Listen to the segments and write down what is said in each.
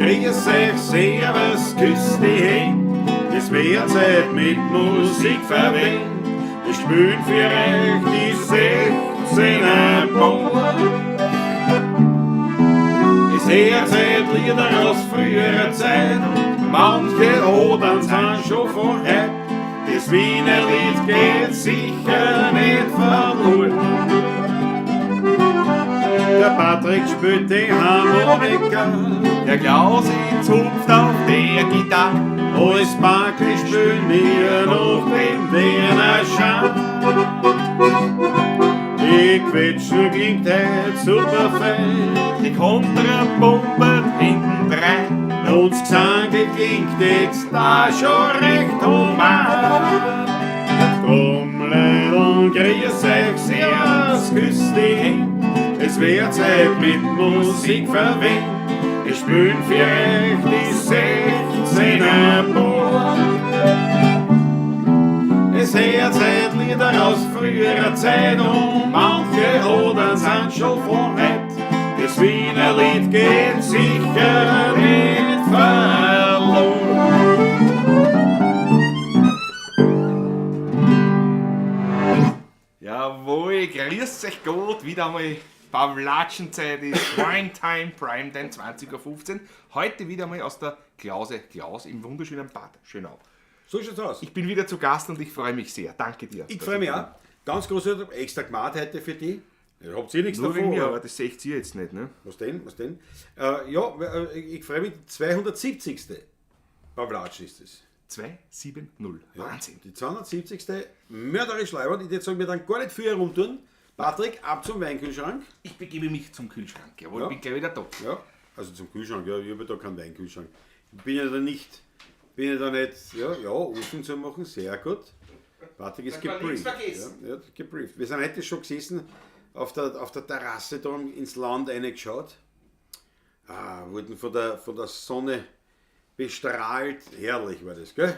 Grüß euch, servus, küss die Händ. Es wird Zeit mit Musik verwöhnt. Wir spielen für euch die 16er Bund. Es hört Zeit Lieder aus früherer Zeit, manche Odern sind schon von heut. Das Wiener Lied geht sicher nicht verloren. Der Patrick spielt die Harmonika, Der Klausi zupft auf der Gitarre. Alles Barclay spielen wir noch den Wiener Schan. Die Quetschen klingt heut super fein. Die Kontrapumpe hintendrein. Und das Gesang klingt jetzt da schon recht human. Drum, Leidl, grüß euch, servus, küss die Händ. Es wird Zeit mit Musik verwöhnt. Wir spielen für euch die 16er Bund. Es hört Zeit Lieder aus früherer Zeit und manche Odern sind schon von heut. Das Wiener Lied geht sicher nicht verloren. Jawohl, grüß euch Gott, wieder einmal Pavlatschenzeit ist Prime Time, Prime Time 20.15 Uhr. Heute wieder mal aus der Klause Klaus im wunderschönen Bad Schönau. So schaut's aus. Ich bin wieder zu Gast und ich freue mich sehr. Danke dir. Ich freue mich auch. Ganz großartig, extra gemacht heute für dich. Ihr habt eh nichts Nur davon. wegen mir, aber- aber das seht ihr jetzt nicht, ne? Was denn? Was denn? Ja, ich freue mich. 270. Pavlatsch ist es. 270. Wahnsinn. Die 270. Mörderisch leibend. Ich würde sagen, wir dann gar nicht viel herumtun. Patrick, ab zum Weinkühlschrank. Ich begebe mich zum Kühlschrank. Jawohl, Ja. bin gleich wieder da. Ja, also zum Kühlschrank. Ja, ich habe da keinen Weinkühlschrank. Ich bin ja da nicht, ja, ja, offen zu machen, sehr gut. Patrick ist Dass man nichts gebrieft. vergisst. Ja, ja, gebrieft. Wir sind heute schon gesessen auf der Terrasse da ins Land reingeschaut. Ah, wurden von der Sonne bestrahlt. Herrlich war das, gell?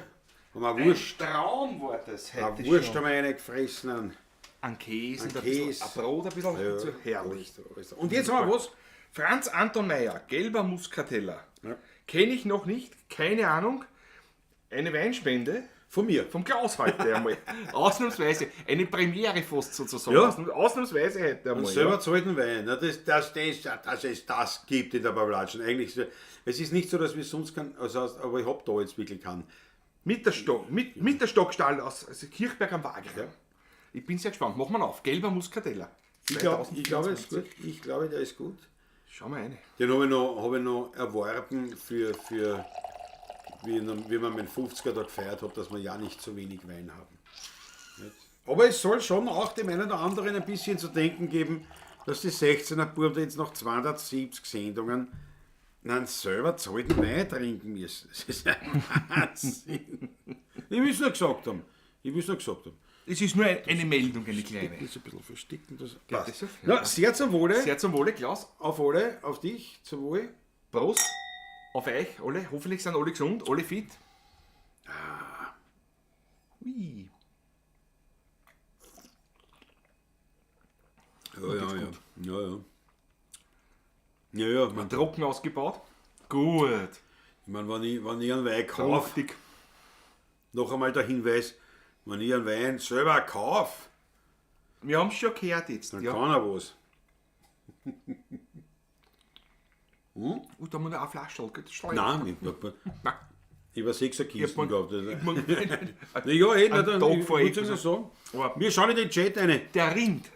Haben wir Wurst, Traum war das eine heute Wurst schon. haben wir reingefressen. Ein Käse, Ein und ein bisschen- Käse. ein Brot, ein bisschen. Ja, dazu. Herrlich. alles da. Und jetzt haben wir was? Franz Anton Meyer, gelber Muskateller. Ja. Kenne ich noch nicht, keine Ahnung. Eine Weinspende Von mir. vom Klaus heute einmal. Ausnahmsweise. Eine Premiere fast sozusagen. Ja. Ausnahmsweise heute einmal. Und selber zahlten Wein. Na, dass es das gibt in der Pavlatschen. Eigentlich, es ist nicht so, dass wir sonst keinen, also, aber ich hab da jetzt wirklich keinen. Mit der, Stock, mit der Stockstall aus also Kirchberg am Wagram. Ja. Ich bin sehr gespannt. Machen wir auf. Gelber Muskateller. Ich glaube, ist gut. Ich glaube, der ist gut. Schau mal rein. Den habe ich, noch- hab ich noch erworben für wie, wie man meinen 50er da gefeiert hat, dass wir ja nicht zu wenig Wein haben. Nicht? Aber es soll schon auch dem einen oder anderen ein bisschen zu denken geben, dass die 16er Buben jetzt noch 270 Sendungen einen selber zahlten Wein trinken müssen. Das ist ein Wahnsinn. Ich will es nur gesagt haben. Ich will es nur gesagt haben. Es ist nur eine Meldung, eine kleine. Das ist ein bisschen verstecken. Das das passt. so? Na, sehr zum Wohle. Sehr zum Wohle, Klaus. Auf alle, auf dich, zum Wohl. Prost. Auf euch alle. Hoffentlich sind alle gesund, alle fit. Ui. Ja, ja, ja. Ja, ja. Ja, ja, man, Trocken ausgebaut. Gut. ich mein, wenn ich einen Wein kaufe, Fruchtig. noch einmal der Hinweis, wenn ich einen Wein selber kaufe, Wir haben es schon gehört jetzt. dann Ja. kann er was. Da haben wir noch eine Flasche. gell? Das ist Nein, ich Nein. ich war 6er Kisten gehabt. Ich Ja, eh, na, Einen dann, Tag ich vorher wollte es nur sagen. Aber Wir schauen in den Chat rein. Der Rind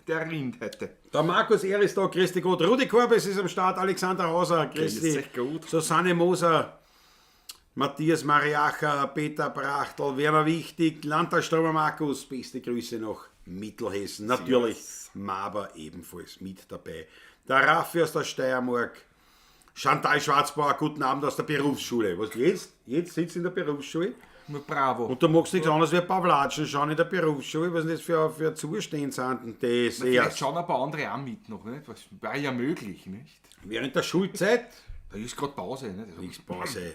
heute. Der Markus Er ist da, grüß dich Gott. Rudi Korbes ist am Start, Alexander Hauser, grüß Grüß dich. dich Gott. Susanne Moser, Matthias Mariacher, Peter Brachtl, Werner Wichtig, Landtagstromer Markus, beste Grüße nach Mittelhessen. Natürlich Maber ebenfalls mit dabei. Der Raffi aus der Steiermark, Chantal Schwarzbauer, guten Abend aus der Berufsschule. Was jetzt? Jetzt sitzt in der Berufsschule. Na, bravo. Und du magst nichts anderes wie Pavlatschen schauen in der Berufsschule. Was denn das für Zustände sind denn das? Vielleicht Erst schauen ein paar andere auch mit noch. Nicht? Was war ja möglich, nicht? Während der Schulzeit. Da ist gerade Pause. Nicht? Nichts Pause.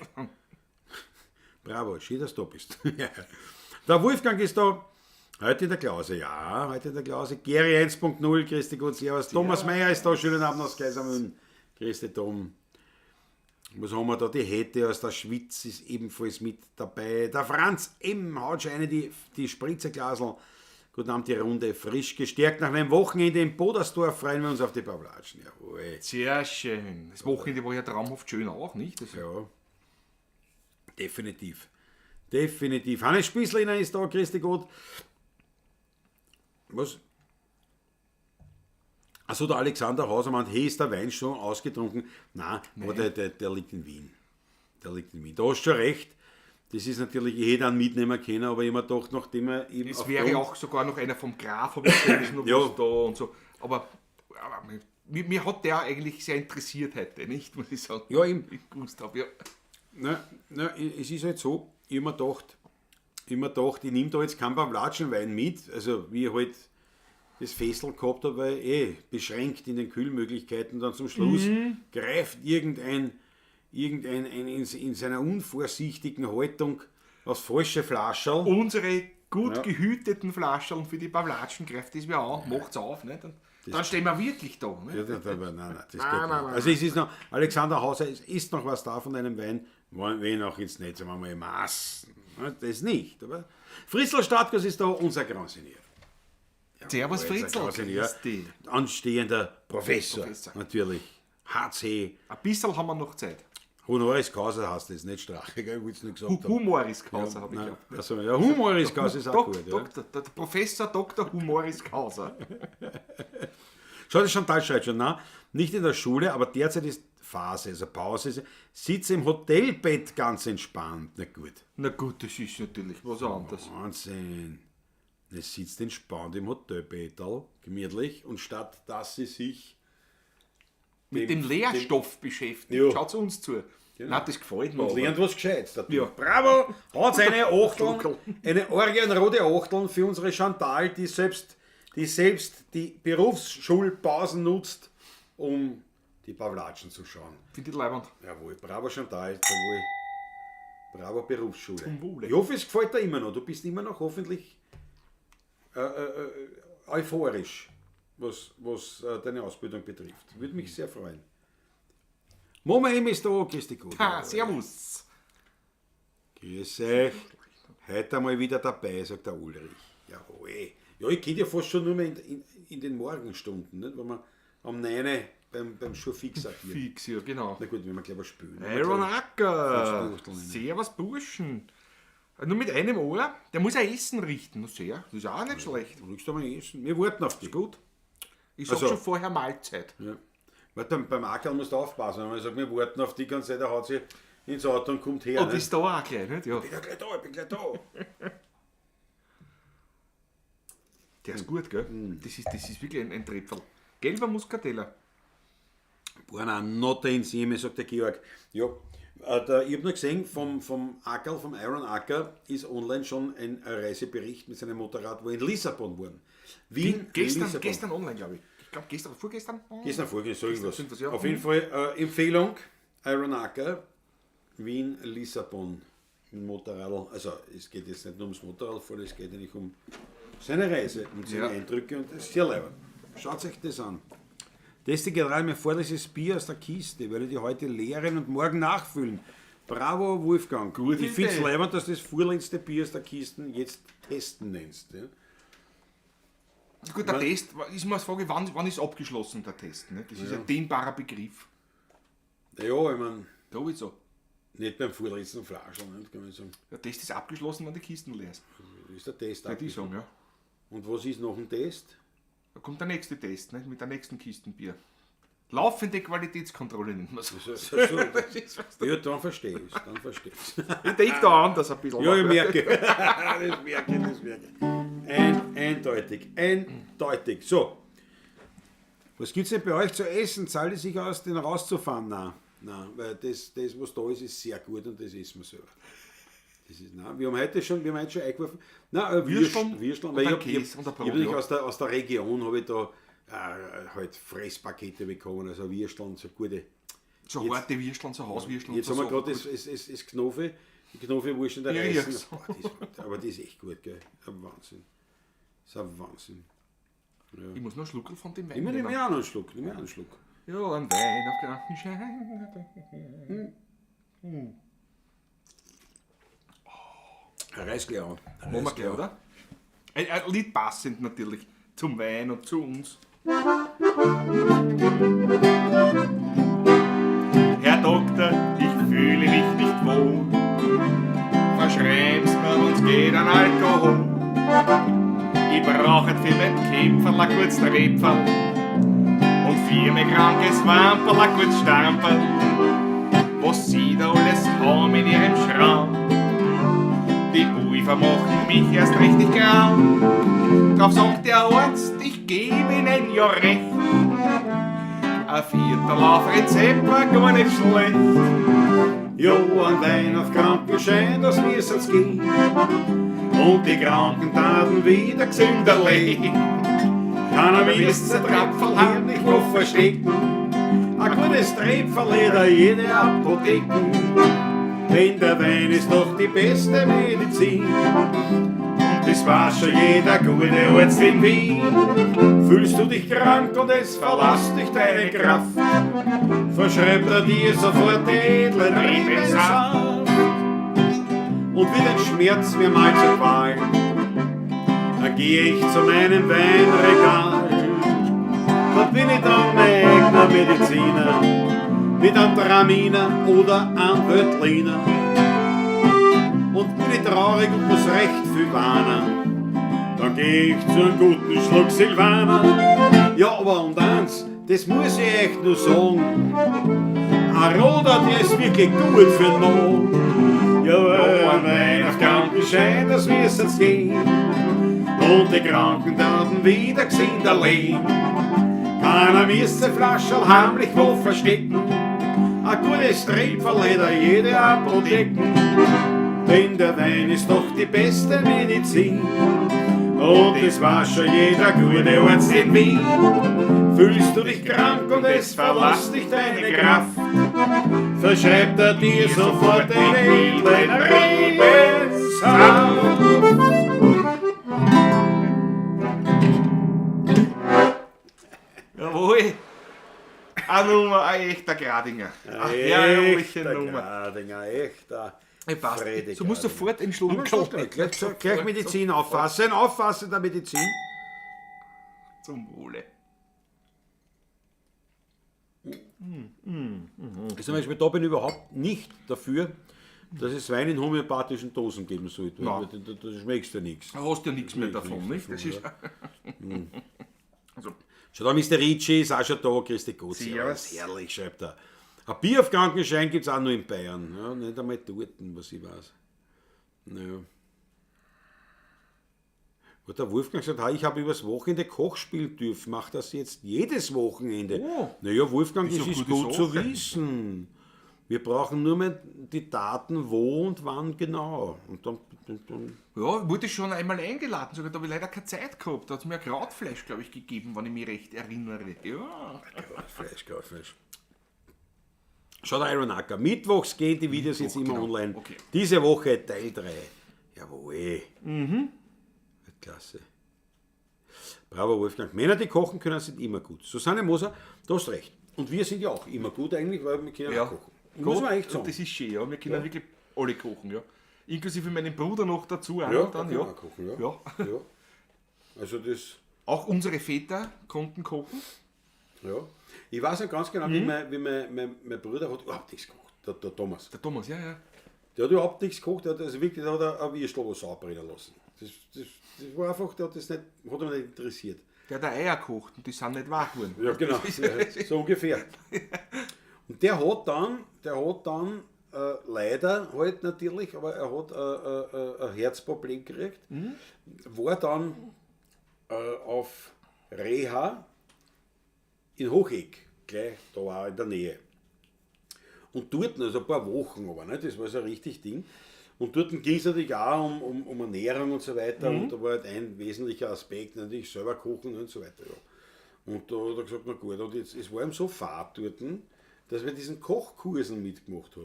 Bravo, schön, dass du da bist. Der Wolfgang ist da. Heute in der Klause, ja, heute in der Klause. Gary 1.0, grüß dich Gott, servus. Thomas Meyer ist da, schönen Abend aus Kaisermühlen. Grüß dich, Tom. Was haben wir da? Die Hette aus der Schweiz ist ebenfalls mit dabei. Der Franz M. haut schon eine die Spritzerglasel. Guten Abend, die Runde frisch gestärkt. Nach einem Wochenende in Bodersdorf freuen wir uns auf die Pavlatschen. Jawohl. Sehr schön. Das Wochenende war ja traumhaft schön auch, nicht? Das Ja, definitiv. Definitiv. Hannes Spießlehner ist da, Christi Gott. Was? Achso, der Alexander Hauser meint, hey, ist der Wein schon ausgetrunken? Nein, aber der liegt in Wien. Der liegt in Wien. Da hast du schon recht. Das ist natürlich, ich hätte einen mitnehmen können, aber ich hab mir gedacht, nachdem er eben. Es wäre auch sogar noch einer vom Graf, habe ich gesehen, ist noch Ja. was da und so. Aber mir hat der eigentlich sehr interessiert heute, nicht? Muss ich sagen. Ja, eben. Ich gewusst habe, ja. Na, es ist halt so, ich hab mir gedacht, ich nehme da jetzt keinen Pavlatschenwein mit, also wie ich halt das Fessel gehabt habe, weil beschränkt in den Kühlmöglichkeiten, dann zum Schluss greift irgendein in seiner unvorsichtigen Haltung aufs falsche Flascherl. Unsere gut gehüteten Flascherl für die Pavlatschen greift das mir an, macht's auf, nicht? Und dann stehen wir wirklich da. Nicht? Ja, nein, das geht Nein, nicht. nein, nein. Also es ist noch, Alexander Hauser, es ist noch was da von deinem Wein, wenn auch jetzt nicht, sagen wir mal im Maß. Ne, das nicht, aber Fritzl Stadtgas ist da unser Grand Seigneur. Servus Unser Fritzl, Grand Seigneur, grüß dich. Anstehender Professor, Professor. natürlich. HC, Ein bisschen haben wir noch Zeit. Honoris Causa heißt das, nicht Strache, gell, ich wollte es nur gesagt haben. Humoris Causa habe ich Nein, gehabt. also, ja, Humoris Causa ist auch gut. Ja. Doktor, der Professor Dr. Humoris Causa. Schau, das Chantal schreibt schon, na, nicht in der Schule, aber derzeit ist Phase, also Pause, sitze im Hotelbett ganz entspannt. Na gut. Na gut, das ist natürlich was anderes. Wahnsinn. Es sitzt entspannt im Hotelbettel, gemütlich, und statt dass sie sich Mit dem Lehrstoff beschäftigt. Ja. Schaut uns zu. Nein, das gefällt mir. und aber. lernt was Gescheites. dadurch. Ja. Bravo! Hat eine Achteln, eine orgienrote Achteln für unsere Chantal, die selbst die Berufsschulpausen nutzt, um die Pavlatschen zu schauen. Finde ich leibend. Jawohl, bravo Chantal, jawohl. Bravo Berufsschule. Zum Wohle. Ich hoffe, es gefällt dir immer noch. Du bist immer noch hoffentlich euphorisch, was deine Ausbildung betrifft. Würde mich sehr freuen. Mama M ist da, grüß dich gut. Ha, servus. Grüß euch. Heute einmal wieder dabei, sagt der Ulrich. Jawohl. Ja, ich gehe ja fast schon nur mehr in den Morgenstunden, nicht? Wenn man am 9 beim Schurfix agiert. Fix, ja, genau. Na gut, wenn wir gleich was spülen. Iron Acker. Fünf Buchteln. Servus, Burschen. Nur mit einem Ohr. Der muss auch Essen richten. Na, sehr. Das ist auch nicht schlecht. Du kriegst aber Essen. Wir warten auf dich. Gut. Ich sag Also- schon vorher Mahlzeit. Ja. Weil beim Ackerl musst du aufpassen. Wenn man sagt, wir warten auf dich, kann sein, der haut sich ins Auto und kommt her. Und ne? ist da auch gleich, nicht? Ja. Ich bin ja gleich da, ich bin gleich da. Der ist gut, gell? Das ist wirklich ein Trepferl. Gelber Muscatella. Buona notte insieme, sagt der Georg. Ja, ich habe nur gesehen, vom Ackerl, vom Iron Acker, ist online schon ein Reisebericht mit seinem Motorrad, wo in Lissabon waren. Wien, Lissabon. Gestern online, glaube ich. Ich glaube gestern, vorgestern? Gestern, vorgestern, so Gestern, irgendwas. ja. Auf jeden Fall Empfehlung, Iron Acker, Wien, Lissabon. Mit Motorrad. Also es geht jetzt nicht nur ums Motorradfahren, es geht eigentlich um seine Reise und seine Ja. Eindrücke und das ist sehr leibend. Schaut euch das an. Das ist die gerade mein vorletztes Bier aus der Kiste, werde ich die heute leeren und morgen nachfüllen. Bravo, Wolfgang. Gute ich finde es Idee. leibend, dass du das vorletzte Bier aus der Kiste jetzt testen nennst. Ja? Gut, der Test, ist mir eine Frage, wann ist abgeschlossen der Test? Ne? Das ist ein dehnbarer Begriff. Ja, ich meine, Da ist so. nicht beim vorletzten Flaschel, nicht, kann man sagen. Der Test ist abgeschlossen, wenn die Kisten leer ist. Das ist der Test. Würde ich sagen, ja. Und was ist noch ein Test? Da kommt der nächste Test, ne? Mit der nächsten Kisten Bier. Laufende Qualitätskontrolle nennt man so. So, so, so. Das ist was. Ja, dann verstehe ich es. Dann verstehe ich's. Ich denke da anders ein bisschen. Ja, ich merke. Das merke ich, das merke ich. Eindeutig, eindeutig. So. Was gibt es denn bei euch zu essen? Zahlt es sich aus, den rauszufahren? Nein, nein, weil das, was da ist, ist sehr gut und das essen wir selber. Das ist, nein, wir haben heute schon eingeworfen. Nein, Würsteln Würsteln, und weil ich ein hab, ich Käse hab, und ein Brot, ich hab natürlich ja. aus der Region habe ich da halt Fresspakete bekommen, also Würsteln, so gute. So Jetzt- harte Würsteln, so Hauswürsteln. Jetzt und haben so wir gerade das Knofe, die Knofewurst in der Ja, ja, Reisen. so. Boah, aber die ist echt gut, gell? Ein Wahnsinn. Das ist ein Wahnsinn. Ich muss noch einen Schluckerl von dem Wein Ich nehme nehmen. auch noch einen Schluck. Nimm auch einen Schluck. Ja, ein Wein auf Krankenschein. Reiß gleich an. Machen wir gleich, oder? Ein Lied passend natürlich zum Wein und zu uns. Herr Doktor, ich fühle mich nicht wohl. Verschreiben's mir, uns geht an Alkohol. Ich brauche für mein Kämpferl ein kurzes Trepferl und für mein krankes Wamperl ein kurzes Stamperl. Was Sie da alles haben in Ihrem Schrank? Die Pulver machen mich erst richtig krank. Drauf sagt der Arzt, ich gebe Ihnen ja recht. Ein Viertel auf Rezept war gar nicht schlecht. Jo, ein Wein auf Krankenschein, das müssen's gehen. Und die Kranken taten wieder gesünder leben. Keiner müsste sein Trapferl heimlich wo verstecken. Ein gutes Trepferl hat jede Apotheken. Denn der Wein ist doch die beste Medizin. Und das weiß schon jeder gute Arzt in Wien. Fühlst du dich krank und es verlässt dich deine Kraft, verschreibt er dir sofort den edlen Rebensaft. Und wird ein Schmerz mir mal zu qualen, dann geh ich zu meinem Weinregal. Dort bin ich dann mein eigener Mediziner, mit einem Traminer oder einem Veltliner. Und bin ich traurig und muss recht viel warnen, dann geh ich zu einem guten Schluck Silvaner. Ja, aber und eins, das muss ich echt nur sagen, ein Roter, der ist wirklich gut für den Magen. Ja, ein Wein auf Krankenschein, das müssen's gehen. Und die Kranken werden wieder gesehen, der Leben. Keiner müsste Flascherl heimlich wo verstecken. Ein gutes Tripferl hat jede Apotheken. Denn der Wein ist doch die beste Medizin. Und das weiß schon jeder gute Arzt in Wien. Fühlst du dich krank und es verlässt dich deine Kraft, verschreibt er dir sofort den edlen Rebensaft. Jawohl. Eine Nummer, ein echter Gradinger. Eine herrliche Nummer. Gradinger, echter. Hey, passt. Fredi Du musst Gradinger. sofort einen Schluck Gleich, gleich Medizin auffassen, auffassen der Medizin. Zum Wohle. Zum Beispiel, da bin ich überhaupt nicht dafür, dass es Wein in homöopathischen Dosen geben sollte. Nein. Da schmeckst du ja nichts. Da hast du ja nichts mehr davon, nichts nicht? Das ist also, Schau da, Mr. Ricci ist auch schon da, Christi Gott. Servus. Herrlich, schreibt er. Ein Bier auf Krankenschein gibt es auch nur in Bayern. Ja, nicht einmal dort, was ich weiß. Naja. Hat der Wolfgang gesagt, ich habe übers Wochenende Koch spielen dürfen, macht das jetzt jedes Wochenende. Oh. Naja, Wolfgang, Ist das eine ist gute gut zu Sache. wissen. Wir brauchen nur mehr die Daten, wo und wann genau. Und dann ja, wurde schon einmal eingeladen, sogar da habe ich leider keine Zeit gehabt. Da hat es mir ein Krautfleisch, glaube ich, gegeben, wenn ich mich recht erinnere. Ja. Krautfleisch, Krautfleisch. Schau der Iron Acker. Mittwochs gehen die Videos jetzt immer genau. online. Okay. Diese Woche Teil 3. Jawohl. Mhm. Klasse. Bravo, Wolfgang. Männer, die kochen können, sind immer gut. Susanne Moser, du hast recht. Und wir sind ja auch immer gut eigentlich, weil wir können Ja. auch kochen. Muss man echt sagen. Das ist schön, ja. Wir können wirklich alle kochen, ja. Inklusive meinem Bruder noch dazu. Auch Ja, noch dann, der ja. kann auch kochen, ja. Ja. Ja. Also das, Auch unsere Väter konnten kochen. ja. Ich weiß noch ganz genau, wie, mein Bruder hat überhaupt nichts gekocht, der Thomas. Der Thomas, ja, ja. Der hat überhaupt nichts gekocht, der hat also wirklich, der hat ein Würstel was abbrennen lassen. Das war einfach, der hat das nicht, hat ihn nicht interessiert. Der hat auch Eier gekocht und die sind nicht wahr geworden. Ja, genau. Ja, so ungefähr. Und der hat dann leider halt natürlich, aber er hat ein Herzproblem gekriegt, war dann auf Reha in Hocheck, gleich da auch in der Nähe. Und dort, also ein paar Wochen aber, ne, das war so ein richtig Ding. Und dort ging es natürlich auch um Ernährung und so weiter. Und da war halt ein wesentlicher Aspekt, natürlich selber kochen und so weiter. Ja. Und da hat er gesagt, na gut, und jetzt, es war ihm so fad dort, dass wir diesen Kochkursen mitgemacht hat.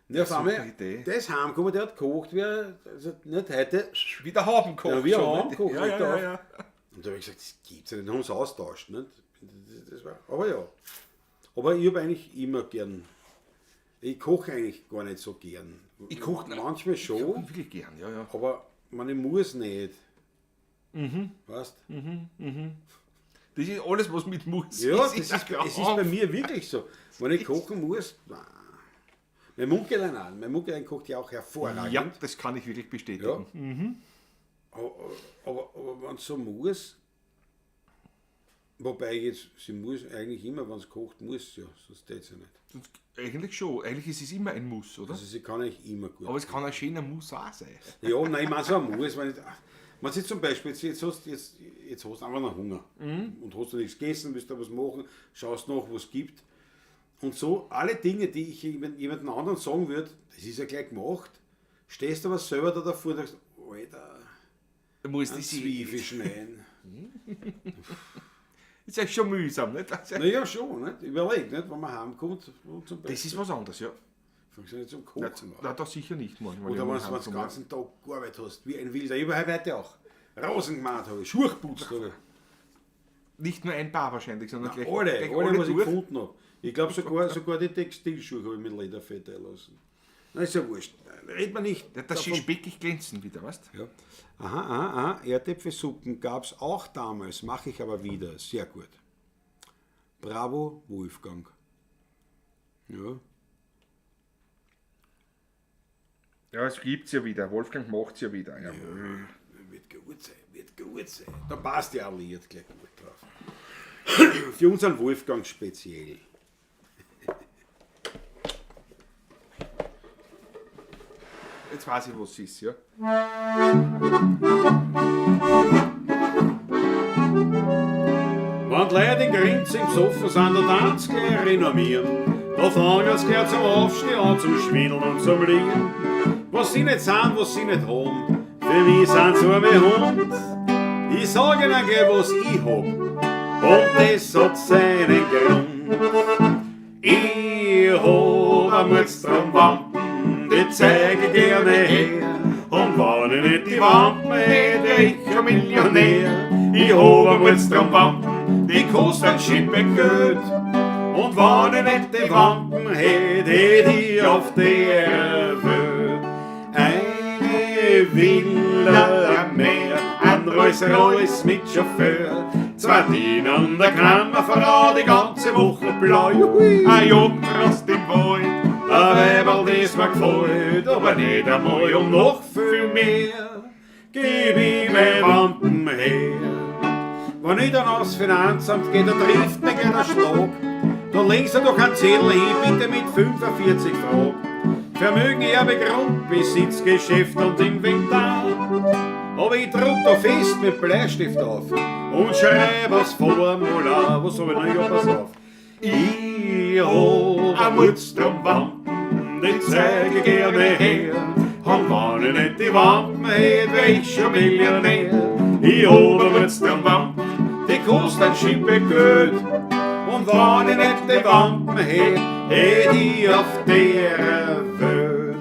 Und auf einmal, Idee. der ist heimgekommen, der hat gekocht, wie er, also nicht heute. Wie der Hauben kocht. Ja, wie der schon, Hauben nicht? kocht, Ja, regt ja, er ja, auf. ja. Und da habe ich gesagt, das gibt's ja nicht, dann haben sie austauscht. Nicht? Das war, aber ja. Aber ich habe eigentlich immer gern. Ich koche eigentlich gar nicht so gern. Ich koche manchmal schon, Wirklich gern, ja, ja. aber man, ich muss nicht. Weißt? Das ist alles, was mit muss. Ja, das ist, ein es ist bei mir wirklich so. Wenn ich kochen muss, nein. Mein Munkelein auch. Mein Munkelein kocht ja auch hervorragend. Ja, das kann ich wirklich bestätigen. Ja. Aber wenn es so muss, wobei jetzt, sie muss eigentlich immer, wenn es kocht, muss sie ja, sonst geht sie nicht. Sonst, eigentlich schon. Eigentlich ist es immer ein Muss, oder? Also sie kann eigentlich immer gut. Aber es kann ein schöner Muss auch sein. Ja, nein, ich meine so ein Muss, wenn ich, wenn sie zum Beispiel, jetzt hast du einfach noch Hunger und hast du nichts gegessen, willst da was machen, schaust nach, was es gibt. Und so, alle Dinge, die ich jemandem anderen sagen würde, das ist ja gleich gemacht, stehst aber selber da davor und sagst, Alter, Muss ein das Zwiebel schneiden. Ist ja schon mühsam, nicht? Das, Naja, schon, nicht? Überleg, nicht? Wenn man heimkommt, zum Beispiel. das ist was anderes, ja. Fängst du nicht zum Kochen an. Na, das sicher nicht manchmal. Oder wenn du den ganzen Tag gearbeitet hast, wie ein Wilder. Ich habe heute auch Rasen gemacht, habe ich, Schuhe geputzt habe ich. Nicht nur ein paar wahrscheinlich, sondern gleich Alle, gleich alle, was ich durch. gefunden habe. Ich glaube sogar die Textilschuhe habe ich mit Lederfett einlassen. Na, ist ja wurscht. Red man nicht. Ja, dass sie davon. speckig glänzen wieder, weißt du? Ja. Aha, aha, aha. Erdäpfelsuppen gab es auch damals, mache ich aber wieder. Sehr gut. Bravo, Wolfgang. Ja. Ja, es gibt's ja wieder. Wolfgang macht's ja wieder. Jawohl. Wird gut sein, wird gut sein. Da passt ja auch Lied gleich gut drauf. Für unseren Wolfgang speziell. Jetzt weiß ich, was es ist, ja. Wenn die Leute in Grinzing besoffen sind, da tanzt gleich renommieren. Da fangen sie gleich zum Aufstehen an, zum Schwindeln und zum Liegen. Was sie nicht sind, was sie nicht haben, für mich sind sie arme Hund. Ich sag ihnen gleich, was ich hab, und das hat seinen Grund. Ich hab a Mordstrom-Wampen, die zeig ich gerne her. Und wenn ich nicht die Wampen hätt, wär ich schon Millionär. Ich hab a Mordstrom-Wampen, die kostet ein Schippe Geld. Und wenn ich nicht die Wampen hätt, hätt ich auf der Welt eine Villa am Meer, ein Rolls-Royce mit Chauffeur, zwei Diener und eine Kammerfrau, die ganze Woche blau. Juhui. Ein Jagdrost im Wald. Ein Weiberl, das mir gefällt, aber nicht einmal um noch viel mehr, geb ich mein Wampen her. Wenn ich dann aufs Finanzamt gehe, da trifft mich einer Schlag. Da legen sie doch einen Zettel hin, bitte mit 45 Fragen. Vermögen, Erbe, Grundbesitz, Geschäft und Inventar. Aber ich druck da fest mit Bleistift auf und schreib aufs Formular. Was hab ich noch? Ja, pass auf. Ich hab a Mordstrom-Wampen, den zeig ich gerne her. Und wenn ich nicht die Wampen hätt, wär ich schon Millionär. Ich hab a Mordstrom-Wampen, die kostet ein Schippe Geld. Und wenn ich nicht die Wampen hätt, hätt ich auf der Welt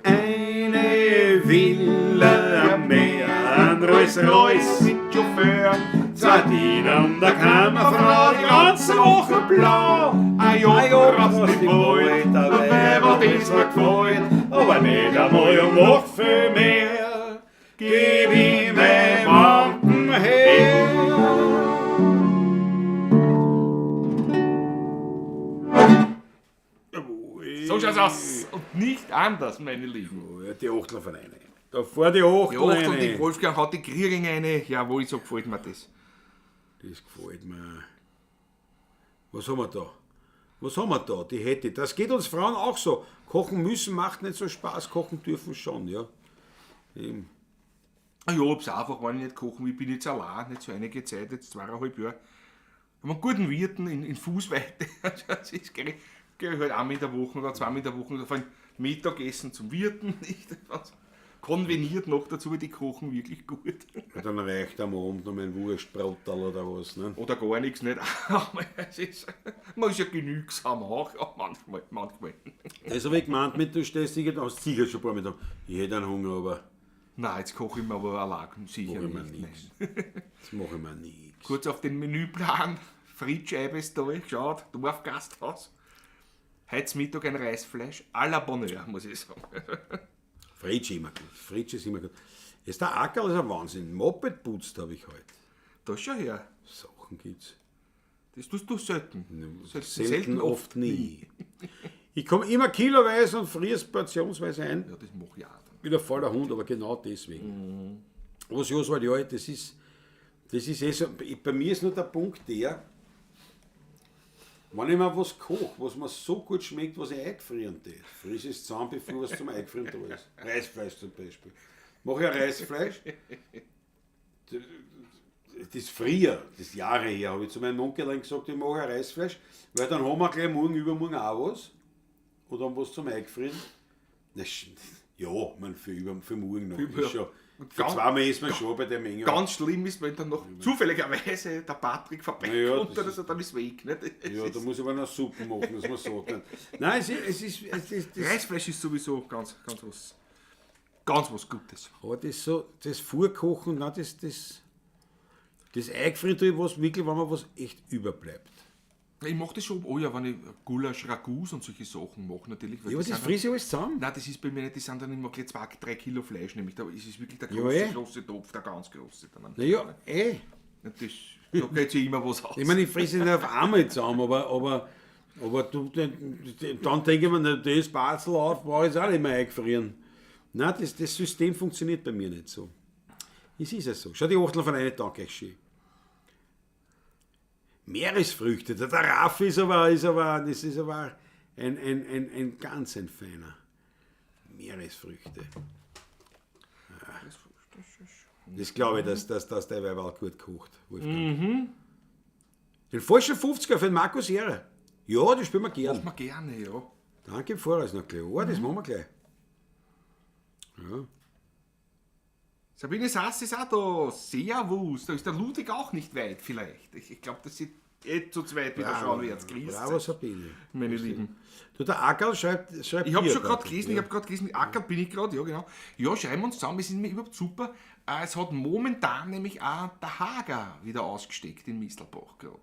eine Villa am Meer, ein Rolls-Royce Mit Chauffeur. zwei Diener und eine Kammerfrau, die ganze Woche blau. Ein Jagdrost im Wald. Ein Weiberl, das mir gefällt, aber nicht einmal um noch viel mehr geb ich mein Wampen her. Jawohl. So schaut's aus. Und nicht anders, meine Lieben. Oh, ja, die Achtel von eine. Da fahr die Achtel Die Achtel, die rein. Wolfgang hat die Kriering eine. Jawohl, so gefällt mir das. Das gefällt mir. Was haben wir da? Was haben wir da? Die hätte ich. Das geht uns Frauen auch so. Kochen müssen macht nicht so Spaß, kochen dürfen schon, ja. Eben. Ah Ja, hab's einfach, wenn ich nicht kochen will, bin ich jetzt allein, nicht so einige Zeit, jetzt 2,5 Jahre. Haben einen guten Wirten in Fußweite. Also das ist, geh, geh ich halt einmal in der Woche oder zweimal in der Woche oder von Mittagessen zum Wirten. Nicht? Was konveniert noch dazu, weil die kochen wirklich gut. Ja, dann reicht am Abend noch mein Wurstbroterl oder was, ne? Oder gar nichts, nicht? Aber es ist, man ist ja genügsam auch, ja, manchmal, manchmal. Das habe ich gemeint mit, du stehst sicher, hast sicher schon ein paar mit Ich hätte einen Hunger, aber Nein, jetzt koche ich mir aber allein, sicher mach ich mir nicht. nichts. Nein. Jetzt mache ich mir nichts. Kurz auf den Menüplan, Fritsch Eibestal, schaut, Dorfgasthaus. Heute Mittag ein Reisfleisch à la Bonheur, muss ich sagen. Fritsch immer gut. Fritsch ist immer gut. Ist der Ackerl ist ein Wahnsinn. Moped putzt habe ich heute. Da schau her. Sachen gibt's. Das tust du selten. Selten, Selten, oft nie. Ich komme immer kiloweise und friere portionsweise ein. Ja, das mache ich auch dann. Wieder voller Hund, aber genau deswegen. Was Oswald, ja, das ist eh so, bei mir ist nur der Punkt der, wenn ich mir was koche, was mir so gut schmeckt, was ich eingefrieren tät, friss es zusammen, bevor es zum Eingefrieren da ist. Reisfleisch zum Beispiel. Mache ich ein Reisfleisch, das früher, das ist Jahre her, habe ich zu meinem Onkel dann gesagt, ich mache ein Reisfleisch, weil dann haben wir gleich morgen, übermorgen auch was. Oder was zum Eingefrieren. Na, ja, man, für morgen noch. Für- Ist schon, für Ganz- zweimal ist man schon bei der Menge. Ganz schlimm ist, wenn dann noch zufälligerweise der Patrick vorbeikommt Ja, das oder so, dann ist weg. Nicht? Es Ja, da ist, muss ich aber noch Suppen machen, dass man sagt. Nicht. Nein, es ist das, Reisfleisch ist sowieso ganz was Gutes. aber das so, das Vorkochen, nein, das Eingefrieren tue ich was wirklich, wenn man was echt überbleibt. Ich mache das schon, oh ja, wenn ich Gulasch, Ragouts und solche Sachen mache natürlich. Weil Ja, aber die das sind frisse ich alles zusammen. Nein, das ist bei mir nicht, das sind dann immer gleich 2, 3 Kilo Fleisch, nämlich da ist es wirklich der Ja, große, eh. große Topf, der ganz große. Dann. Naja, eh. Und das, da geht sich immer was aus. Ich meine, ich fresse nicht auf einmal zusammen, aber du, dann denke ich mir, na, das Basel auf, brauche ich jetzt auch nicht mehr eingefrieren. Nein, das System funktioniert bei mir nicht so. Es ist ja so. Schau, die Achtel von einer Tag euch schön. Meeresfrüchte, der Raffi ist aber, das ist aber ein ganz ein feiner. Meeresfrüchte. Das glaube ich, dass der Weiberl gut kocht. Wolfgang. Den falschen 50er für den Markus Ehrer. Ja, das spielen wir gern. Macht man gerne, ja. Danke im Voraus, na klar, das machen wir gleich. Ja. Sabine Sass ist auch da. Servus. Da ist der Ludwig auch nicht weit, vielleicht. Ich glaube, dass sie eh zu zweit wieder schauen wird. Grüß Bravo, Sabine. meine Lieben. Du, der Ackerl schreibt Ich habe dir, schon gerade Patrick, gelesen, ja. ich habe gerade gelesen, Acker bin ich gerade, ja genau. Ja, schreiben wir uns zusammen, es ist mir überhaupt super. Es hat momentan nämlich auch der Hager wieder ausgesteckt in Mistelbach gerade.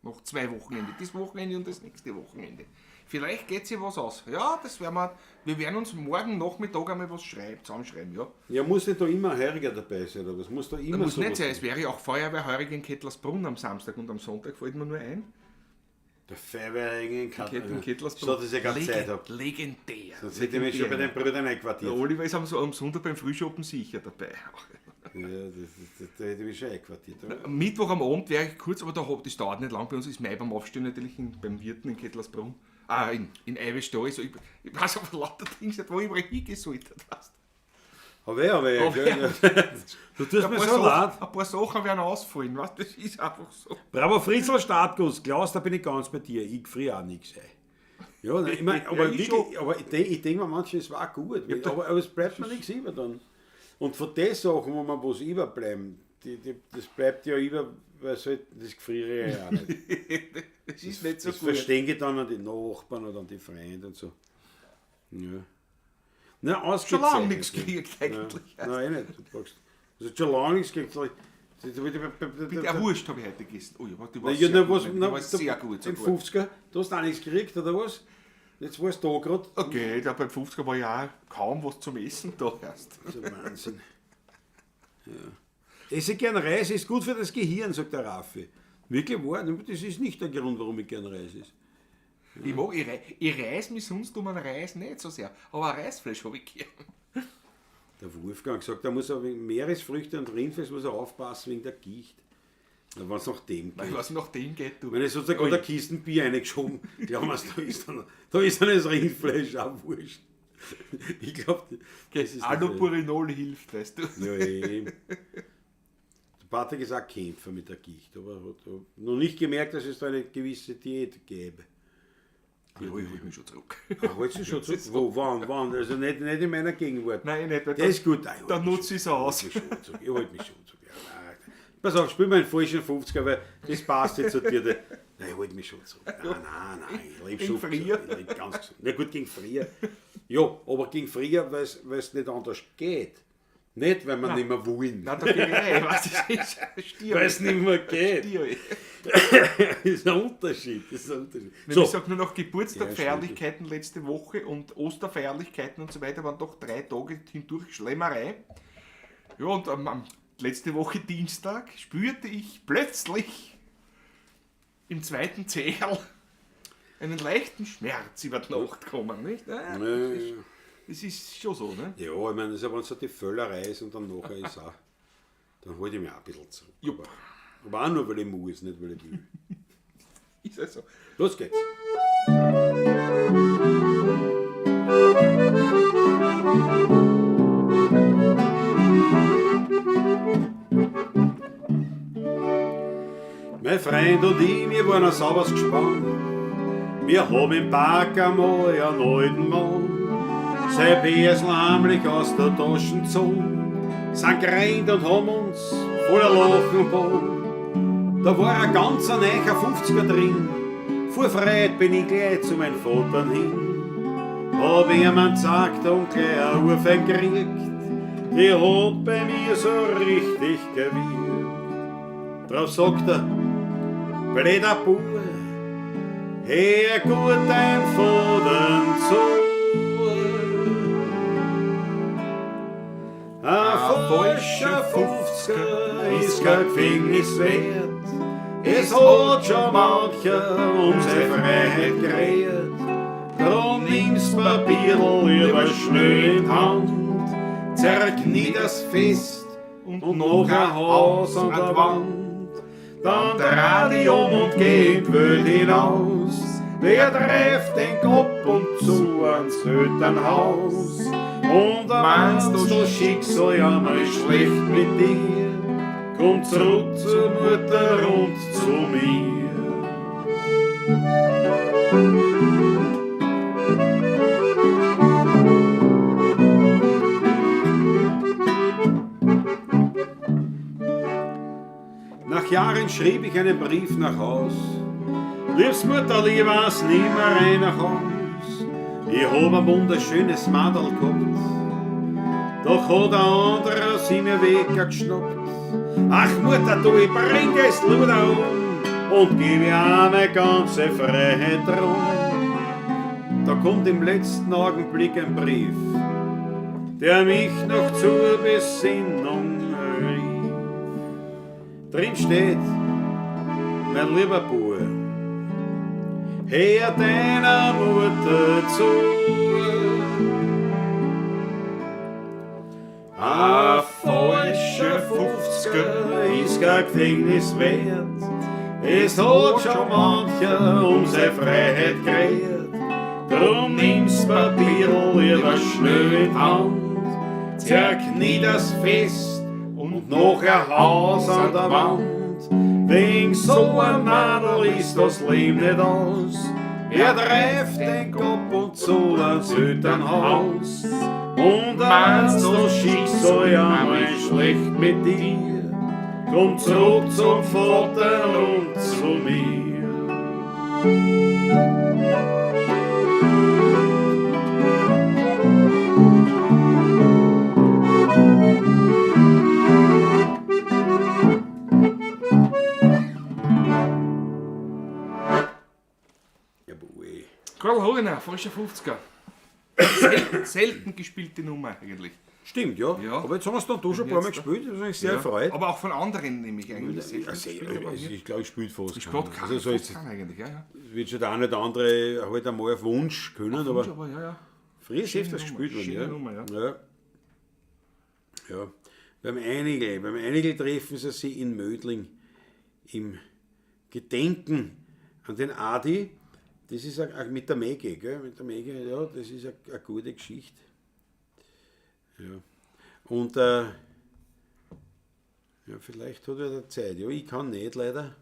Noch 2 Wochenende, das Wochenende und das nächste Wochenende. Vielleicht geht sich was aus. Ja, das werden wir, wir werden uns morgen Nachmittag einmal was schreiben, zusammenschreiben, ja. Ja, muss nicht da immer ein Heuriger dabei sein, aber es muss da immer Da muss sowas nicht sein, es wäre ja auch Feuerwehrheuriger in Kettlersbrunn am Samstag und am Sonntag, fällt mir nur ein. Der Feuerwehrheuriger in In Kettlersbrunn. So, dass ich keine Zeit habe. Legendär. Sonst hätte ich mich schon bei den Brüdern einquartiert. Der Oliver ist am Sonntag beim Frühschoppen sicher dabei. Ja, da hätte ich mich schon einquartiert. Am Mittwoch am Abend wäre ich kurz, aber das dauert nicht lang. Bei uns ist Mai beim Aufstehen natürlich beim Wirten in Kettlersbrunn. Ah, in Eiwestall. So, ich weiß aber lauter Dings nicht, wo ich überall hingesollt weißt. Aber ich, Aber gell? Du tust Ein mir paar so Sachen- leid. Ein paar Sachen werden ausfallen, weißt du, das ist einfach so. Bravo Fritzl, Startguss. Klaus, da bin ich ganz bei dir. Ich friere auch nichts ein. Ja, nein, ich mein, aber Ja, ich wirklich, aber ich denk mir manchmal, es war gut, aber es bleibt mir nichts über dann. Und von den Sachen, wo man was überbleiben, das bleibt ja über, weil es halt, das gefriere ich ja auch nicht. Das ist nicht so Das gut. verstehen ich dann an die Nachbarn oder an die Freunde und so. Ja. Na, Schon lange ausgezeichnet. nichts gekriegt eigentlich. Ja. Nein, eh nicht. Du brauchst, also schon lange nichts gekriegt. Mit der Wurst habe ich heute gegessen. Oh ja, die war Na, ja, sehr na, gut. was, Die na, war sehr gut. Im sogar. 50er, du hast auch nichts gekriegt, oder was? Jetzt warst du da gerade. Okay, da beim 50er war ja auch kaum was zum Essen da erst. Das ist ein Wahnsinn. Ja. Esse gern Reis, ist gut für das Gehirn, sagt der Raffi. Wirklich wahr? Das ist nicht der Grund, warum ich gern Reis esse. Ich, mag, ich, ich reiß mich sonst um einen Reis nicht so sehr, aber ein Reisfleisch habe ich gern. Der Wolfgang sagt, er muss auch wegen Meeresfrüchte und Rindfleisch muss er aufpassen wegen der Gicht. Wenn es nach dem geht. Was nach dem geht, du. Wenn ich sozusagen gerade eine Kisten Bier reingeschoben, glauben wir, da ist dann das Rindfleisch auch wurscht. Ich glaube, das ist Allopurinol hilft, weißt du. Ja, eh. Der Patrick ist auch Kämpfer mit der Gicht, aber hat noch nicht gemerkt, dass es da eine gewisse Diät gäbe. Ja, ich hol mich schon zurück. Ach, holst du schon zurück? Wo, wann, wann? Also nicht in meiner Gegenwart. Nein, nicht, weil Der ist gut. Nein, ich dann halt mich nutze schon ich's aus. Ich halte mich schon zurück. Ich halte mich schon zurück. Ja, nein. Pass auf, spiel mal einen falschen 50er, weil das passt jetzt zu dir. Nein, ich halte mich schon zurück. Nein, nein, nein, ich lebe Gegen schon. Frier. Ich lebe ganz gesund. Na gut, gegen Frier. Ja, aber gegen Frier, weil es nicht anders geht. Nicht, weil wir nicht mehr wollen. Nein, da geh ich rein, was das ist. Stier. Weil es nicht mehr geht. Stier. Das ist ein Unterschied. Das ist ein Unterschied. Wenn So, Ich sag nur noch Geburtstagfeierlichkeiten letzte Woche und Osterfeierlichkeiten und so weiter waren doch 3 Tage hindurch Schlemmerei. Ja, und am letzte Woche Dienstag spürte ich plötzlich im zweiten Zeherl einen leichten Schmerz über die Nacht kommen, nicht? Ja, Ja, das ist schon so, ne? Ja, ich meine, das ist ja, wenn es so die Völlerei ist und dann nachher ist auch, dann halte ich mich auch ein bisschen zurück. Jupp. Aber auch nur, weil ich muss, nicht weil ich will. Ist ja so. Los geht's. Mein Freund und ich, wir waren ein sauberes Gespann. Wir haben im Park einmal einen alten Mann sein Bärsel heimlich aus der Tasche gezogen, sind gerannt und haben uns voller Lachen gebogen. Da war ein ganz neuer 50er drin, vor Freude bin ich gleich zu meinem Vater hin. Hab ihm einen gesagt und gleich eine Uhr gekriegt, die hat bei mir so richtig gewirkt. Drauf sagt er, blöder Bub, hör gut dein Vater zu. Ein falscher 50er ist kein Gefängnis wert. Es hat schon mancher um seine Freiheit geredet. Drum nimm's Papierl lieber schnell in die Hand, zerkniet das Fest und noch ein Haus an der Wand. Dann dreh dich um und geh in die Welt hinaus. Wer trifft den Kopf und zu ans Elternhaus? Und meinst du, das Schicksal ja mal schlecht mit dir? Komm zurück zur Mutter und zu mir. Nach Jahren schrieb ich einen Brief nach Haus. Liebs Mutter, ich weiß nimmer rein nach Haus. Ich hab ein wunderschönes Madel gehabt, doch hat ein anderer sie mir weggeschnappt. Ach Mutter, du, ich bring das Luder um und geb ihr auch meine ganze Freiheit drum. Da kommt im letzten Augenblick ein Brief, der mich noch zur Besinnung rief. Drin steht, mein lieber Bub, hör deiner Mutter zu. Ein falscher 50er ist kein Gefängnis wert. Es hat schon mancher um seine Freiheit geredet. Drum nimm's Papierl lieber schnell in die Hand, zerkniet das Fest und noch ein Haus an der Wand. Wegen so ein Madel ist das Leben nicht aus. Wer trifft den Kopf und zu ans Elternhaus? Und meinst du, das Schicksal ja mal schlecht mit dir? Komm zurück zum Vater und zu mir. Jawohl. Karl Hogener, falscher 50er. Selten gespielte Nummer eigentlich. Stimmt, ja. Ja. Aber jetzt haben wir es dann doch schon ein paar Mal Jetzt, gespielt, das hat mich sehr Ja. erfreut. Aber auch von anderen nehme ich eigentlich. Selten Ja, gespielt, aber also mir- ich glaube, ich spielt fast Ich keiner. spielt Also so ist, keiner eigentlich, ja, ja. wird schon der eine oder andere halt einmal auf Wunsch können, aber Wunsch, aber ja, ja. früher ist öfters Nummer, gespielt worden. schöne Ja. Nummer, ja. Ja. Ja. Beim Einigl treffen sie sich in Mödling im Gedenken an den Adi. Das ist auch mit der Mege, gell? Mit der Mege, ja, das ist eine gute Geschichte. Ja. Und ja, vielleicht hat er da Zeit. Ja, ich kann nicht, leider.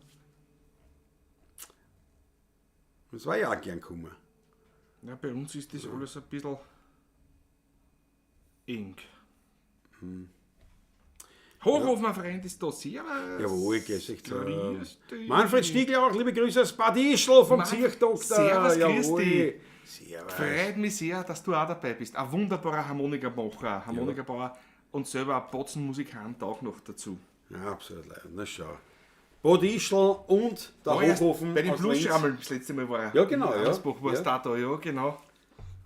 Das war ja auch gern gekommen. Ja, bei uns ist das alles ein bisschen eng. Hoch auf, mein Freund, ist da. Servus. Jawohl, grüß dich. Grüß dich. Manfred Stiegler auch, liebe Grüße aus Bad Ischl vom Zirchdoktor. Servus, grüß Jawohl. dich. Servus. Freut mich sehr, dass du auch dabei bist. Ein wunderbarer Harmonikamacher, Harmonikabauer und selber ein Potzenmusikant auch noch dazu. Ja, absolut leid. Na schau. Bad Ischl und der War erst Hochofen Bei den aus Linz. Bluesschrammeln das letzte Mal war er. Ja, genau, In ja. Ansbach war es Ja. da, ja, genau.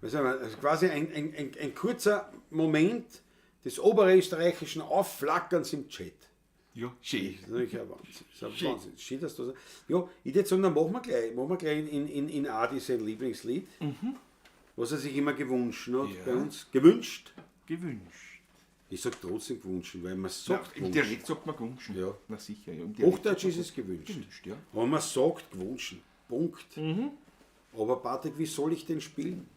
Also quasi ein kurzer Moment des oberösterreichischen Aufflackerns im Chat. Ja, schön. Das ist natürlich ein Wahnsinn. Das ist ein Wahnsinn. Schön, dass du das. Ja, ich würde sagen, dann machen wir gleich in Adi sein Lieblingslied, was er sich immer gewünscht hat Ja. bei uns. Gewünscht. Gewünscht. Ich sag trotzdem gewünscht, weil man Ja, sagt im gewünscht. Dialekt sagt man gewünscht. Ja. Na sicher, ja. Im Dialekt Hochdeutsch sagt man ist es gewünscht. Gewünscht, ja. Aber man sagt gewünscht. Punkt. Aber Patrick, wie soll ich denn spielen?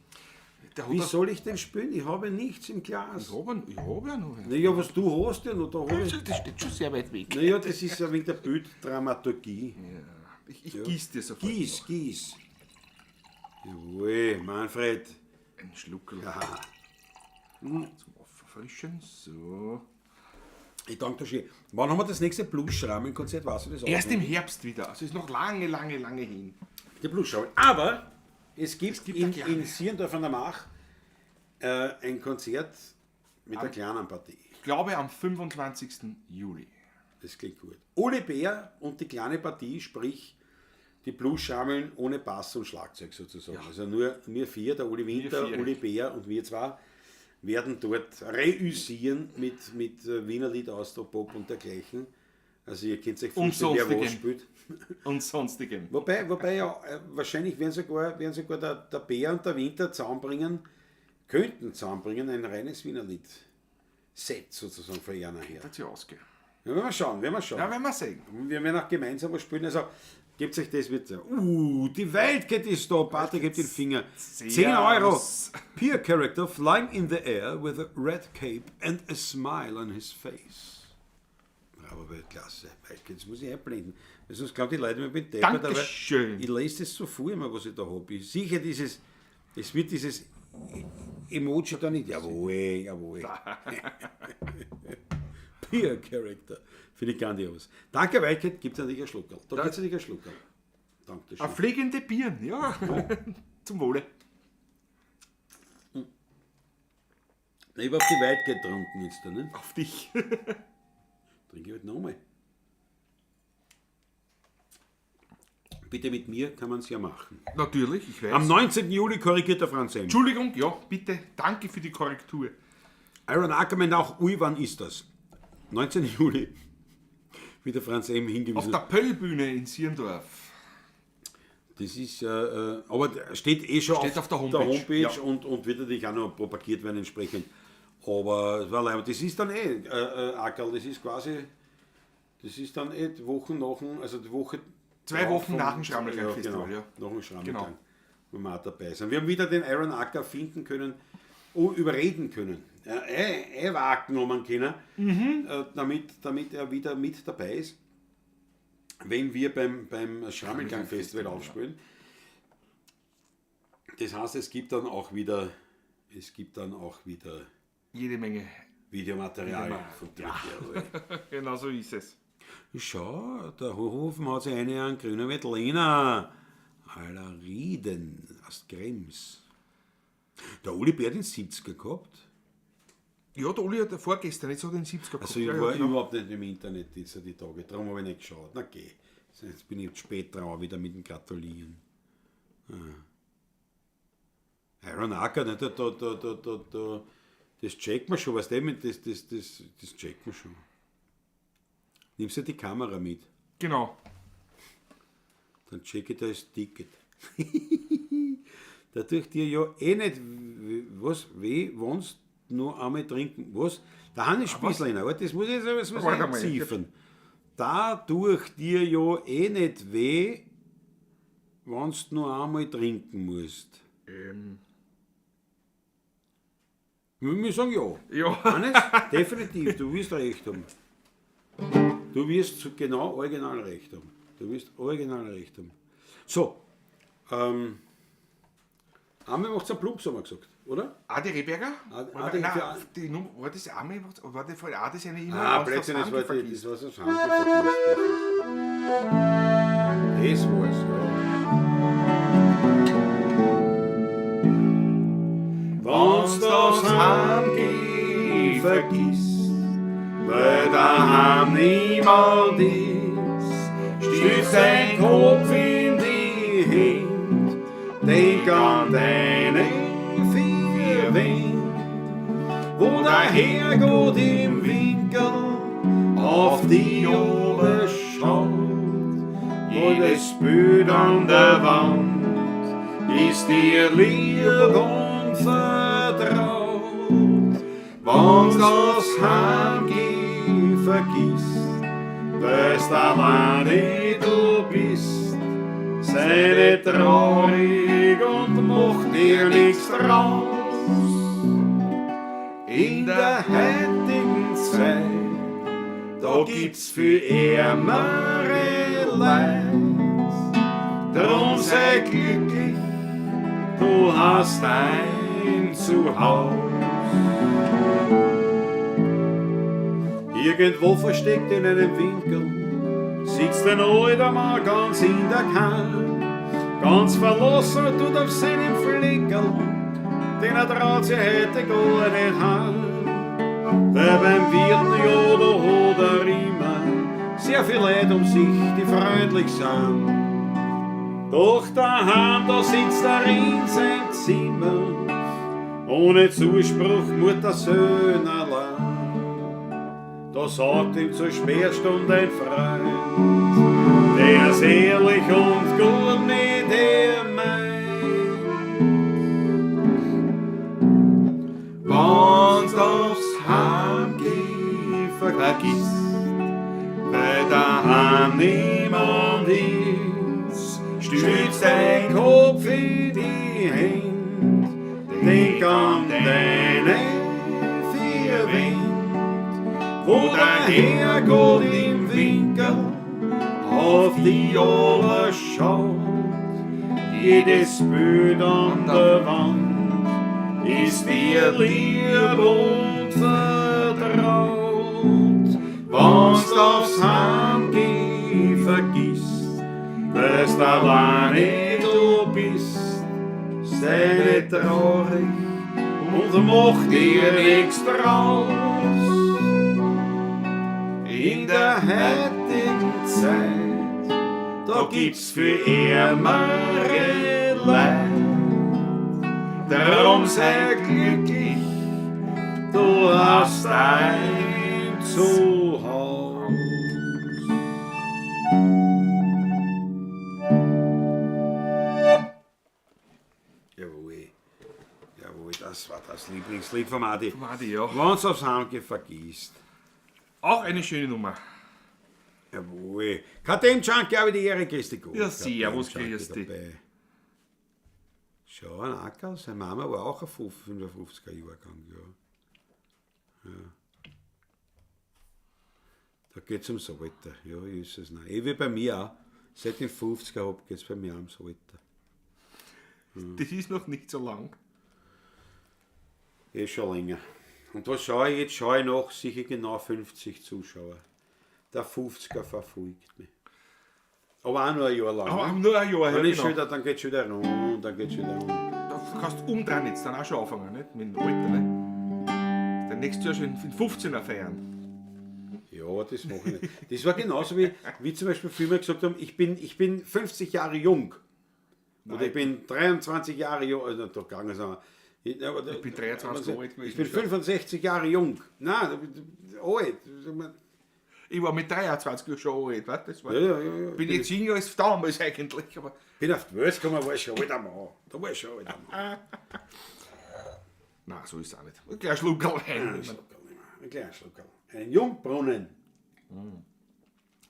Der hat Wie auch- soll ich denn spielen? Ich habe nichts im Glas. Ich habe ja noch einen. Naja, was du hast ja noch, da habe ich. Das steht schon sehr weit weg. Naja, das ist ja wegen der Bilddramaturgie. Ja. Ich gieß dir sofort. Gieß, noch. gieß. Jawohl, Manfred. Ein Schluckerl. Ja. Zum Auffrischen. So. Ich danke dir schön. Wann haben wir das nächste Blues-Schrammen-Konzert? Weißt du das auch? Erst im Herbst wieder. Also ist noch lange, lange, lange hin. Die Blues-Schrammen. Aber es gibt, gibt eine kleine. in Sierndorf an der Mach ein Konzert mit der kleinen Partie. Ich glaube am 25. Juli. Das klingt gut. Uli Bär und die kleine Partie, sprich die Blues-Schammeln ohne Bass und Schlagzeug sozusagen. Also nur wir vier, der Uli Winter, vier. Uli Bär und wir zwei, werden dort reüssieren mit Wienerlied, Austropop und dergleichen. Also ihr könnt euch Und vorstellen, wer was sonstigem. spielt. Und sonstigem. Wobei ja, wahrscheinlich werden sogar der Bär und der Winter zusammenbringen, könnten zusammenbringen, ein reines Wienerlied-Set sozusagen von Jana her. Wird sich ausgehen. Ja, werden wir schauen, werden wir schauen. Ja, werden wir sehen. Wir werden auch gemeinsam was spielen. Also, gebt euch das mit. Die Wildcat ist da. Patrick hebt den Finger. 10 Euro. Peer character flying in the air with a red cape and a smile on his face. Bravo, Weltklasse. Wildcat, das muss ich einblenden. Weil sonst glauben die Leute, ich bin deppert. aber Dankeschön. Ich lese das so vor immer, was ich da habe. Ich sicher dieses, es wird dieses Emoji da nicht. Jawohl, jawohl. Peer Character. Finde ich grandios. Danke, Wildcat. Gibt es natürlich ein Schluckerl. Da gibt es natürlich ein Schluckerl. Dankeschön. Eine pflegende Birn, ja. Zum Wohle. Ich habe auf die Wildcat getrunken jetzt da, ne? Auf dich. Trinke ich halt nochmal. Bitte mit mir kann man es ja machen. Natürlich, ich weiß. Am 19. Juli korrigiert der Franz M. Entschuldigung, ja, bitte. Danke für die Korrektur. Aaron Ackerman auch, ui, wann ist das? 19. Juli, wie der Franz M. Auf hingewiesen der hat. Pöllbühne in Sierndorf. Das ist, aber steht eh schon Steht auf der Homepage, Homepage ja. und wird natürlich auch noch propagiert werden entsprechend. Aber es war leid. Das ist dann Ackerl, das ist quasi, das ist dann eh die Wochen nach dem, also die Woche. 2 drauf Wochen vom- nach dem Schrammelklang-Festival, ja. ja. Genau, nach dem Schrammelklang, Genau. wo wir auch dabei sind. Wir haben wieder den Aaron Acker finden können, überreden können, wahrgenommen können, damit er wieder mit dabei ist, wenn wir beim Schrammelklang-Festival aufspielen. Das heißt, es gibt dann auch wieder, Jede Menge. Videomaterial von dir. Ja. Genau so ist es. Schau, der Hochofen hat sich eine an grüner Veltliner. Aller Rieden aus Krems. Der Uli Bär hat den 70er gehabt. Ja, der Uli hat vorgestern, jetzt hat er den 70er gehabt. Also ich ja, war ja, genau. überhaupt nicht im Internet jetzt die Tage, darum habe ich nicht geschaut. Na geh, jetzt bin ich spät dran wieder mit dem Gratulieren. Ah. Aaron Acker, ne, da, das checkt man schon, weißt du, das checkt man schon. Nimmst du die Kamera mit? Genau. Dann check ich das Ticket. Da tue ich dir ja eh nicht was weh, wenn's nur einmal trinken. Was? Der Hannes Spießlehner, warte, das muss ich jetzt das muss ich Warte mal, entziffern. Da tue ich dir ja eh nicht weh, wenn's nur einmal trinken musst. Wir sagen ja. Ja. Hannes, definitiv, du wirst recht haben. Du wirst genau original recht haben. Du wirst original recht haben. So, einmal macht's einen Plumps, haben wir gesagt, oder? Adi Rehberger? Adi- Nein, für- die Nummer, war das Arme, war die von Adi seine E-Mail? Ah, Wenn's Blödsinn, das das war, die, vergisst. das war so das Das war's, ja. Wenn's das Heimgeh vergisst, weil daheim niemand ist, Stütz dein Kopf in die Hände, denk an deine vier Wände, wo der Herrgott im Winkel auf die oben schaut. Jedes Bild an der Wand ist dir lieb und vertraut. Wenn's das Heimgeh vergisst, weil's alleine du bist, sei nicht traurig und mach dir nichts draus. In der heutigen Zeit, da gibt's für ärmere Leid. Drum sei glücklich, du hast ein Zuhause. Irgendwo versteckt in einem Winkel sitzt ein alter Mann ganz in der Kahn, ganz verlassen tut auf seinem Fleckerl, den er traut sich heute gar nicht heim. Weil beim Wirten, ja, da hat er immer sehr viel Leute um sich, die freundlich sind. Doch daheim, da sitzt er in seinem Zimmer, ohne Zuspruch Mutter Söhne allein. Da sagt ihm zur Sperrstunde ein Freund, der ist ehrlich und gut mit dir meint. Wenn's aufs Heimgeh vergisst, weil daheim niemand ist, stütz dein Kopf in die Hände, denk an deine vier Wände, wo der Herrgott im Winkel auf die Ohren schaut. Jedes Bild an der Wand ist dir lieb und vertraut. Wenn's aufs Heimgeh vergisst, weil's alleine du bist, sei nicht traurig und mach dir nichts draus. In der heutigen Zeit, da gibt's für ärmere Leid. Darum sei glücklich, du hast ein Zuhause. Jawohl, jawohl, das war das Lieblingslied vom Adi. Vom Adi, ja. Wenn's aufs Heimgehen vergisst. Auch eine schöne Nummer. Jawohl. KTM Junkie, habe die Ehre, grüß dich Gott. Ja, servus, KTM grüß Junkie dich. dabei. Schau, ein Ackerl, seine Mama war auch ein 55er Jahrgang, ja. Ja. Da geht's ums Alter. Ja, Jesus, nein. Eh wie bei mir auch. Seit ich 50er hab, geht's bei mir auch ums Alter. Das ist noch nicht so lang. Eh schon länger. Und was schaue ich jetzt? Schaue ich nach, sicher genau 50 Zuschauer. Der 50er verfolgt mich. Aber auch nur ein Jahr lang. Aber ne? nur ein Jahr, Dann ja, ist genau. schon wieder, dann geht's wieder rund, dann geht's wieder rund. Da kannst du umdrehen jetzt, dann auch schon anfangen, nicht? Mit dem Alter, ne? Dann nächstes Jahr schon in 15er feiern. Ja, das mache ich nicht. Das war genauso wie zum Beispiel früher gesagt haben, ich bin 50 Jahre jung. Oder ich bin 23 Jahre jung. Also, da gegangen sind wir. Ich bin 23 alt gewesen. Ich bin 65 Jahre jung. Nein, alt. Ich war mit 23 schon alt, weißt du? Das war, Ja. Bin jetzt jünger als damals eigentlich. Aber Bin auf die Welt gekommen, war ich schon alter Mann. Da war ich schon alter Mann. nein, so ist es auch nicht. Ein kleiner Schluckerl Wein. Ein Schluckerl, ein kleiner Schluckerl. Ein Jungbrunnen.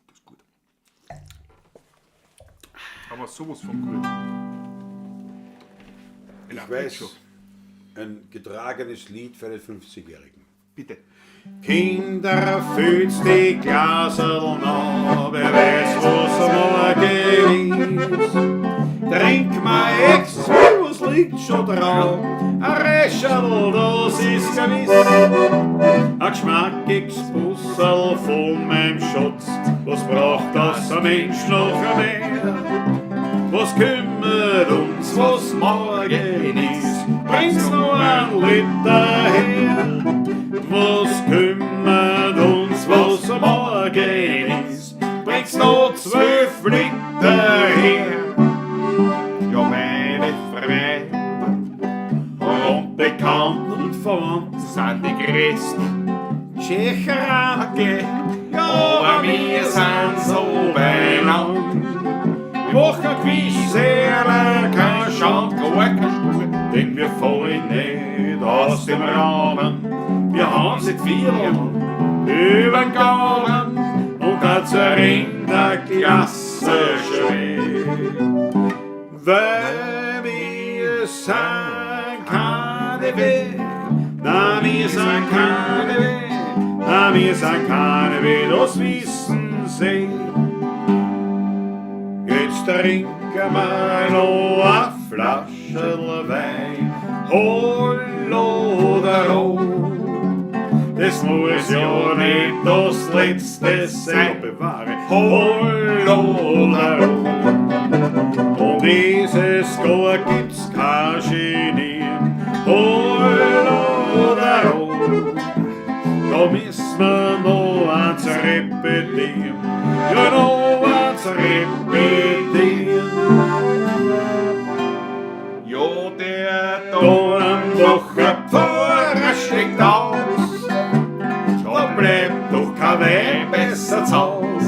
Das ist gut. Aber sowas von gut. Ich weiß, ein getragenes Lied für einen 50-Jährigen. Bitte. Kinder, füllt die Glaserl noch, wer weiß, was morgen ist. Trink mal ex, was liegt schon drauf? Ein Rescherl, das ist gewiss. Ein geschmackiges Busserl von meinem Schatz, was braucht das ein Mensch noch mehr? Was kümmert uns, was morgen ist? Bringt's noch ein Liter her? Was kümmert uns, was morgen ist? Bringt's noch 12 Bekannten und Verwandten sind die größten Tschecheranke, ja, Aber wir sind so beieinander. Wir machen gewiss ehrlich kein Schand, gar keine Spur, denn wir fallen nicht aus dem Rahmen. Wir haben seit 4 Jahren übern Gaumen und dazu in der Klasse schwer. Weil wir sind keine Weh, na wir sind keine Weh, na wir sind keine Weh, das wissen sie. Jetzt trinken wir noch a Flascherl Wein, hol oder roh. Das muss ja nicht das letzte sein, bewahre, hol oder roh. Und dieses Jahr gibt's kein Genie, hol oder roh. Da müssen wir noch eins repetieren, ja noch eins repetieren. Ja, der Dornbacher Pfarrer steckt aus, da bleibt doch kein Wein besser zu Haus.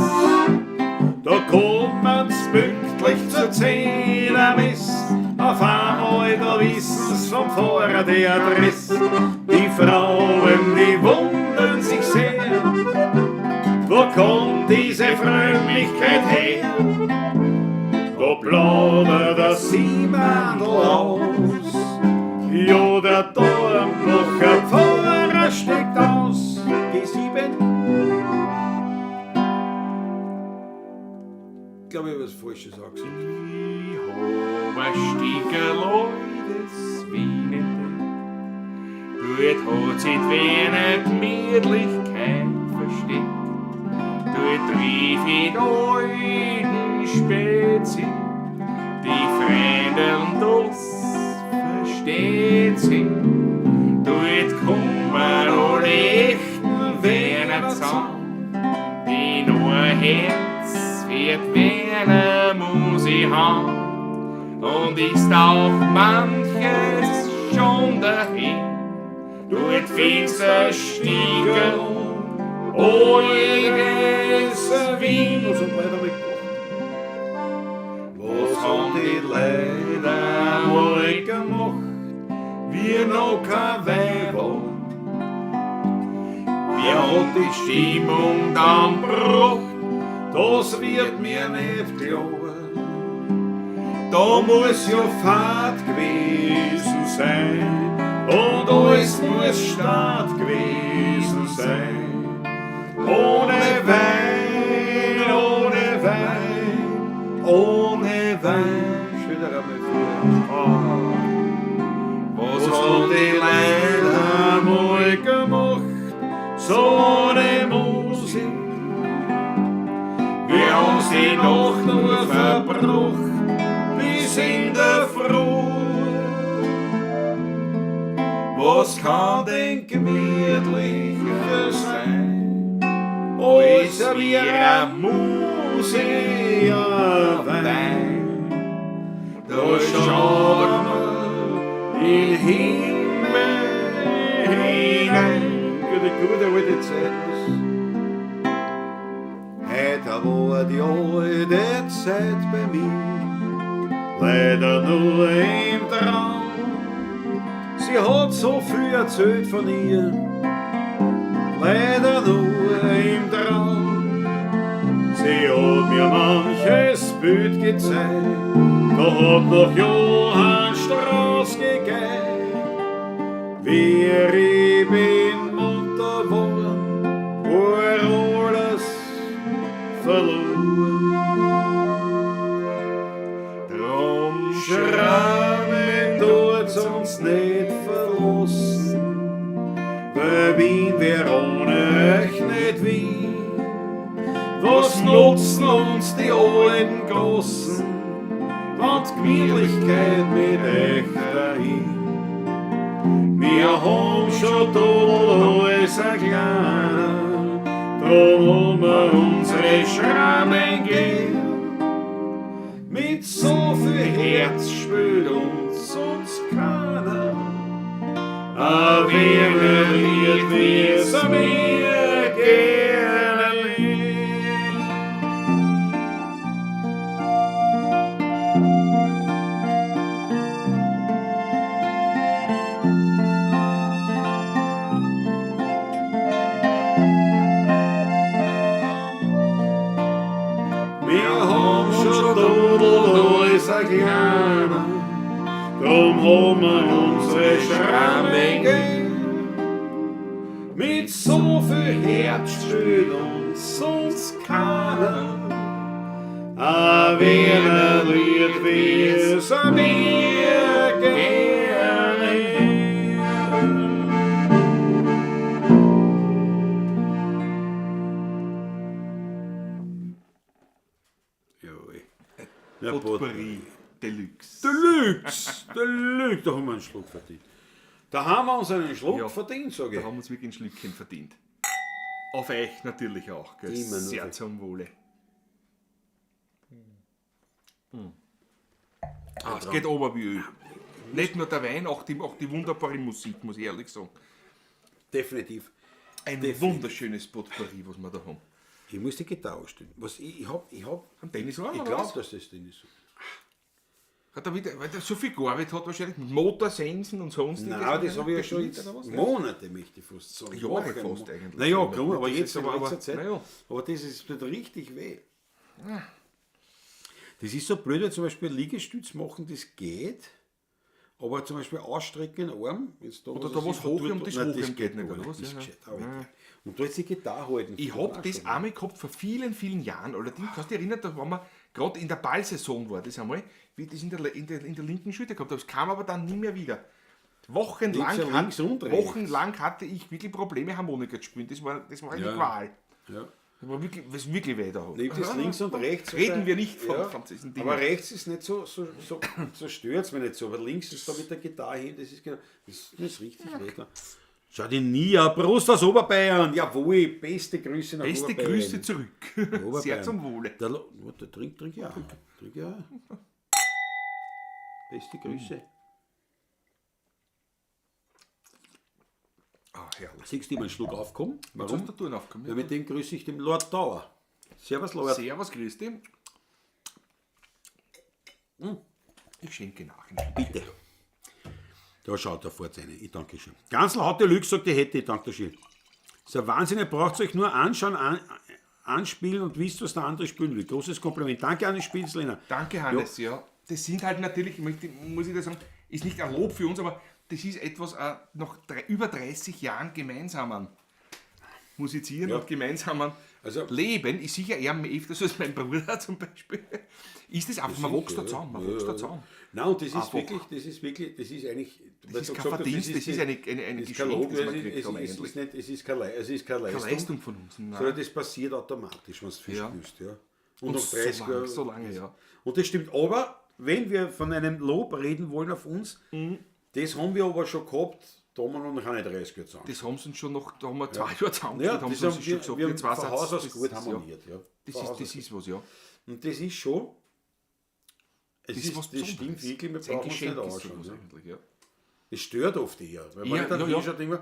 Da kommen's pünktlich zur Zehnermess, auf einmal da wissen's vom Pfarrer die Adresse. Die Frauen, die wundern sich sehr, wo kommt diese Frömmigkeit her? Da plaudert der Siebandl aus, ja, der Dornbacher Pfarrer steckt aus. G7. Ich glaube, ich habe was Falsches auch gesagt. Ich hab ein Stückerl altes Wien entdeckt. Dort hat sich die Gemütlichkeit versteckt. Dort triff ich die alten Spezi, die Freunde und das versteht sich. Dort kommen alle echten Wiener zusammen, die nur ein Herz für die Wiener Musik haben. Und ist auch manches schon dahin. Dort findest du Stückerl altes Wien. Was haben Leute einmal gemacht? Was haben die Leute einmal gemacht, wie noch kein Wein war? Wie hat die Stimmung dann gebracht? Das wird mir nicht klar. Da muss ja Fahrt gewesen sein und alles muss Start gewesen sein. Ohne Wein, ohne Wein, ohne Wein. Stell dir einmal vor. Ah. Was Was haben haben die die Leute Leute einmal gemacht? So eine Musik. Wir haben sie noch nur verbracht, bis in der Früh. Was kann denn gemütlicher sein, als wie ein Museerwein? Da schaut man in Himmel hinein. Ja, die gute alte Zeit, was? Heute war die alte Zeit bei mir, leider nur im Traum. Sie hat so viel erzählt von ihr, leider nur im Traum. Sie hat mir manches Bild gezeigt, da hat noch Johann Strauss gegeigt. Wie ich bin munter worden, war alles verloren. Drum Schrammen tut's uns nicht verlassen, weil Wien wär ohne euch nicht Wien. Was nutzen uns die alten Großen, wenn die Gemütlichkeit mit euch dahin? Wir haben schon da alles ein kleiner, drum haben wir unsere Schrammen gern. Mit so viel Herz spült uns keiner. A Wiener Lied, wie's mir gerne hätt. Wir haben schon Dudel, da ist ein kleiner, drum haben wir unsere Schramme gegeben. Mit so viel Herz spielt uns sonst keiner. A Wiener Lied, wie's mir gerne hätt. Jawohl. Ja, Potpourri Deluxe. Deluxe, Deluxe, da haben wir einen Schluck verdient. Da haben wir uns einen Schluck Ja. verdient, sage Da ich. haben wir uns wirklich ein Schlückchen verdient. Auf euch natürlich auch. Gell? Immer nur Sehr für- zum Wohle. Ah, es geht ober wie Öl. Nicht nur der Wein, auch die wunderbare Musik, muss ich ehrlich sagen. Definitiv. Ein wunderschönes Potpourri, was wir da haben. Ich muss die Gitarre stellen. Was ich, ich hab, ich hab, Am Tennis war ich glaube, dass das Ding ist. Hat er wieder, weil der so viel gearbeitet hat, wahrscheinlich mit Motorsensen und sonstiges. Nein, das habe ich ja schon Bedient jetzt oder was? Monate, möchte ich fast sagen. Jahre Wochen, fast eigentlich. Naja, klar, aber Das jetzt ist in aber- letzter Zeit. naja. Aber das ist tut richtig weh. Das ist so blöd, weil zum Beispiel Liegestütz machen, das geht. Aber zum Beispiel ausstrecken den Arm. Jetzt da, Oder was da er was sich hoch vertut und das hat, nein, hochheben das geht nicht, gar oder was? Das ist Ja, ja. gescheit, aber ich- Und da jetzt die Gitarre halten. Ich hab das einmal gehabt vor vielen, vielen Jahren. Allerdings, kannst du dich erinnern, da waren wir gerade in der Ballsaison war das einmal, wie ich das in der linken Schulter gehabt habe. Das kam aber dann nie mehr wieder. Wochenlang, Links, links und rechts. wochenlang hatte ich wirklich Probleme, Harmonika zu spielen. Das war eine Ja. Qual. Ja. Das war wirklich, was wirklich weh da hat. Neben das links und rechts. Reden wir nicht von diesen Dingen. Aber rechts ist nicht so, so, so, so stört es mich nicht so. Aber links ist da mit der Gitarre hin, das ist genau. Das ist richtig weh da. Schau die Nia, Prost aus Oberbayern. Jawohl, beste Grüße nach Beste Oberbayern. Grüße zurück. Oberbayern. Sehr zum Wohle. Der, warte, trink ja. Trink ja. Beste Grüße. Ah, herrlich. Siehst du, ich hab einen Schluck aufgekommen? Jetzt Warum? hast du Touren aufgekommen. Weil mit dem grüße ich den Lord Tower. Servus, Lord. Servus, grüß dich. Ich schenke nach. Bitte. Da schaut er fort rein. Ich danke schön. Gansel hat die Lüge gesagt, die hätte ich. Danke schön. Das ist ein Wahnsinn, ihr braucht euch nur anschauen, anspielen und wisst, was der andere spielen will. Großes Kompliment. Danke an die Spielslehner. Danke, Hannes, ja. Das sind halt natürlich, muss ich da sagen, ist nicht ein Lob für uns, aber das ist etwas nach über 30 Jahren gemeinsamen Musizieren Ja. und gemeinsamen Also- Leben, ist sicher eher öfters als mein Bruder zum Beispiel. Ist das einfach, man wächst da zusammen, man wächst da zusammen. Nein, und das ist Einfach. wirklich, das ist wirklich, das ist eigentlich. Das ist kein Verdienst, das ist eine das ist kein Geschenk, Lob, das es wir ist, gekriegt es haben ist, es eigentlich. ist nicht, es ist keine, es ist keine Keine Leistung, Leistung von uns. Nein. sondern das passiert automatisch, wenn du viel Ja. spielst. Ja. Und, Und nach so 30 lange, Jahren. so lange, ja. Und das stimmt. Aber wenn wir von einem Lob reden wollen auf uns, das haben wir aber schon gehabt, da haben wir noch keine 30 Jahre zusammen. Das haben sie uns schon noch, da haben wir 2 Jahre zusammen Ja, haben das sie uns haben schon wir, gesagt, wir wir haben zwei von Satz, Haus aus das gut ist, ja. harmoniert. Ja. Das Von ist, Haus das aus ist was, ja. Und das ist schon, es Das ist, ist was das stimmt Besonderes. wirklich, wir Das ist ein brauchen uns nicht Geschenk ist anschauen. sowas Ja. eigentlich, ja. Das stört oft eher, weil man Ja, dann ja, ja. hinschaut und denkt,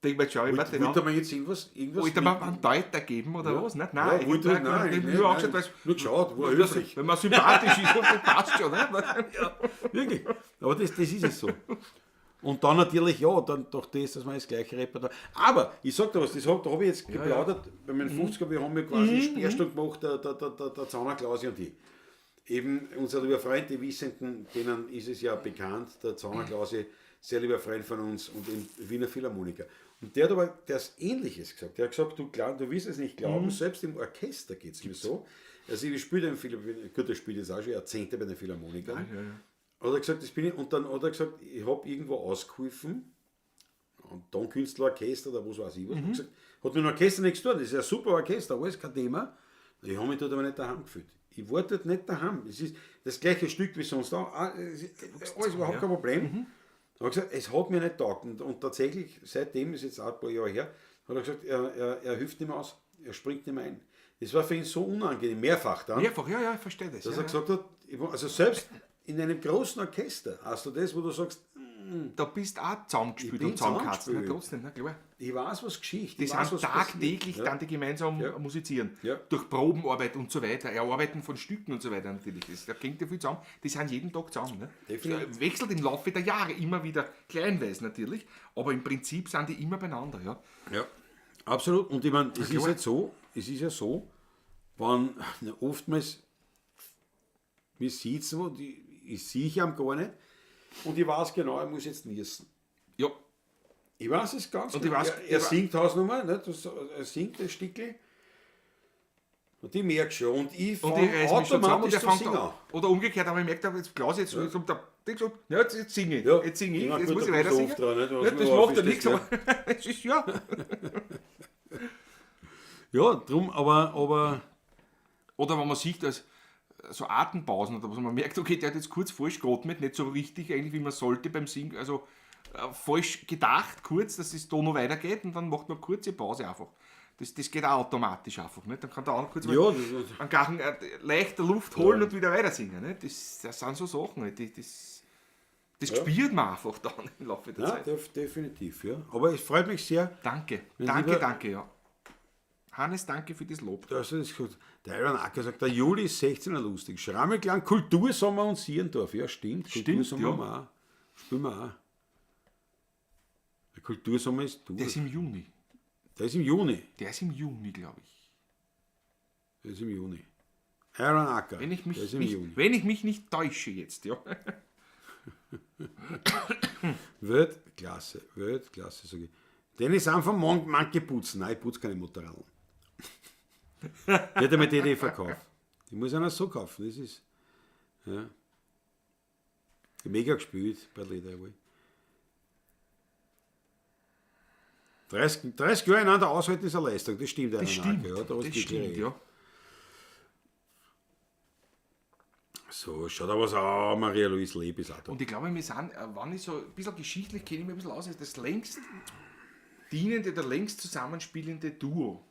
Denk mal, schau ich mir wollte den wollte an. man jetzt irgendwas Wollte man einen Deuter geben oder Ja. was? Nicht? Ja, Nein, wollte- nein, nein, nein, nein, nur angeschaut, nein. weil's- Nur geschaut, war höflich. Wenn man sympathisch ist, dann passt schon. Ne? Ja, wirklich. Aber das ist es so. Und dann natürlich, ja, dann durch das, dass man das gleiche Repertoire. Aber ich sag dir was, da habe ich jetzt geplaudert, bei meinen 50er, wir haben ja quasi mhm. Sperrstunde gemacht, der Zauner Klausi und ich. Eben unser lieber Freund, die Wissenden, denen ist es ja bekannt, der Zauner Klausi, sehr lieber Freund von uns und im Wiener Philharmoniker. Und der hat aber das Ähnliches gesagt. Der hat gesagt, du wirst es nicht glauben, selbst im Orchester geht es mir so. Also ich spiele im Philharmoniker, gut, der spielt jetzt auch schon Jahrzehnte bei den Philharmonikern. Ja, ja. Hat er gesagt, das bin ich, und dann hat er gesagt, ich habe irgendwo ausgeholfen, und dann Künstlerorchester oder was weiß ich was. Hat gesagt, hat mit dem Orchester nichts zu tun, das ist ein super Orchester, alles kein Thema. Ich habe mich dort aber nicht daheim gefühlt. Ich war dort nicht daheim. Es ist das gleiche Stück wie sonst auch, es ist alles überhaupt kein Problem. Er hat gesagt, es hat mir nicht taugt. Und tatsächlich, seitdem, ist jetzt auch ein paar Jahre her, hat er gesagt, er hilft nicht mehr aus, er springt nicht mehr ein. Das war für ihn so unangenehm, mehrfach dann. Mehrfach, ja, ja, ich verstehe das. Dass ja, er gesagt hat, also selbst in einem großen Orchester hast du das, wo du sagst, Da bist du auch zusammengespielt Ich bin und zusammengekatzt. Na, zusammengespielt. trotzdem, na klar. ich weiß, was Geschichte, Die ich weiß, sind was passiert. tagtäglich Ja. dann die gemeinsam Ja. musizieren. Ja. Durch Probenarbeit und so weiter, Erarbeiten von Stücken und so weiter natürlich. Das, da klingt ja viel zusammen. Die sind jeden Tag zusammen. Ne? Definitiv. Wechselt im Laufe der Jahre immer wieder, kleinweise natürlich, aber im Prinzip sind die immer beieinander. Ja. Ja, absolut. Und ich meine, es ist klar. halt so, es ist ja so, wenn na, oftmals wir sitzen wo, die, ich sehe ich am gar nicht und ich weiß genau, ich muss jetzt niesen. Ja, Ich weiß es ganz Und ich genau. weiß- Er singt Hausnummer, ne? Das, er singt das Stickel. Und ich merke schon. Und ich und fange ich reiß mich schon zusammen und automatisch der zu fängt singen an. an. Oder umgekehrt, aber ich merke, jetzt Klaus, jetzt kommt der, der gesagt, ja, jetzt singe ich, Ja. jetzt singe ich, Ja, jetzt gut, muss ich da weiter kommst du singen. oft dran, nicht? Was Ja, mir das auf macht ja ist, nichts, das, aber es ist ja. Ja, drum, aber Oder wenn man sieht, als so Atempausen oder was man merkt, okay, der hat jetzt kurz falsch geatmet, nicht so richtig eigentlich, wie man sollte beim Singen, also falsch gedacht kurz, dass es da noch weitergeht und dann macht man kurze Pause einfach. Das geht auch automatisch einfach. Nicht? Dann kann der andere kurz mal ja, das, einen Gachen leichter Luft holen und wieder weiter singen. Nicht? Das sind so Sachen, nicht? Das spürt man einfach dann im Laufe der ja, Zeit. definitiv, ja. Aber es freut mich sehr, Danke, Mein danke, lieber- danke, ja. Hannes, danke für das Lob. Da hast du das gesagt. Der Iron Acker sagt, der Juli ist 16er lustig. Schrammelklang, Kultursommer und Sierendorf. Ja, stimmt. Stimmt, Kultursommer ja. haben wir auch. Spielen wir auch. Der Kultursommer ist durch. Der ist im Juni. Der ist im Juni. Der ist im Juni, glaube ich. Der ist im Juni. Iron Acker. Wenn ich mich, Der ist im nicht, Juni. wenn ich mich nicht täusche jetzt, ja. Weltklasse, Weltklasse, sage ich. Dennis sind von manche putzen. Nein, ich putze keine Motorradeln. Die hat einmal die Idee verkauft. Die muss einer so kaufen. Das ist. Ja. Mega gespielt bei Leder, jawohl. 30 Jahre einander aushalten ist eine Leistung, das stimmt. Das stimmt, Ja, da hast du das wirklich stimmt, recht. ja. So, schaut aber was an, Maria-Louise Leb ist auch da. Und ich glaube, wir sind, wenn ich so ein bisschen geschichtlich kenne ich mich ein bisschen aus, ist das längst dienende, der längst zusammenspielende Duo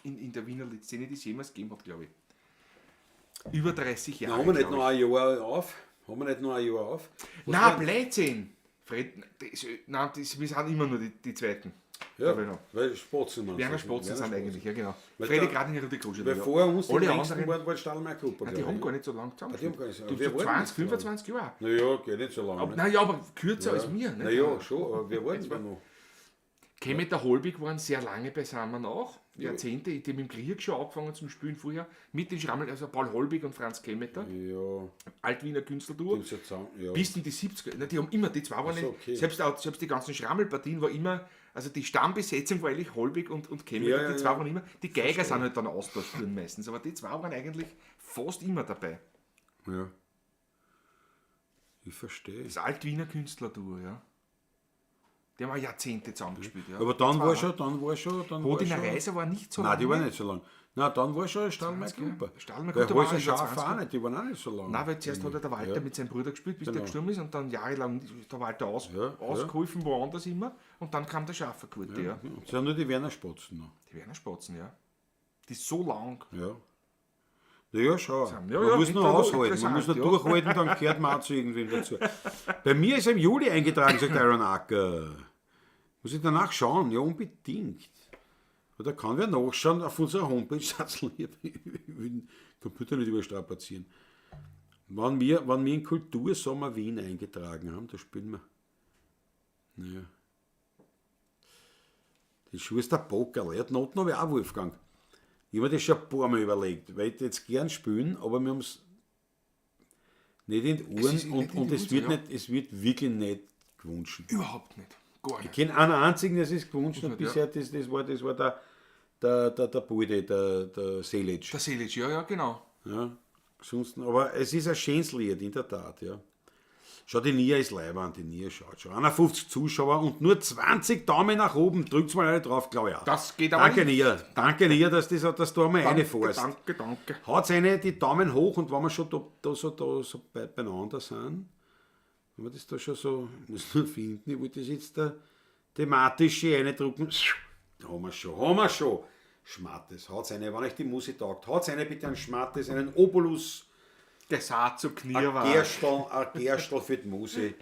in der Wiener Szene, die es jemals gegeben hat, glaube ich. Über 30 Na, Jahre. haben wir nicht glaub noch ein Jahr auf? Haben wir nicht noch ein Jahr auf? ich. Nein, Blödsinn! Fred, das, nein, das, wir sind immer nur die Zweiten. Ja, Glaub ich noch. weil Spatzen man. Werner Spatzen sind eigentlich, ja genau. Weil Freddy da- Gradinger und die Kruschel. Weil ja. vor uns die Alle längsten anderen, waren, waren Stahlmeier Gruppe. nein, die haben gar nicht so lange zusammen. die haben gar nicht so lange. Die Wir so waren 20, nicht so 25 Jahre. Naja, geht nicht so lange. Aber, naja, aber kürzer als wir. Ne? Naja, schon, aber wir waren da noch. Kemet der Holbig waren sehr lange beisammen auch, Jahrzehnte. Die haben im Krieg schon angefangen zum Spielen vorher, mit den Schrammel, also Paul Holbig und Franz Kemeter, Ja, Altwiener Künstlerduo, die sind zusammen, ja. bis in die 70er. Na, die haben immer, die zwei waren Ach so, nicht, okay. selbst, auch, selbst die ganzen Schrammelpartien war immer, also die Stammbesetzung war eigentlich Holbig und Kemeter, Ja, ja, die zwei ja. waren immer, die Geiger sind halt dann austauscht worden meistens, aber die zwei waren eigentlich fast immer dabei. Ja. Ich verstehe. Das Altwiener Künstlerduo, ja. Die haben auch Jahrzehnte zusammengespielt, ja. Aber dann Zwei, war ne? schon, dann war schon, dann war Rodiner schon. Reiser war nicht so Nein, die lange. waren nicht so lang. Nein, dann war schon Stahlmeier 20 Jahre. Gruppe. Stahlmeier Weil Gruppe war Häuser über Schaf 20 auch nicht, die waren auch nicht so lang. Nein, weil zuerst hat ja der Walter Ja. mit seinem Bruder gespielt, bis der Genau. gestorben ist und dann jahrelang ist der Walter Ja, ausgeholfen, woanders immer und dann kam der Schafferkurte, ja. Und sind nur die Werner Spatzen noch. Die Werner Spatzen, ja. Die ist so lang. Ja. Ja, schau. Ja, Man ja, muss nur aushalten, man muss interessant, nur ja. durchhalten, dann gehört man auch zu irgendwem dazu. Bei mir ist im Juli eingetragen, sagt Iron Acker. Muss ich danach schauen? Ja, unbedingt. Oder kann wer nachschauen auf unserer Homepage, Satz, ich will den Computer nicht überstrapazieren. Wenn wir in Kultursommer Wien eingetragen haben, da spielen wir. Naja. Die Schuhe ist der Pokerl. Ja, die Noten habe ich auch, Wolfgang. Ich habe mir das schon ein paar Mal überlegt, weil ich jetzt gern spielen, aber wir haben es nicht in den Ohren ist und, nicht in und die es, Uhren, wird ja. nicht, es wird wirklich nicht gewünscht. Überhaupt nicht. Gar Ich nicht. kenne einen einzigen, der es gewünscht hat ja. bisher, das war der Bulde, der Selic. Der Selic, ja, ja, genau. Ja, sonst, aber es ist ein schönes Lied, in der Tat, ja. Schau, die Nia ist leiwand, die Nia schaut schon. 51 Zuschauer und nur 20 Daumen nach oben. Drückt's mal alle drauf, glaube ich auch. Das geht aber Danke, nicht. Nia. Danke, Nia, dass du einmal Danke, reinfährst. danke, danke. Haut eine die Daumen hoch und wenn wir schon da so beieinander sind, wenn wir das da schon so, muss nur finden, ich wollte das jetzt da thematisch hier reindrucken. Da haben wir schon, haben wir schon. Schmattes, haut's eine, wenn euch die Musik taugt, haut's eine bitte einen Schmattes, einen Obolus. Der Saat zu Knie Ein war. Gerstl, ein Gerstl für die Muse.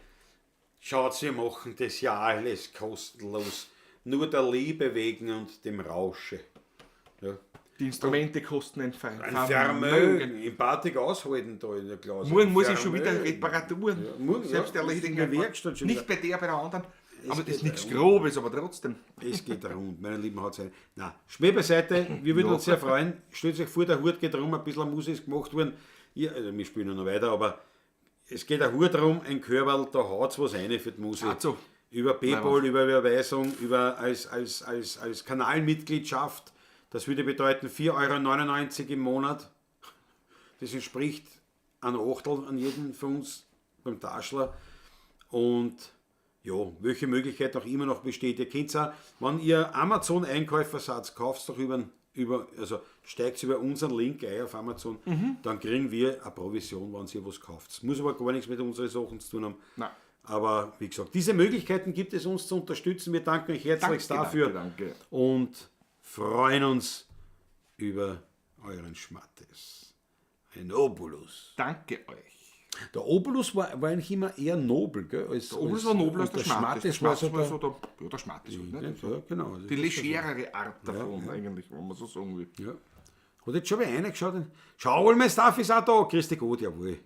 Schaut, wir machen das ja alles kostenlos. Nur der Liebe wegen und dem Rausche. Ja. Die Instrumente kosten ein Ein Vermögen. Im Batik aushalten da in der Klaus. Morgen muss ich schon wieder Reparaturen. Ja, morgen, selbst ja, erledigen. in der Werkstatt schon Nicht wieder. bei der, bei der anderen. Aber das ist geht nichts rund. Grobes, aber trotzdem. Es geht rund, meine lieben Hautseite. Na, Schmäh beiseite, wir würden uns sehr freuen. Stellt euch vor, der Hut geht rum, ein bisschen Musik ist gemacht worden. Ja, also wir spielen ja noch weiter, aber es geht ein Hut rum, ein Körperl, da haut's was rein für die Musik. Ach so. Über PayPal, über Überweisung, über als Kanalmitgliedschaft. Das würde bedeuten 4,99 € im Monat. Das entspricht einem Achtel an jedem von uns beim Taschler. Und ja, welche Möglichkeit auch immer noch besteht. Ihr kennt auch, wenn ihr Amazon-Einkäufer seid, kauft doch über, also steigt über unseren Link ein auf Amazon, dann kriegen wir eine Provision, wenn ihr was kauft. Muss aber gar nichts mit unseren Sachen zu tun haben. Nein. Aber wie gesagt, diese Möglichkeiten gibt es uns zu unterstützen. Wir danken euch herzlichst Danke, dafür danke, danke. und freuen uns über euren Schmattes. Ein Obolus. Danke euch. Der Obolus war eigentlich immer eher nobel, gell? Als, Der Obolus war nobler als und der Schmattes. Der Schmattes war war so so der, ja, der Schmattes halt, ne? der, ja, genau. Die legerere Art davon eigentlich, wenn man so sagen will. Ja. Hat jetzt schon wer reingeschaut? Schau wohl, mein Staff ist auch da. Christi Gott, jawohl.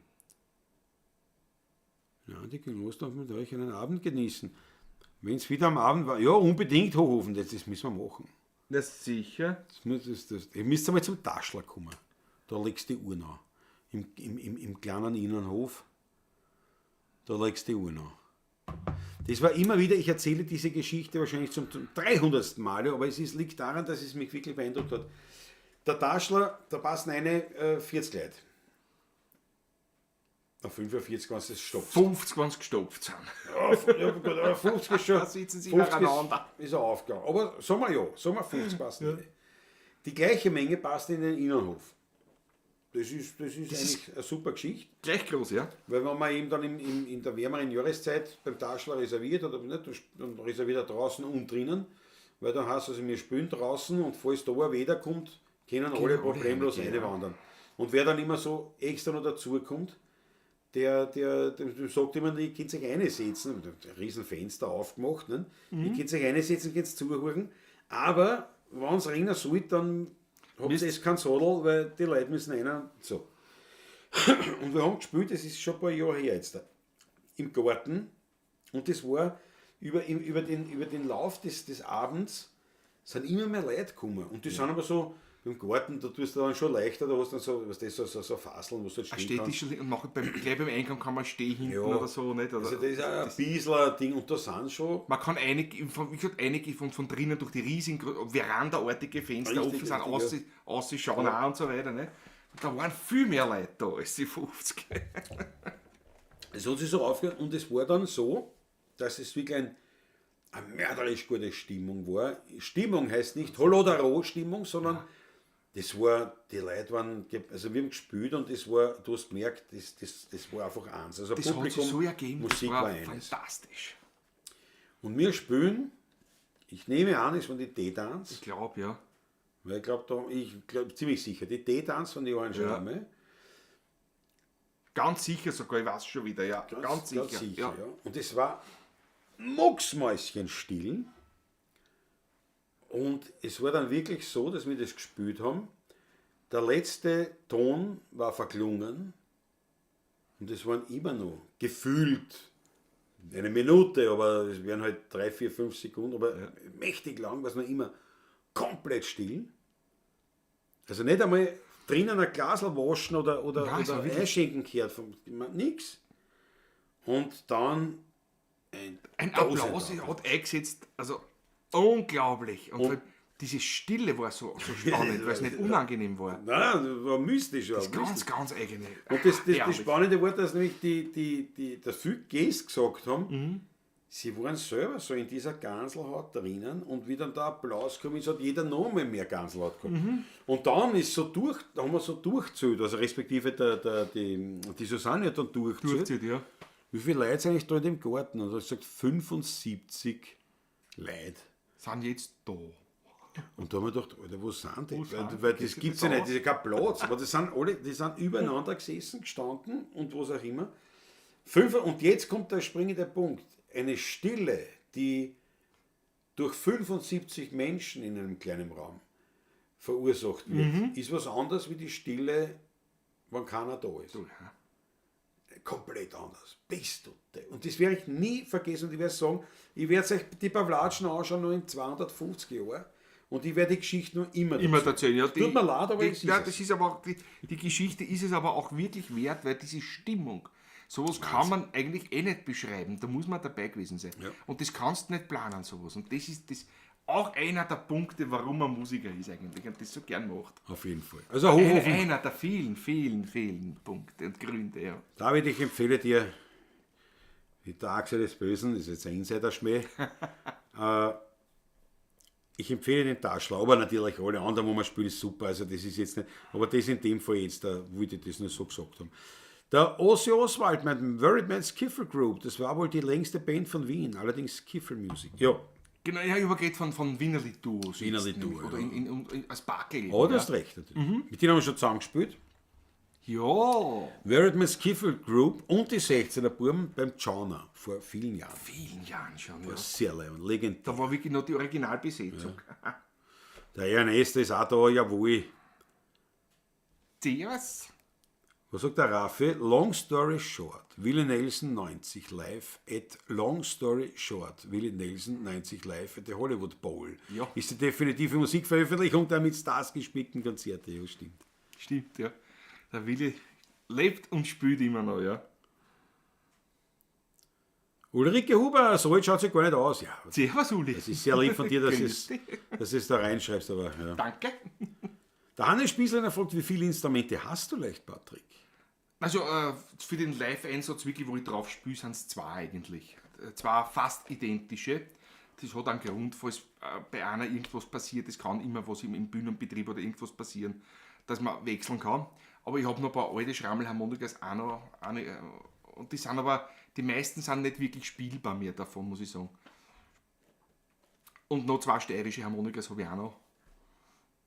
Ja, die Genossen darf mit euch einen Abend genießen. Wenn es wieder am Abend war, ja, unbedingt hochrufen, das müssen wir machen. Na sicher. Das muss, das, das, ihr müsst einmal zum Taschler kommen. Da legst du die Uhr an. Im kleinen Innenhof, da legst du die Uhr an. Das war immer wieder, ich erzähle diese Geschichte wahrscheinlich zum 300. Mal, aber es liegt daran, dass es mich wirklich beeindruckt hat. Der Taschler, da passen eine 40 Leute. Na, 45, wenn es stopft. 50, wenn sie gestopft sind. Ja, gut, aber 50 ist schon. Da sitzen sie 50 übereinander. Ist er aufgegangen. Aber sagen wir ja, sagen wir 50 passen. Ja. Die gleiche Menge passt in den Innenhof. Das ist eigentlich eine super Geschichte. Gleich groß, ja? Weil wenn man eben dann in der wärmeren Jahreszeit beim Taschler reserviert, oder nicht, dann reserviert er draußen und drinnen, weil dann heißt es, also, wir spielen draußen und falls da ein Wetter kommt, können alle problemlos reinwandern. Und wer dann immer so extra noch dazukommt, der sagt immer, ihr könnt sich reinsetzen, ein Riesenfenster aufgemacht, ne? Ihr könnt sich reinsetzen, könnt zuhören, aber wenn es regnen soll, dann habt ihr das kein Sadel, weil die Leute müssen rein. So. Und wir haben gespielt, das ist schon ein paar Jahre her jetzt, im Garten. Und das war über den Lauf des Abends sind immer mehr Leute gekommen. Und die sind aber so, im Garten, da tust du dann schon leichter, da hast du dann so, was das, so Faseln, wo du halt stehen kannst. Steht und machen gleich beim Eingang kann man stehen hinten Ja. oder so, nicht? Oder Also das ist auch ein bisschen ein Ding und da sind schon... Man kann einige, wie gesagt, einige von drinnen durch die riesigen verandaartige Fenster Richtig, offen sind, richtig, ausschauen auch und so weiter. Ne? Und da waren viel mehr Leute da als die 50. Es hat sich so aufgehört und es war dann so, dass es wirklich eine mörderisch gute Stimmung war. Stimmung heißt nicht Holodaro-Stimmung, sondern das war, die Leute waren, also wir haben gespielt und das war, du hast gemerkt, das war einfach eins. Also Das Publikum, hat sich so ergeben, Musik das war war eines. fantastisch. Und wir spielen, ich nehme an, es waren die T-Dance. Ich glaube, ja. Weil ich glaube, ziemlich sicher, die T-Dance von Johann Schrame. Ja. Ganz sicher sogar, ich weiß schon wieder, ja. Ganz sicher. Ganz sicher, ja. ja. Und es war mucksmäuschenstill. Und es war dann wirklich so, dass wir das gespielt haben. Der letzte Ton war verklungen und es waren immer noch gefühlt eine Minute, aber es wären halt 3, 4, 5 Sekunden, aber ja, mächtig lang war es noch immer komplett still. Also nicht einmal drinnen ein Glasl waschen oder einschenken gehört, nix. Und dann ein Applaus hat eingesetzt, also unglaublich. Und diese Stille war so spannend, weil es nicht unangenehm war. Nein, das war mystisch. Das ist ganz, ganz eigene. Und das Spannende war, dass nämlich die viele Gäste gesagt haben, sie waren selber so in dieser Ganselhaut drinnen und wie dann der Applaus kam, ist, hat jeder noch mal mehr Ganselhaut gehabt. Mhm. Und dann ist so durch, da haben wir so durchgezählt, also respektive die Susanne hat dann durchgezählt. Durchzählt, ja. Wie viele Leute sind eigentlich da in dem Garten? Und er hat gesagt, 75 Leute. Sind jetzt da. Und da haben wir gedacht, Alter, wo sind die? Wo sind weil die? weil das Geht sich gibt es das ja nicht, aus? das ist ja kein Platz. Aber das sind alle, die sind übereinander gesessen, gestanden und was auch immer. Und jetzt kommt der springende Punkt. Eine Stille, die durch 75 Menschen in einem kleinen Raum verursacht wird, ist was anderes wie die Stille, wenn keiner da ist. Ja. Komplett anders. Bist du de- Und das werde ich nie vergessen und ich werde sagen, ich werde euch die Pawlatschen anschauen nur in 250 Jahren und ich werde die Geschichte nur immer Immer dazu. erzählen. Ja, Tut mir leid, aber die, es ist ja, es. das ist aber auch, die Geschichte ist es aber auch wirklich wert, weil diese Stimmung, sowas kann man eigentlich eh nicht beschreiben. Da muss man dabei gewesen sein. Ja. Und das kannst du nicht planen, sowas. Und das ist das auch einer der Punkte, warum man Musiker ist eigentlich und das so gern macht. Auf jeden Fall. Also hoch, hoch, Einer der vielen, vielen, vielen Punkte und Gründe, ja. David, ich empfehle dir die Achse des Bösen, ist jetzt ein Insider-Schmäh. Ich empfehle den Taschler, aber natürlich alle anderen, wo man spielt, ist super. Also das ist jetzt nicht, aber das in dem Fall jetzt, da wollte ich das nur so gesagt haben. Der Ozzy Oswald mit dem Worried Man Skiffle Group, das war wohl die längste Band von Wien, allerdings Skiffle Music. Ja, Genau, ich habe übergeht von Wienerli Duos. Wienerli jetzt nämlich, Duo, Oder ja. als Bargeld. oh, du ja. hast recht natürlich. Mit denen haben wir schon zusammen gespielt. Ja, Worried Man Skiffle Group und die 16er Buben beim Jana vor vielen Jahren. vielen Jahren schon. Ja. Sehr leibend, legendär. Da war wirklich noch die Originalbesetzung. Der Ernest ist auch da, jawohl. Servus. Was sagt der Raffi? Long story short, Willie Nelson 90 live at Long Story Short, Willie Nelson 90 live at the Hollywood Bowl. Ja. Ist die definitive Musikveröffentlichung der mit Stars gespickten Konzerte. Ja, stimmt. Stimmt, ja. Der Willi lebt und spielt immer noch, ja. Ulrike Huber, so alt schaut sie gar nicht aus. Ja, Servus, Uli. das ist sehr lieb von dir, dass Grüß es, dich. dass es da reinschreibst, aber ja. Danke. Der Hannes Spießleiner fragt, wie viele Instrumente hast du leicht, Patrick? Also für den Live-Einsatz, wirklich, wo ich drauf spiele, sind es zwei eigentlich. Zwei fast identische. Das hat einen Grund, falls bei einer irgendwas passiert, es kann immer was im Bühnenbetrieb oder irgendwas passieren, dass man wechseln kann. Aber ich habe noch ein paar alte Schrammelharmonikas auch noch. Und die sind aber, die meisten sind nicht wirklich spielbar mehr davon, muss ich sagen. Und noch zwei steirische Harmonikas habe ich auch noch.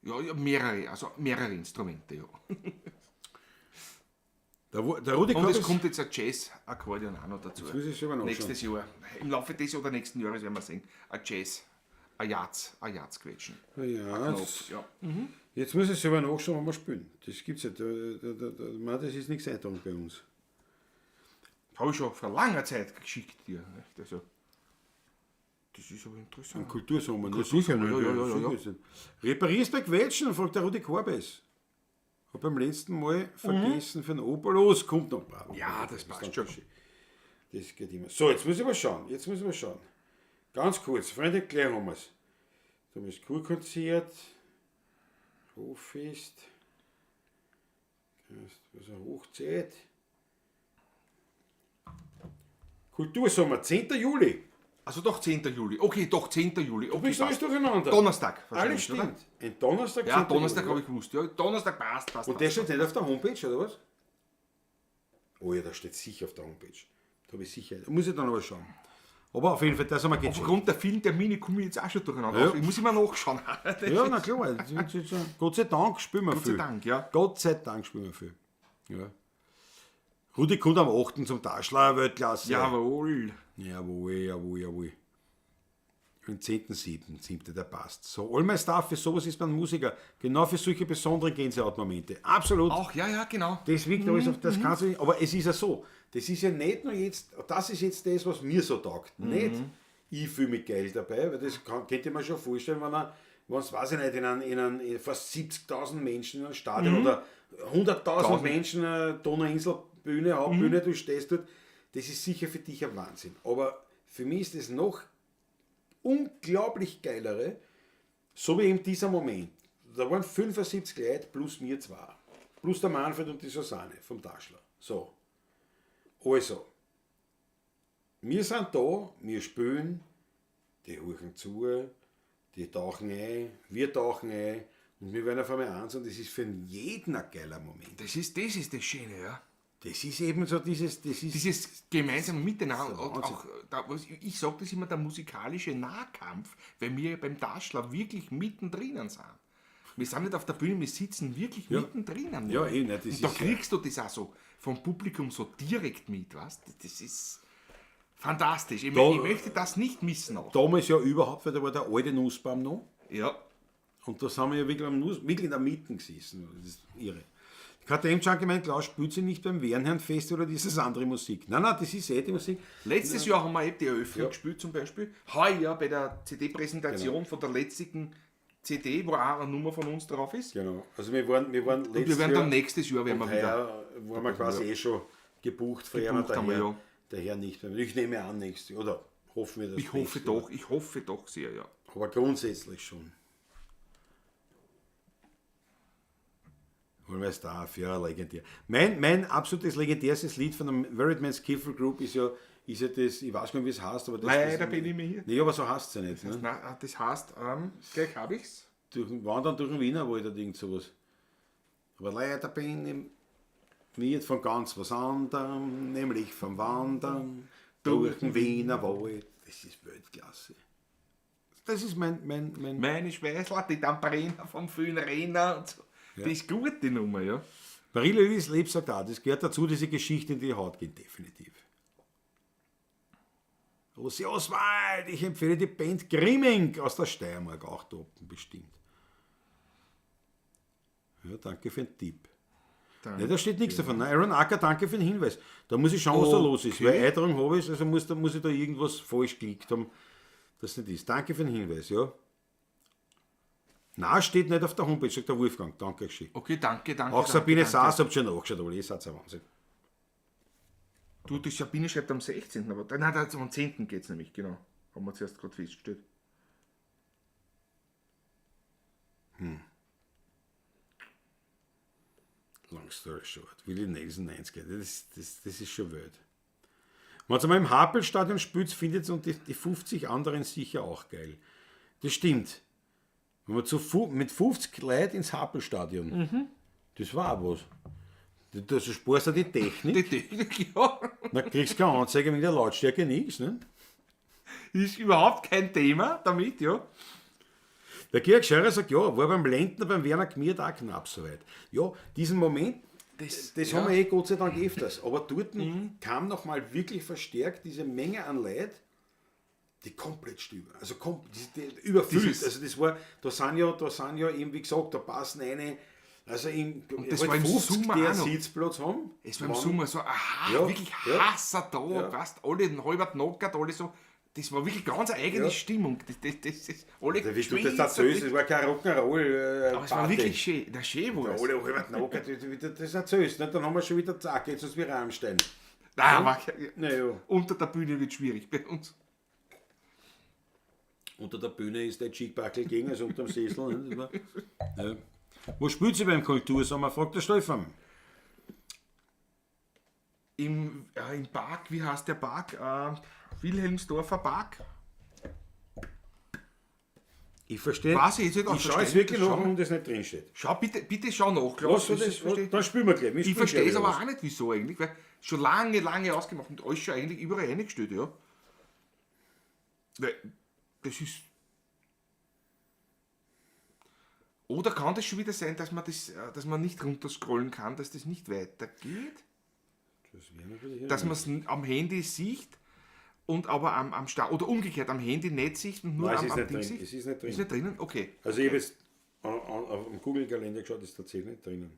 Ja, ja, mehrere, also mehrere Instrumente, ja. Der Rudi Und es Koppes- kommt jetzt ein Jazz-Akkordeon auch noch dazu. Jetzt muss ich selber nachschauen. Nächstes Jahr. Im Laufe des oder nächsten Jahres werden wir sehen. Ein Jazz, ein Jazz quetschen. Ja, Knopf, jetzt, ja. jetzt muss ich selber nachschauen, wann wir spielen. Das gibt's ja. Da, das ist nichts eintragen bei uns. Habe ich schon vor langer Zeit geschickt dir. Nicht? Also, das ist aber interessant. Kultursommer, ne? Kultursommer, Sicher, ja, ja, ja, sicher ja. ist es. Reparierst bei Quetschen, fragt der Rudi Korbes. Hab beim letzten Mal vergessen für den Oberlos, kommt noch. Bravo. Ja, das passt schon. Das geht immer. So, jetzt muss ich mal schauen. Jetzt muss ich mal schauen. Ganz kurz, Freunde, gleich haben wir's. Da haben wir das Kurkonzert, Hoffest, was eine Hochzeit. Kultursommer, 10. Juli. Also doch 10. Juli. Okay, doch 10. Juli. Okay, Du bist alles passt. durcheinander. Donnerstag Alles wahrscheinlich, oder? stimmt. Ein Donnerstag. Ja, 10. Donnerstag Juli. habe ich gewusst. Ja, Donnerstag passt, passt. Und der passt. steht nicht auf der Homepage, oder was? Oh ja, der steht sicher auf der Homepage. Da habe ich sicher. Da muss ich dann aber schauen. Aber auf jeden Fall, das haben wir gecheckt. Aufgrund der vielen Termine komme ich jetzt auch schon durcheinander. Ja. Also, ich muss immer nachschauen. Ja, na klar. Gott sei Dank spielen wir Gott sei viel. Dank, ja. Gott sei Dank spielen wir viel. Ja. Rudi kommt am 8. zum Taschler, Weltklasse. Jawohl. Jawohl, jawohl, jawohl. Am 10.7., 7., der passt. So, all my stuff, für sowas ist man Musiker. Genau für solche besonderen Gänsehautmomente. Absolut. Auch, ja, ja, genau. Das wirkt alles auf, das kannst du nicht, aber es ist ja so, das ist ja nicht nur jetzt, das ist jetzt das, was mir so taugt. Nicht, ich fühle mich geil dabei, weil das könnte ich mir schon vorstellen, wenn er, wenn es, weiß ich nicht, in fast 70.000 Menschen in einem Stadion oder 100.000 Menschen, Donauinsel, Bühne, Hauptbühne, du stehst dort, das ist sicher für dich ein Wahnsinn. Aber für mich ist das noch unglaublich geilere, so wie eben dieser Moment. Da waren 75 Leute plus mir zwei. Plus der Manfred und die Susanne vom Taschler. So. Also, wir sind da, wir spielen, die horchen zu, die tauchen ein, wir tauchen ein und wir werden auf einmal eins und das ist für jeden ein geiler Moment. Das ist das Schöne, ja. Das ist eben so dieses, das ist, Dieses gemeinsame Miteinander, und Wahnsinn. auch, da, ich sage das immer, der musikalische Nahkampf, weil wir ja beim Daschler wirklich mittendrin sind. Wir sind nicht auf der Bühne, wir sitzen wirklich mittendrin. Ja, eh, ne, das und da ist ja- kriegst du das auch so vom Publikum so direkt mit, weißt? Das ist fantastisch. Ich, ich möchte das nicht missen auch. Damals ja überhaupt, weil da war der alte Nussbaum noch. Ja. Und da sind wir ja wirklich, wirklich in der Mitte gesessen. Das ist irre. KTM Junkie meint, Klaus, spielt sie nicht beim Wernherrn-Fest oder dieses andere Musik? Nein, nein, das ist eh die Musik. Letztes Jahr haben wir eben die Eröffnung gespielt zum Beispiel. Heuer bei der CD-Präsentation Genau. von der letzten CD, wo auch eine Nummer von uns drauf ist. Genau. Also wir waren Und wir werden dann nächstes Jahr werden wir wieder. heuer waren wir quasi eh schon gebucht, früher Gebucht haben wir, daher, ja. daher nicht mehr. Ich nehme an, nächstes Jahr, oder hoffen wir, dass Ich hoffe nächstes Jahr. doch, ich hoffe doch sehr, ja. Aber grundsätzlich schon. Always darf, ja, legendär. Mein absolutes legendärstes Lied von der Worried Man Skiffle Group ist ja das, ich weiß gar nicht, wie es heißt, aber das. Leider das, bin ich mir hier. Nee, aber so heißt es ja nicht. Ne? Na, das heißt, gleich habe ich's. Durch, Wandern durch den Wienerwald oder irgend sowas. Aber leider bin ich nicht von ganz was anderem, nämlich vom Wandern durch den Wienerwald. Das ist Weltklasse. Das ist mein Meine Schweißler, die Tamparina vom Föhn Renner und so. Das ist gut, die Nummer, ja. Marie-Louise Leb sagt auch, das gehört dazu, diese Geschichte in die Haut gehen, definitiv. Ossi Oswald, ich empfehle die Band Grimming aus der Steiermark, auch toppen bestimmt. Ja, danke für den Tipp. Danke. Ne, da steht nichts davon. Aaron Acker, danke für den Hinweis. Da muss ich schauen, was da los ist. Weil Eintragung habe ich, also muss ich da irgendwas falsch geklickt haben, das nicht ist. Danke für den Hinweis, ja. Na, steht nicht auf der Homepage, sagt der Wolfgang. Danke, geschickt. Okay, danke, danke. Auch danke, Sabine danke. Saas habt schon nachgeschaut, aber ihr seid ja Wahnsinn. Du, die Sabine schreibt am 16., aber nein, am 10. geht es nämlich, genau. Haben wir zuerst gerade festgestellt. Long story short, Willie Nelson 90, das ist schon wild. Wenn ihr mal im Happelstadion spielt, findet ihr und die 50 anderen sicher auch geil. Das stimmt. Wenn man mit 50 Leuten ins Happelstadion, das war auch was. Das sparst du die Technik, Die Technik, ja. dann kriegst du keine Anzeige wegen der Lautstärke, nichts. Ne? Ist überhaupt kein Thema damit, ja. Der Georg Scherer sagt, ja, war beim Lendner, beim Werner Gmiert auch knapp soweit. Ja, diesen Moment, das ja. haben wir eh Gott sei Dank öfters. Aber dort kam nochmal wirklich verstärkt diese Menge an Leuten, die komplett still war. Also die überfüllt. Also das war, da sind ja eben, wie gesagt, da passen eine, also in, das halt war im 50, Sommer die auch einen noch. Sitzplatz haben. Es war im Waren- Sommer so, aha, Ja, wirklich ja. heißer Tag, Ja. weißt, alle halb knockert, alle so. Das war wirklich ganz eine eigene Ja. Stimmung. Das, alle Wie du das geschwitzt, erzählst, das war kein Rock'n'Roll. Aber es war wirklich schön. Na, schön war es. Alle halb knockert, wie du das erzählst. Ne? Dann haben wir schon wieder, zack, jetzt ist wie Rammstein. Nein, aber Naja. unter der Bühne wird schwierig bei uns. Unter der Bühne ist der Cheekbackel gegen, also unterm Sessel. Ne? Das war, ja. Wo spielt sie beim Kultursommer? Fragt der Stefan. Im Park, wie heißt der Park? Wilhelmsdorfer Park. Ich verstehe. Weiß ich jetzt nicht, Ich schaue jetzt verstehe wirklich ich nach, schon. warum das nicht drinsteht. Schau, bitte, bitte schau nach, Klaus. Was, Das das, verstehe ich. dann spielen wir gleich. Wir Ich spielen verstehe gleich es aber was. auch nicht, wieso eigentlich, weil schon lange, lange ausgemacht und alles schon eigentlich überall eingestellt, ja. Weil das ist. Oder kann das schon wieder sein, dass man das, dass man nicht runterscrollen kann, dass das nicht weitergeht? Das wäre natürlich Dass man es am Handy sieht und aber am Start, oder umgekehrt, am Handy nicht sieht und nur Nein, es am, ist am nicht Ding drin. sieht? Es ist nicht drin. Ist nicht drinnen? Okay. Also ich habe jetzt auf dem Google-Kalender geschaut, ist tatsächlich nicht drinnen.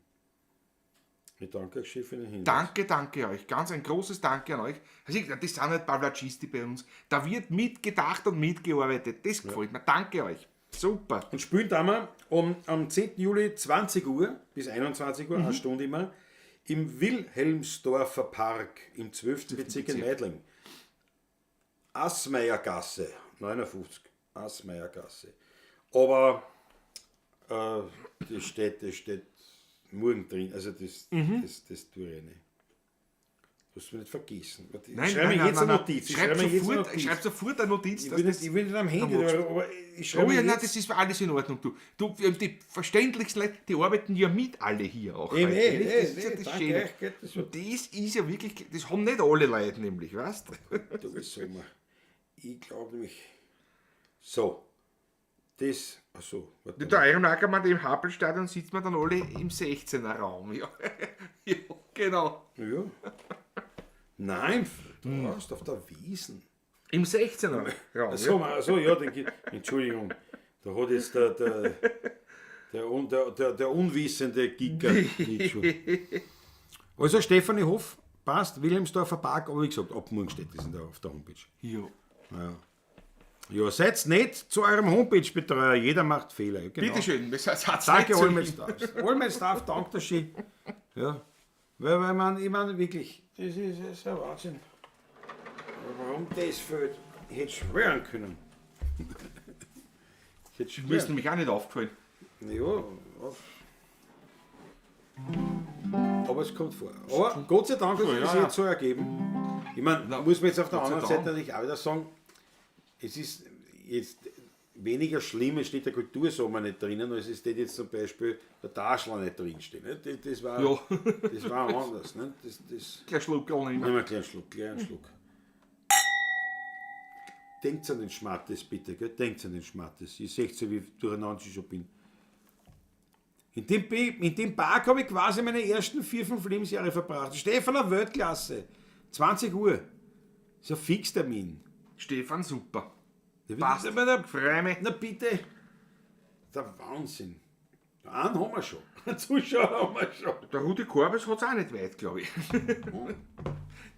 Ich danke euch schön für den Hinweis. Danke, danke euch. Ganz ein großes Danke an euch. Also das sind nicht Pavlacisti bei uns. Da wird mitgedacht und mitgearbeitet. Das gefällt mir. Danke euch. Super. Und spielen da wir am 10. Juli 20 Uhr bis 21 Uhr, eine Stunde immer, im Wilhelmsdorfer Park im 12. Bezirk in Meidling. Assmeiergasse, 59, Assmeiergasse. Aber das steht morgen drin, also das tue ich nicht. Das wir nicht vergessen. Warte, ich Nein, schreibe nein, mir nein, jetzt nein, eine nein. Notiz. Ich Schreib schreibe mir jetzt eine sofort, Notiz. schreib sofort eine Notiz. Ich dass will das- nicht, ich will nicht am Handy, machst aber ich schreibe Oh ja, mir nein, jetzt. das ist alles in Ordnung. Du, du, die verständlichsten Leute, die arbeiten ja mit alle hier auch. Eben, heute, eh, nicht? eh, Das ist ja eh, das danke Schöne. euch, gell, das Und das ist ja wirklich, das haben nicht alle Leute nämlich, weißt du? Du, ich sag mal, ich glaube nämlich. So. Das. Achso, warte. Der Iron Ackermann im Happelstadion sitzt man dann alle im 16er Raum. Ja, ja genau. Ja. Nein, du warst auf der Wiesen. Im 16er Raum. Achso, ach ja, den, Entschuldigung. Da hat jetzt der unwissende Gicker nicht schon. Also Stefanie Hoff passt, Wilhelmsdorfer Park, aber wie gesagt, ab morgen steht das auf der Homepage. Ja. Ja. Ja, seid nett zu eurem Homepage-Betreuer, jeder macht Fehler. Genau. Bitte schön, das hat's Danke, nicht zu All my Staff. All my Staff, danke schön. Ja. Weil man, ich meine, wirklich, das ist ein Wahnsinn. Aber warum das fehlt, ich hätte schwören können. Ich hätte Mir ist schwören. nämlich auch nicht aufgefallen. Ja, auf. Aber es kommt vor. Aber Gott sei Dank hat sich Ja, das ja. jetzt so ergeben. Ich meine, muss man jetzt auf der Gott sei anderen Seite Dank. natürlich auch wieder sagen, es ist jetzt weniger schlimm, es steht der Kultursommer nicht drinnen, als es steht jetzt zum Beispiel der Taschler nicht drinsteht. Ne? Das war, Ja. das war anders. Ne? Das, Gleich Schluck gar nicht mehr. Nimm einen kleinen Schluck, kleinen Schluck. Denkt an den Schmattes, bitte, gell? Denkt an den Schmattes. Ihr seht ja, wie durcheinander ich schon bin. In dem Park habe ich quasi meine ersten 4, 5 Lebensjahre verbracht. Stefaner Weltklasse. 20 Uhr. Ist ein Fixtermin. Stefan, super. Ja, Passt. Na, na, Freu mich. na bitte. Der Wahnsinn. Einen haben wir schon. Einen Zuschauer haben wir schon. Der Rudi Korbes hat es auch nicht weit, glaube ich.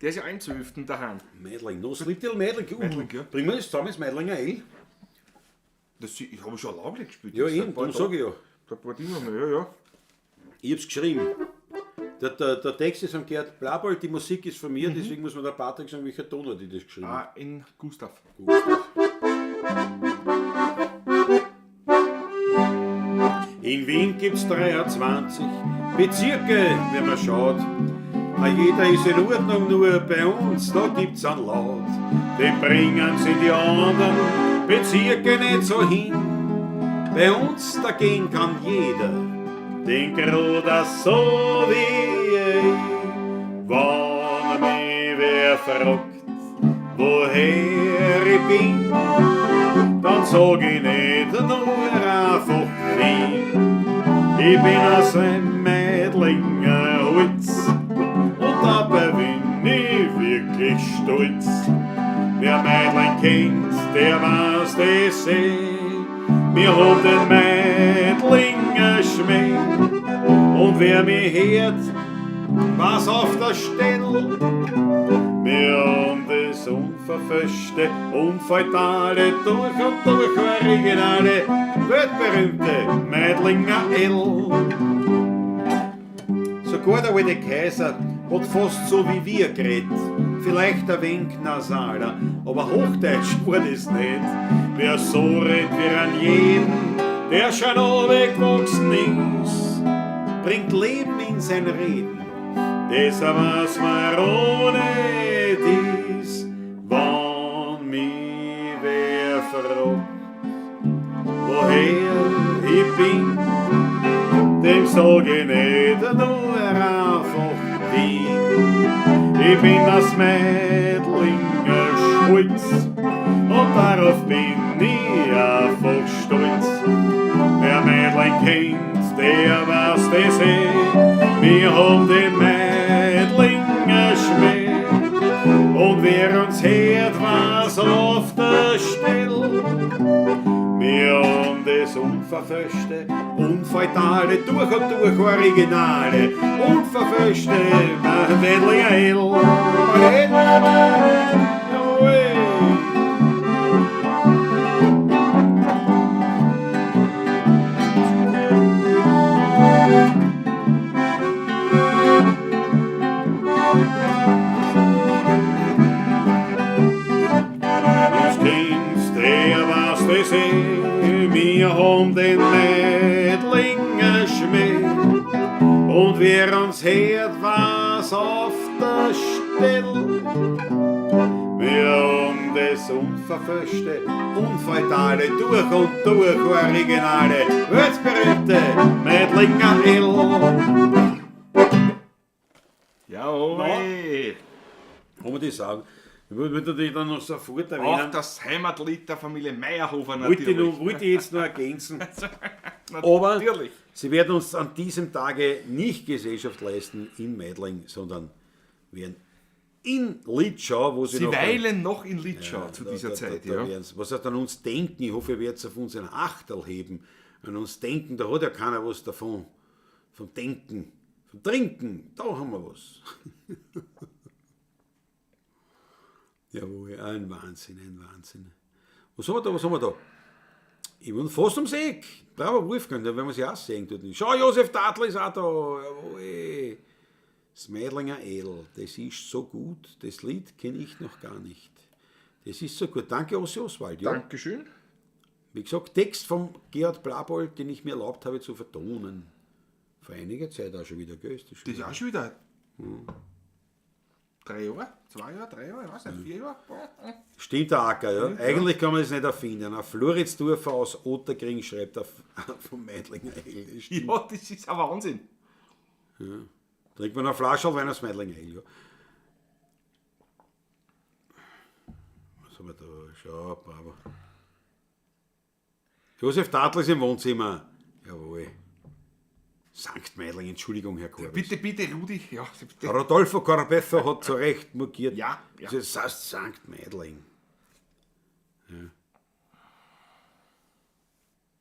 Der ist ja auch im 12. daheim. Meidling, no sleep till Meidling. Meidling, ja. Bringen wir das zusammen, das Meidlinger Ale? Das, ich habe schon lange nicht gespielt. Ja, Das eben, ein paar darum sage ich ja. Da ein paar Dinge noch, ja, ja. Ich hab's geschrieben. Der Text ist von Gerd Blabold, die Musik ist von mir, deswegen muss man der Patrick sagen, welcher Tonart ich das geschrieben habe. Ah, in Gustav. Gustav. In Wien gibt's 23 Bezirke, wenn man schaut. Ah, jeder ist in Ordnung, nur bei uns, da gibt's einen Laut. Den bringen sie die anderen Bezirke nicht so hin. Bei uns dagegen kann jeder den Gruder so wie ich. Wann mich wer fragt, woher ich bin, dann sag ich nicht nur einfach Wien. Ich bin aus einem Meidlinger Holz und dabei bin ich wirklich stolz. Wer Meidling kennt, der weiß das eh. Wir haben den Meidlinger Schmäh. Und wer mich hört, was auf der Stelle. Wir haben das unverfälschte, unfeutale, durch und durch originale, weltberühmte Meidlinger Ale. Sogar der alte Kaiser hat fast so wie wir geredet. Vielleicht ein wenig nasaler, aber Hochdeutsch war das nicht. Wer so redet wie an jeden, der schon gewachsen ist, bringt Leben in sein Reden. Das weiß man ohne dies, wann mich wer fragt, woher ich bin, dem sag ich nicht nur einfach Wien. Ich bin das Meidlinger Schulz und darauf bin ich einfach stolz. Wer Meidling kennt, der weiß das eh. Wir haben den Meidlinger Schmäh. Und wer uns hört, weiß auf der Stelle. Wir haben das unverfälschte, unfeutale, durch und durch originale, unverfälschte Meidlinger Ale. Jawohl. Uns kennt, der weiß das eh, wir haben den Meidlinger Schmäh. Und wer uns hört, weiß auf alter Städel. Wir haben das unverfälschte, unfeudale, durch und durch originale, weltberühmte Meidlinger Ale. Jawohl. Kann man das sagen? Ich würde natürlich dann noch sofort Auch erwähnen. das Heimatlied der Familie Meyerhofer Wollte ich, natürlich. noch, wollte ich jetzt noch ergänzen. Aber Natürlich. sie werden uns an diesem Tage nicht Gesellschaft leisten in Meidling, sondern werden in Litschau, wo sie, Sie noch weilen noch in Litschau zu da, dieser da, Zeit, da, da ja. werden's- Was heißt an uns denken? Ich hoffe, ihr werdet auf uns ein Achtel heben. An uns denken, da hat ja keiner was davon. Vom Denken, vom Trinken, da haben wir was. Jawohl, ein Wahnsinn, ein Wahnsinn. Was haben wir da, was haben wir da? Ich bin fast ums Eck. Bravo, Wolfgang, da werden wir sie auch sehen. Dort. Schau, Josef Tatl ist auch da. Jawohl. Das Meidlinger Ale, das ist so gut. Das Lied kenne ich noch gar nicht. Das ist so gut. Danke, Ossi Oswald. Ja. Dankeschön. Wie gesagt, Text von Gerhard Blabold, den ich mir erlaubt habe zu vertonen. Vor einiger Zeit auch schon wieder, gell? Ist das schon Das ist auch schon wieder 3 Jahre, 2 Jahre, 3 Jahre, ich weiß nicht, 4 Jahre. Stimmt, der Acker, ja. Eigentlich kann man das nicht erfinden. Ein Floridsdorfer aus Otterkring schreibt auf, vom Meidlinger Ale. Das stimmt. Ja, das ist ein Wahnsinn. Trinkt man eine Flasche Wein aus Meidlinger Ale, ja. Was haben wir da? Schau, bravo. Josef Tatl ist im Wohnzimmer. Jawohl. Sankt Meidling, Entschuldigung, Herr Korbes. Bitte, bitte, Rudi. Ja, bitte. Rodolfo Corbetto hat zu Recht markiert. Ja, ja. Das heißt Sankt Meidling. Ja.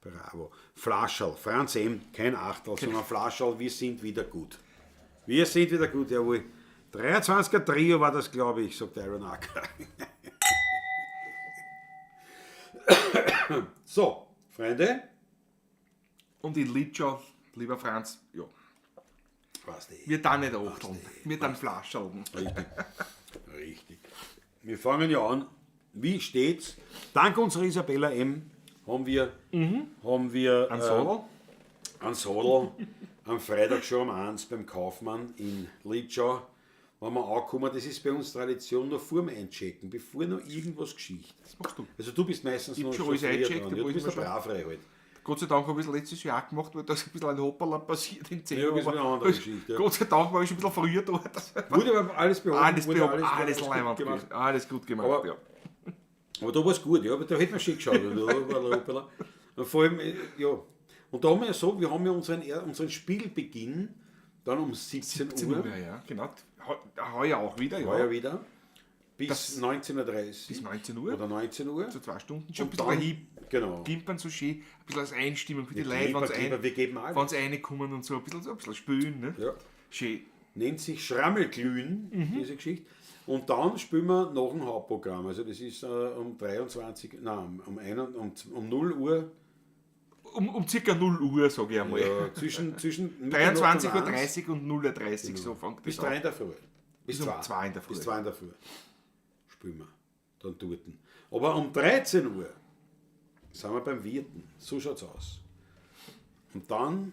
Bravo. Flascherl, Franz M., kein Achtel, sondern Flascherl, wir sind wieder gut. Wir sind wieder gut, jawohl. 23er Trio war das, glaube ich, sagt Iron Acker. So, Freunde. Und in Litschau, lieber Franz, ja, Was die? wir dann nicht achteln, wir dann Flascherln. Richtig. Richtig. Wir fangen ja an. Wie steht's? Dank unserer Isabella M. haben wir, haben wir Ein Sadel? einen Sadel am Freitag schon um 1 beim Kaufmann in Litschau. Wenn wir ankommen, das ist bei uns Tradition, noch vor dem Einchecken, bevor noch irgendwas geschieht. Das machst du. Also du bist meistens Ich hab noch schon alles früher eingecheckt, dran. da Ja, du war ich bist mir der Bravere halt. Gott sei Dank habe ich es letztes Jahr auch gemacht, weil da ist ein bisschen ein Hoppala passiert in 10 Ja, das ist aber eine andere Geschichte, ja. Gott sei Dank war ich schon ein bisschen früher da. Das Wurde aber alles behoben, alles wurde behoben, alles, gut leiwand gemacht. gemacht. Alles gut gemacht, Aber- ja. Aber da war es gut, ja, aber da hätte man schön geschaut. Hoppala, hoppala. Und vor allem, ja. Und da haben wir ja so, wir haben ja unseren Spielbeginn dann um 17, 17 Uhr, Uhr, ja, genau. Heuer auch wieder, ja. heuer wieder, bis Das- 19.30 Uhr. Bis 19 Uhr. Oder 19 Uhr. So 2 Stunden schon ein Und bisschen dann, ein genau. Gimpern so schön, ein bisschen als Einstimmung für die Ja, Leute, Klimper, wenn sie Klimper, wir geben alles. wenn sie reinkommen und so, ein bisschen spülen, ne? Ja. Schön. Nennt sich Schrammelglühen, diese Geschichte. Und dann spielen wir noch ein Hauptprogramm. Also das ist um 23, nein, um, 1, um 0 Uhr. Um circa 0 Uhr, sage ich einmal. Ja, zwischen Mitternacht und 1. 23.30 Uhr und 0.30 Uhr, so fängt Genau. Bis das an. 3 in der Früh. Bis um 2 in der Früh. Bis 2 in der Früh. Spielen wir. Dann dort. Aber um 13 Uhr sind wir beim Wirten. So schaut's aus. Und dann,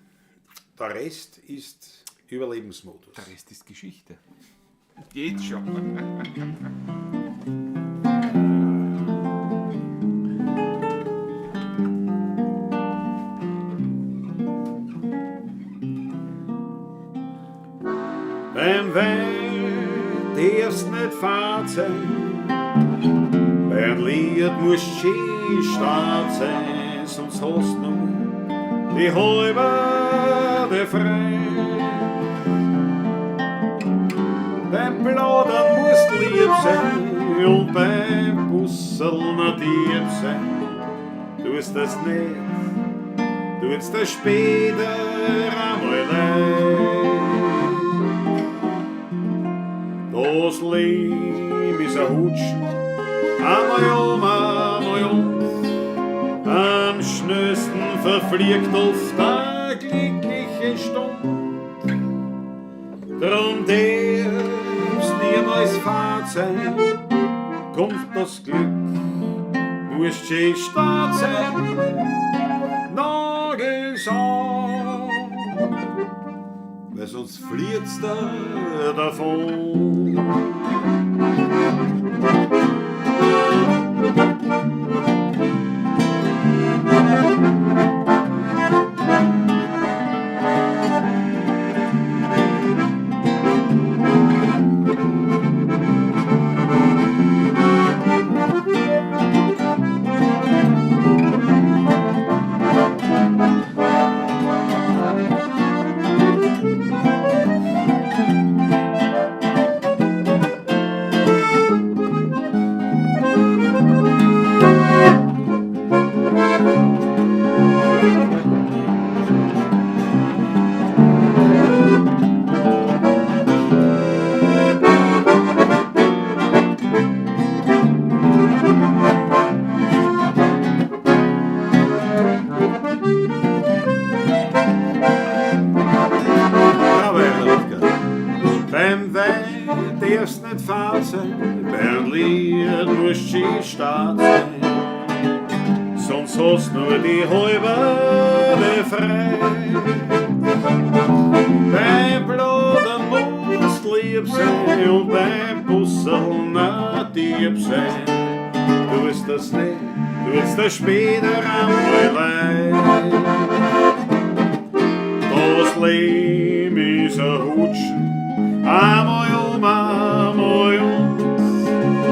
der Rest ist Überlebensmodus. Der Rest ist Geschichte. Geht schon. Beim Wein darfst nicht fad sein, beim Lied musst schön stark sein, sonst hast du die halbe frei. Beim Plaudern musst lieb sein und beim Busseln dieb sein. Tust das nicht, tut's das später einmal leid. Das Leben ist ein Hutsch, einmal um, einmal um. Am schnellsten verfliegt oft eine glückliche Stund. Drum darf's niemals fad sein, kommt das Glück, musst schön stark sein, Nagels an. weil sonst flieht's da davon. Bravo, Herr Ludger. Beim Wein darfst nicht fahl sein, beim Lied musst du stark sein. Sonst hast nur die halbe frei. Beim Bladen musst lieb sein und beim Busseln auch lieb sein. Du wirst das nicht, du wirst das später einmal leid. Das Leben ist ein Rutschen, einmal um, einmal und.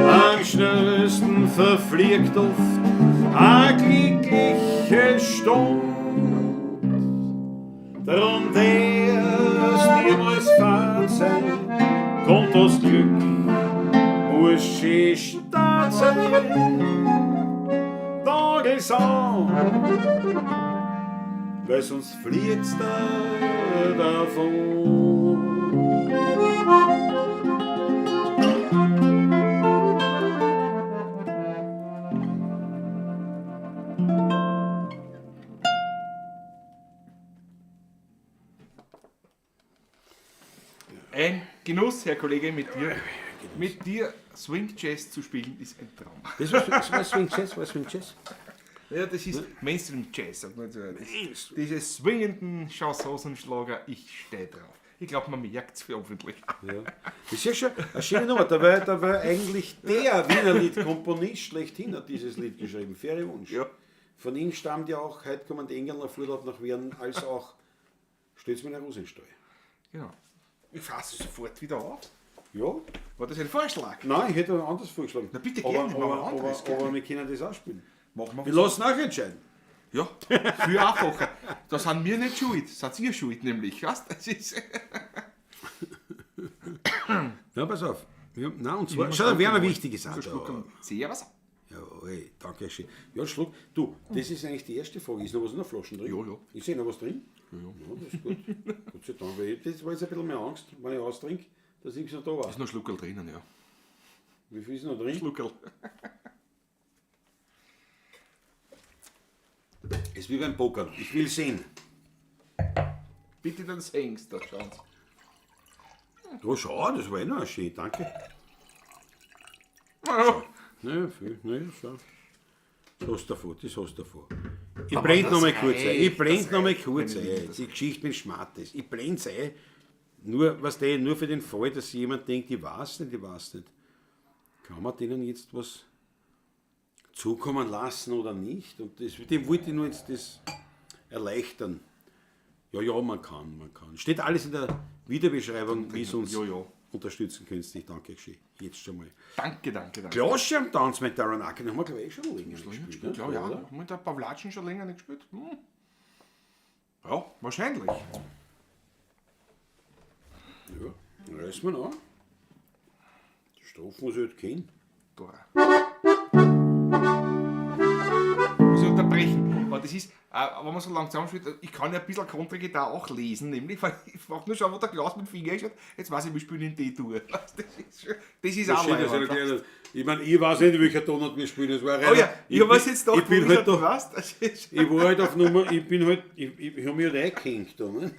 Am schnellsten verfliegt oft eine glückliche Stund. Darum darfst niemals fad sein, kommt das Glück, muss schön stark sein. Da geht's an, weil sonst fliegt's da davon. Ein Genuss, Herr Kollege, mit dir. Mit dir Swing Jazz zu spielen, ist ein Traum. Das war Swing Jazz, war Swing Jazz? Ja, das ist Mainstream Jazz, sagt man so. Diese swingenden Chansons und Schlager, ich stehe drauf. Ich glaube, man merkt es hoffentlich. Ja. Das ist ja schon eine schöne Nummer. Da war eigentlich der Wiener Liedkomponist schlechthin hat dieses Lied geschrieben. Ferry Wunsch. Ja. Von ihm stammt ja auch Heute kommen die Engel auf Urlaub nach Wien, als auch Stell's mir eine Rose in den Stall. Genau. Ich fasse sofort wieder auf. Ja. War das ein Vorschlag? Nein, ich hätte anders vorgeschlagen. Na bitte, gerne, aber, machen wir anderes, aber, gerne. aber wir können das auch spielen. Machen wir Wir lassen auch entscheiden. Ja, viel einfacher. Da sind wir nicht schuld, sind ihr schuld nämlich. Weißt? Das ist Na, pass auf. Ja, nein, und zwar, schau, da wäre eine wichtige Sache. Servus. Ja, hey, danke schön. Ja, Schluck. Du, das ist eigentlich die erste Frage. Ist noch was in der Flaschen drin? Ja, ja. Ist eh noch was drin? Ja, ja. Das ist gut. Gott sei Dank. Weil das war jetzt ein bisschen mehr Angst, wenn ich austrinke, dass nichts noch da war. Ist noch Schluckerl drinnen, ja. Wie viel ist noch drin? Schluckerl. Ist wie beim Pokern. Ich will sehen. Bitte dann singst da, schauen Sie. Oh, schau, das war eh noch schön. Danke. Ja. Naja, viel. Naja, schau. Das hast du davor, das hast du davor. Ich blende noch mal kurz ein. Ich blende noch mal kurz ein. Die Geschichte mit Schmattes. Ich blende es ein. Nur, was der, nur für den Fall, dass jemand denkt, ich weiß nicht, ich weiß nicht. Kann man denen jetzt was zukommen lassen oder nicht? Und das, dem wollte ich nur jetzt das erleichtern. Ja, ja, man kann, man kann. Steht alles in der Videobeschreibung, wie es uns Ja, ja. unterstützen könnt. Ich danke schön. Jetzt schon mal. Danke, danke, danke. Klasse am Tanz mit Darren Acker, haben wir glaube ich eh schon länger nicht gespielt. Ne? Ja, ja. Oder? Haben wir da Pavlatschen schon länger nicht gespielt? Hm. Ja, wahrscheinlich. Ja, dann reißen wir noch. Die Strophen muss ich halt kennen. Dora. Muss ich unterbrechen. Aber das ist, wenn man so lang zusammenspielt, ich kann ja ein bisschen Kontragitarre auch lesen, nämlich, weil ich frage nur schon, wo der Klaus mit dem Finger ist. Jetzt weiß ich, wir spielen in D-Dur. Das ist auch Das leibend. ist ja, ich meine, ich weiß nicht, welcher Tonart wir spielen. Das war Oh ja, ich habe es jetzt gedacht, ich bin wo halt da, weißt, das ist ich war halt auf Nummer, ich bin halt, ich habe mich halt eingehängt da. Ne?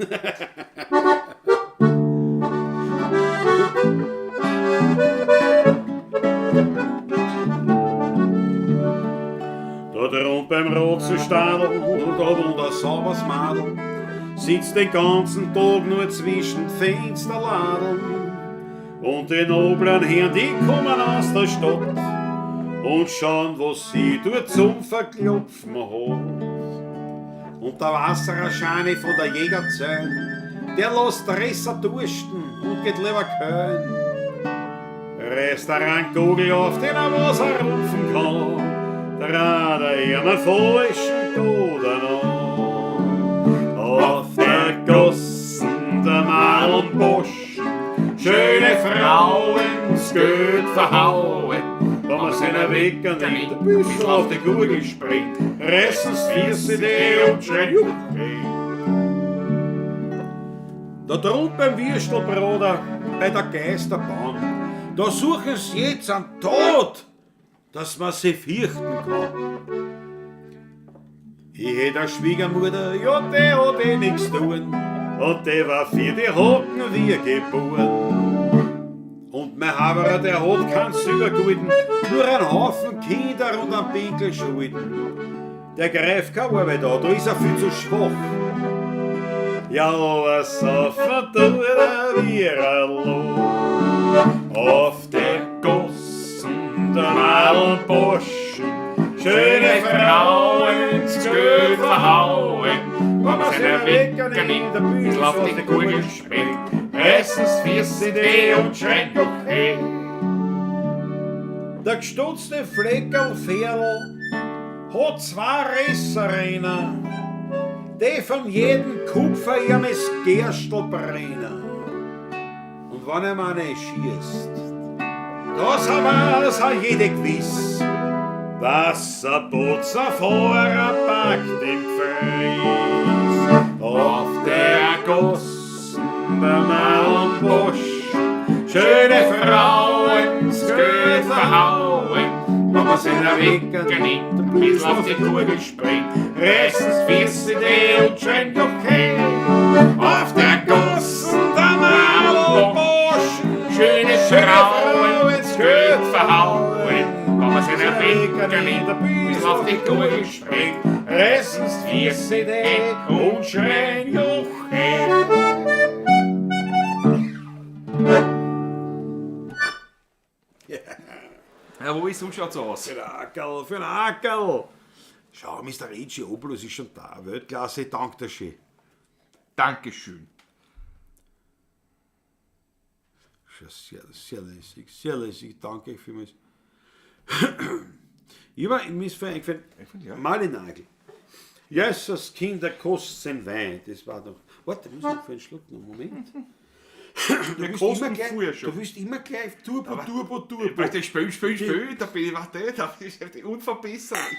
Da drunten beim Rozenstadl, da wohnt ein sauberes Madel. Sitzt den ganzen Tag nur zwischen Fensterladeln und die noblen Herren, die kommen aus der Stadt und schauen, was sie dort zum Verklopfen hat. Und der Wassererscheine von der Jägerzähn, der lässt Resser dursten und geht lieber Köln. Reißt er einen Kugel auf, den er was er rufen kann, dreht er ihm einen falschen Toten an. Auf der Gossen der Madelnbosch, schöne Frauen, das Geld verhauen. Wenn man seiner Wecker nicht ein bisschen auf die Gurgel springt, reißen's Füße die und schreien Juchhe. Da drunten beim Würstelbruder, bei der Geisterbahn, da suchen sie jetzt einen Tod, dass man sie fürchten kann. Ich hätt eine Schwiegermutter, ja, die hat eh nix tun, und die war für die Hocken wie geboren. Und mein Haberer, der hat keinen Silbergulden, nur einen Haufen Kinder und einen Pinkel Schulden. Der greift keine Arbeit an, da ist er viel zu schwach. Ja, aber saufen tut er wie ein Loch. Auf der Gossen, der Madelboschen, schöne Frauen ins Geld verhauen. Wenn man seine Wecker nicht nimmt, ein bisschen auf die Gurgel springt, reißen's Füße die und schreien Juchhe. Der gestutzte Fleckerl Ferl hat zwei Resserrenner, die von jedem Kupfer ihm das Gerstl brennen. Und wenn er mal nicht schießt, das war's auch jede gewiss, dass ein Putzer Fahrer packt im Gefräß. Auf der Gossen, der Madelnbosch, schöne Frauen, das Geld verhauen. Wenn man seine Wecker nimmt, ein bisschen auf die Gurgel springt, reißen's Füße die und schreien Juchhe. Auf der Gossen, der Madelnbosch, schöne Frauen, das Geld verhauen. Wenn man seine Wecker nimmt, ein bisschen auf die Gurgel springt, reißen's Füße die und schreien Juchhe. Jawohl, so schaut's aus. Für den Ackerl, für den Ackerl. Schau, Mister Ricci Obolus ist schon da. Weltklasse, danke dir schön. Dankeschön. Schon sehr, sehr lässig, sehr lässig. Danke euch vielmals. Ich war, mir ist vorhin eingefallen, Eingefallen, ja. Malinagel. Jesus, Kinder, kostet sein Wein. Das war doch. Warte, ich muss noch für einen Schluck noch. Moment. Du Wir willst kosten immer gleich, früher schon. du willst immer gleich Turbo, Turbo, Turbo. Weil das Spiel, Spiel, Spiel, da bin ich, warte, da bin ich unverbesserlich.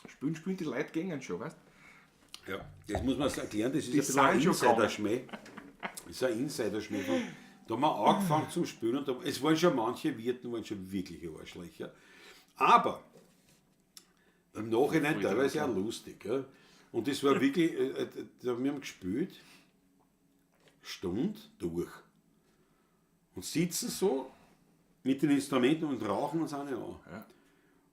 Spielen, spielen, die Leute gingen schon, weißt du? Ja, das muss man erklären, das ist Die ein bisschen ein sind schon Insider-Schmäh. Das ist ein Insider-Schmäh. Da haben wir angefangen zum Spielen und da, es waren schon manche Wirten, waren schon wirkliche Arschlöcher. Aber im Nachhinein teilweise auch lustig. Ja. Und das war wirklich, da, wir haben gespielt, Stunde durch. Und sitzen so mit den Instrumenten und rauchen uns eine an. Ja.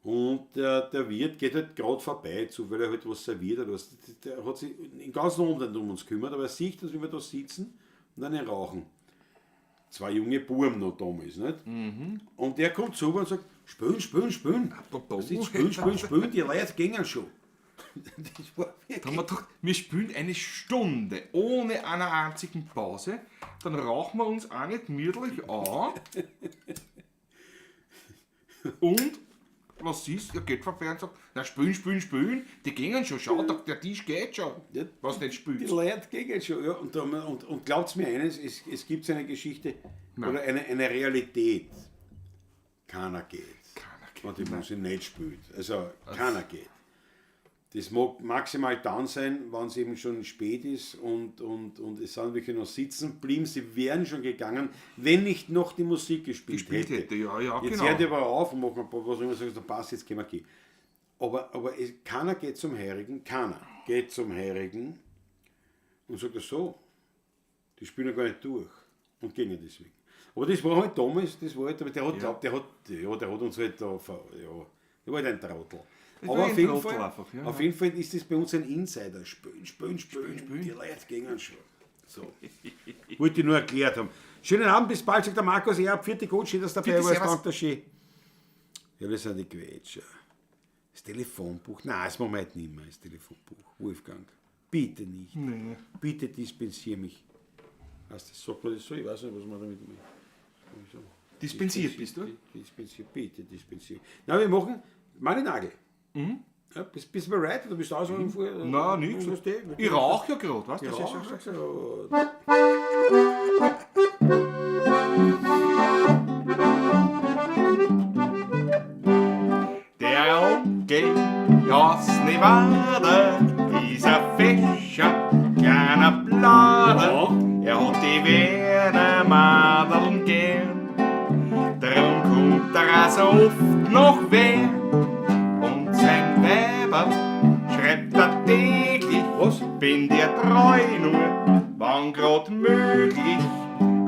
Und der Wirt geht halt grad vorbei, zu, weil er halt was serviert hat. Was. Der hat sich den ganzen Abend nicht um uns gekümmert, aber er sieht, dass wir da sitzen und eine rauchen. Zwei junge Buben noch damals, nicht? Mhm. Und der kommt zu und sagt, spülen, spülen, spülen. Apropos. Das ist spülen, spülen, spülen, die Leute gingen schon. Das war wirklich Da haben wir gedacht, wir spielen eine Stunde ohne eine einzigen Pause, dann rauchen wir uns auch nicht gemütlich an. Und was siehst du, er geht vorbei und sagt, na spülen, spülen, spülen, die gingen schon, schau, der Tisch geht schon, Ja. was nicht spült. Die Leute gehen schon, ja. Und, und glaubt's mir eines, es gibt eine Geschichte Nein. oder eine Realität. Keiner geht. Keiner geht. Wenn die Musik nicht spielt. Also keiner geht. Das mag maximal dann sein, wenn es eben schon spät ist und es sind welche noch sitzen geblieben, sie wären schon gegangen, wenn nicht noch die Musik gespielt, Gespielt hätte, ja, ja, Jetzt genau. hört die aber auf und machen ein paar, was immer sagt, dann passt, jetzt können wir gehen. Aber keiner geht zum Heurigen, keiner geht zum Heurigen und sagt das so, die spielen ja gar nicht durch und gehen ja deswegen. Aber das war halt damals, das war halt, aber der hat, Ja. glaub, der hat, ja, der hat uns halt da, ver-, ja, Ich war halt ein Trottel. Ich Aber war auf ein jeden, Trottel Fall, einfach, ja, auf ja. jeden Fall ist das bei uns ein Insider. Spülen, spülen, spülen, Die Leute gehen schon. So. Wollte ich nur erklärt haben. Schönen Abend, bis bald, sagt der Markus. Ja, vierte Gut, schön, dass du dabei Vierte, warst. servus. Danke, schön. Ja, das sind die Quetscher. Das Telefonbuch. Nein, das machen wir heute nicht mehr, das Telefonbuch. Wolfgang, bitte nicht. Nee. Bitte dispensier mich. Weißt du, sagt man das so? Ich weiß nicht, was man damit macht. So. Dispensiert bist du? Dispensier, bitte dispensier. Na, wir machen meine Nagel. Ja, bist du bereit oder bist du ausgegangen vorher? Mhm. Nein, nix. Was die? Ich rauche ja gerade, weißt du? Ich Das ist rauch ja gerade. Der Onkel aus Nevada ist ein fescher kleiner Blader. Er hat die Wiener Madeln gern. Drum kommt er auch so oft nach Wien. Und sein Weiber schreibt er täglich: Was? Bin dir treu nur, wann grad möglich.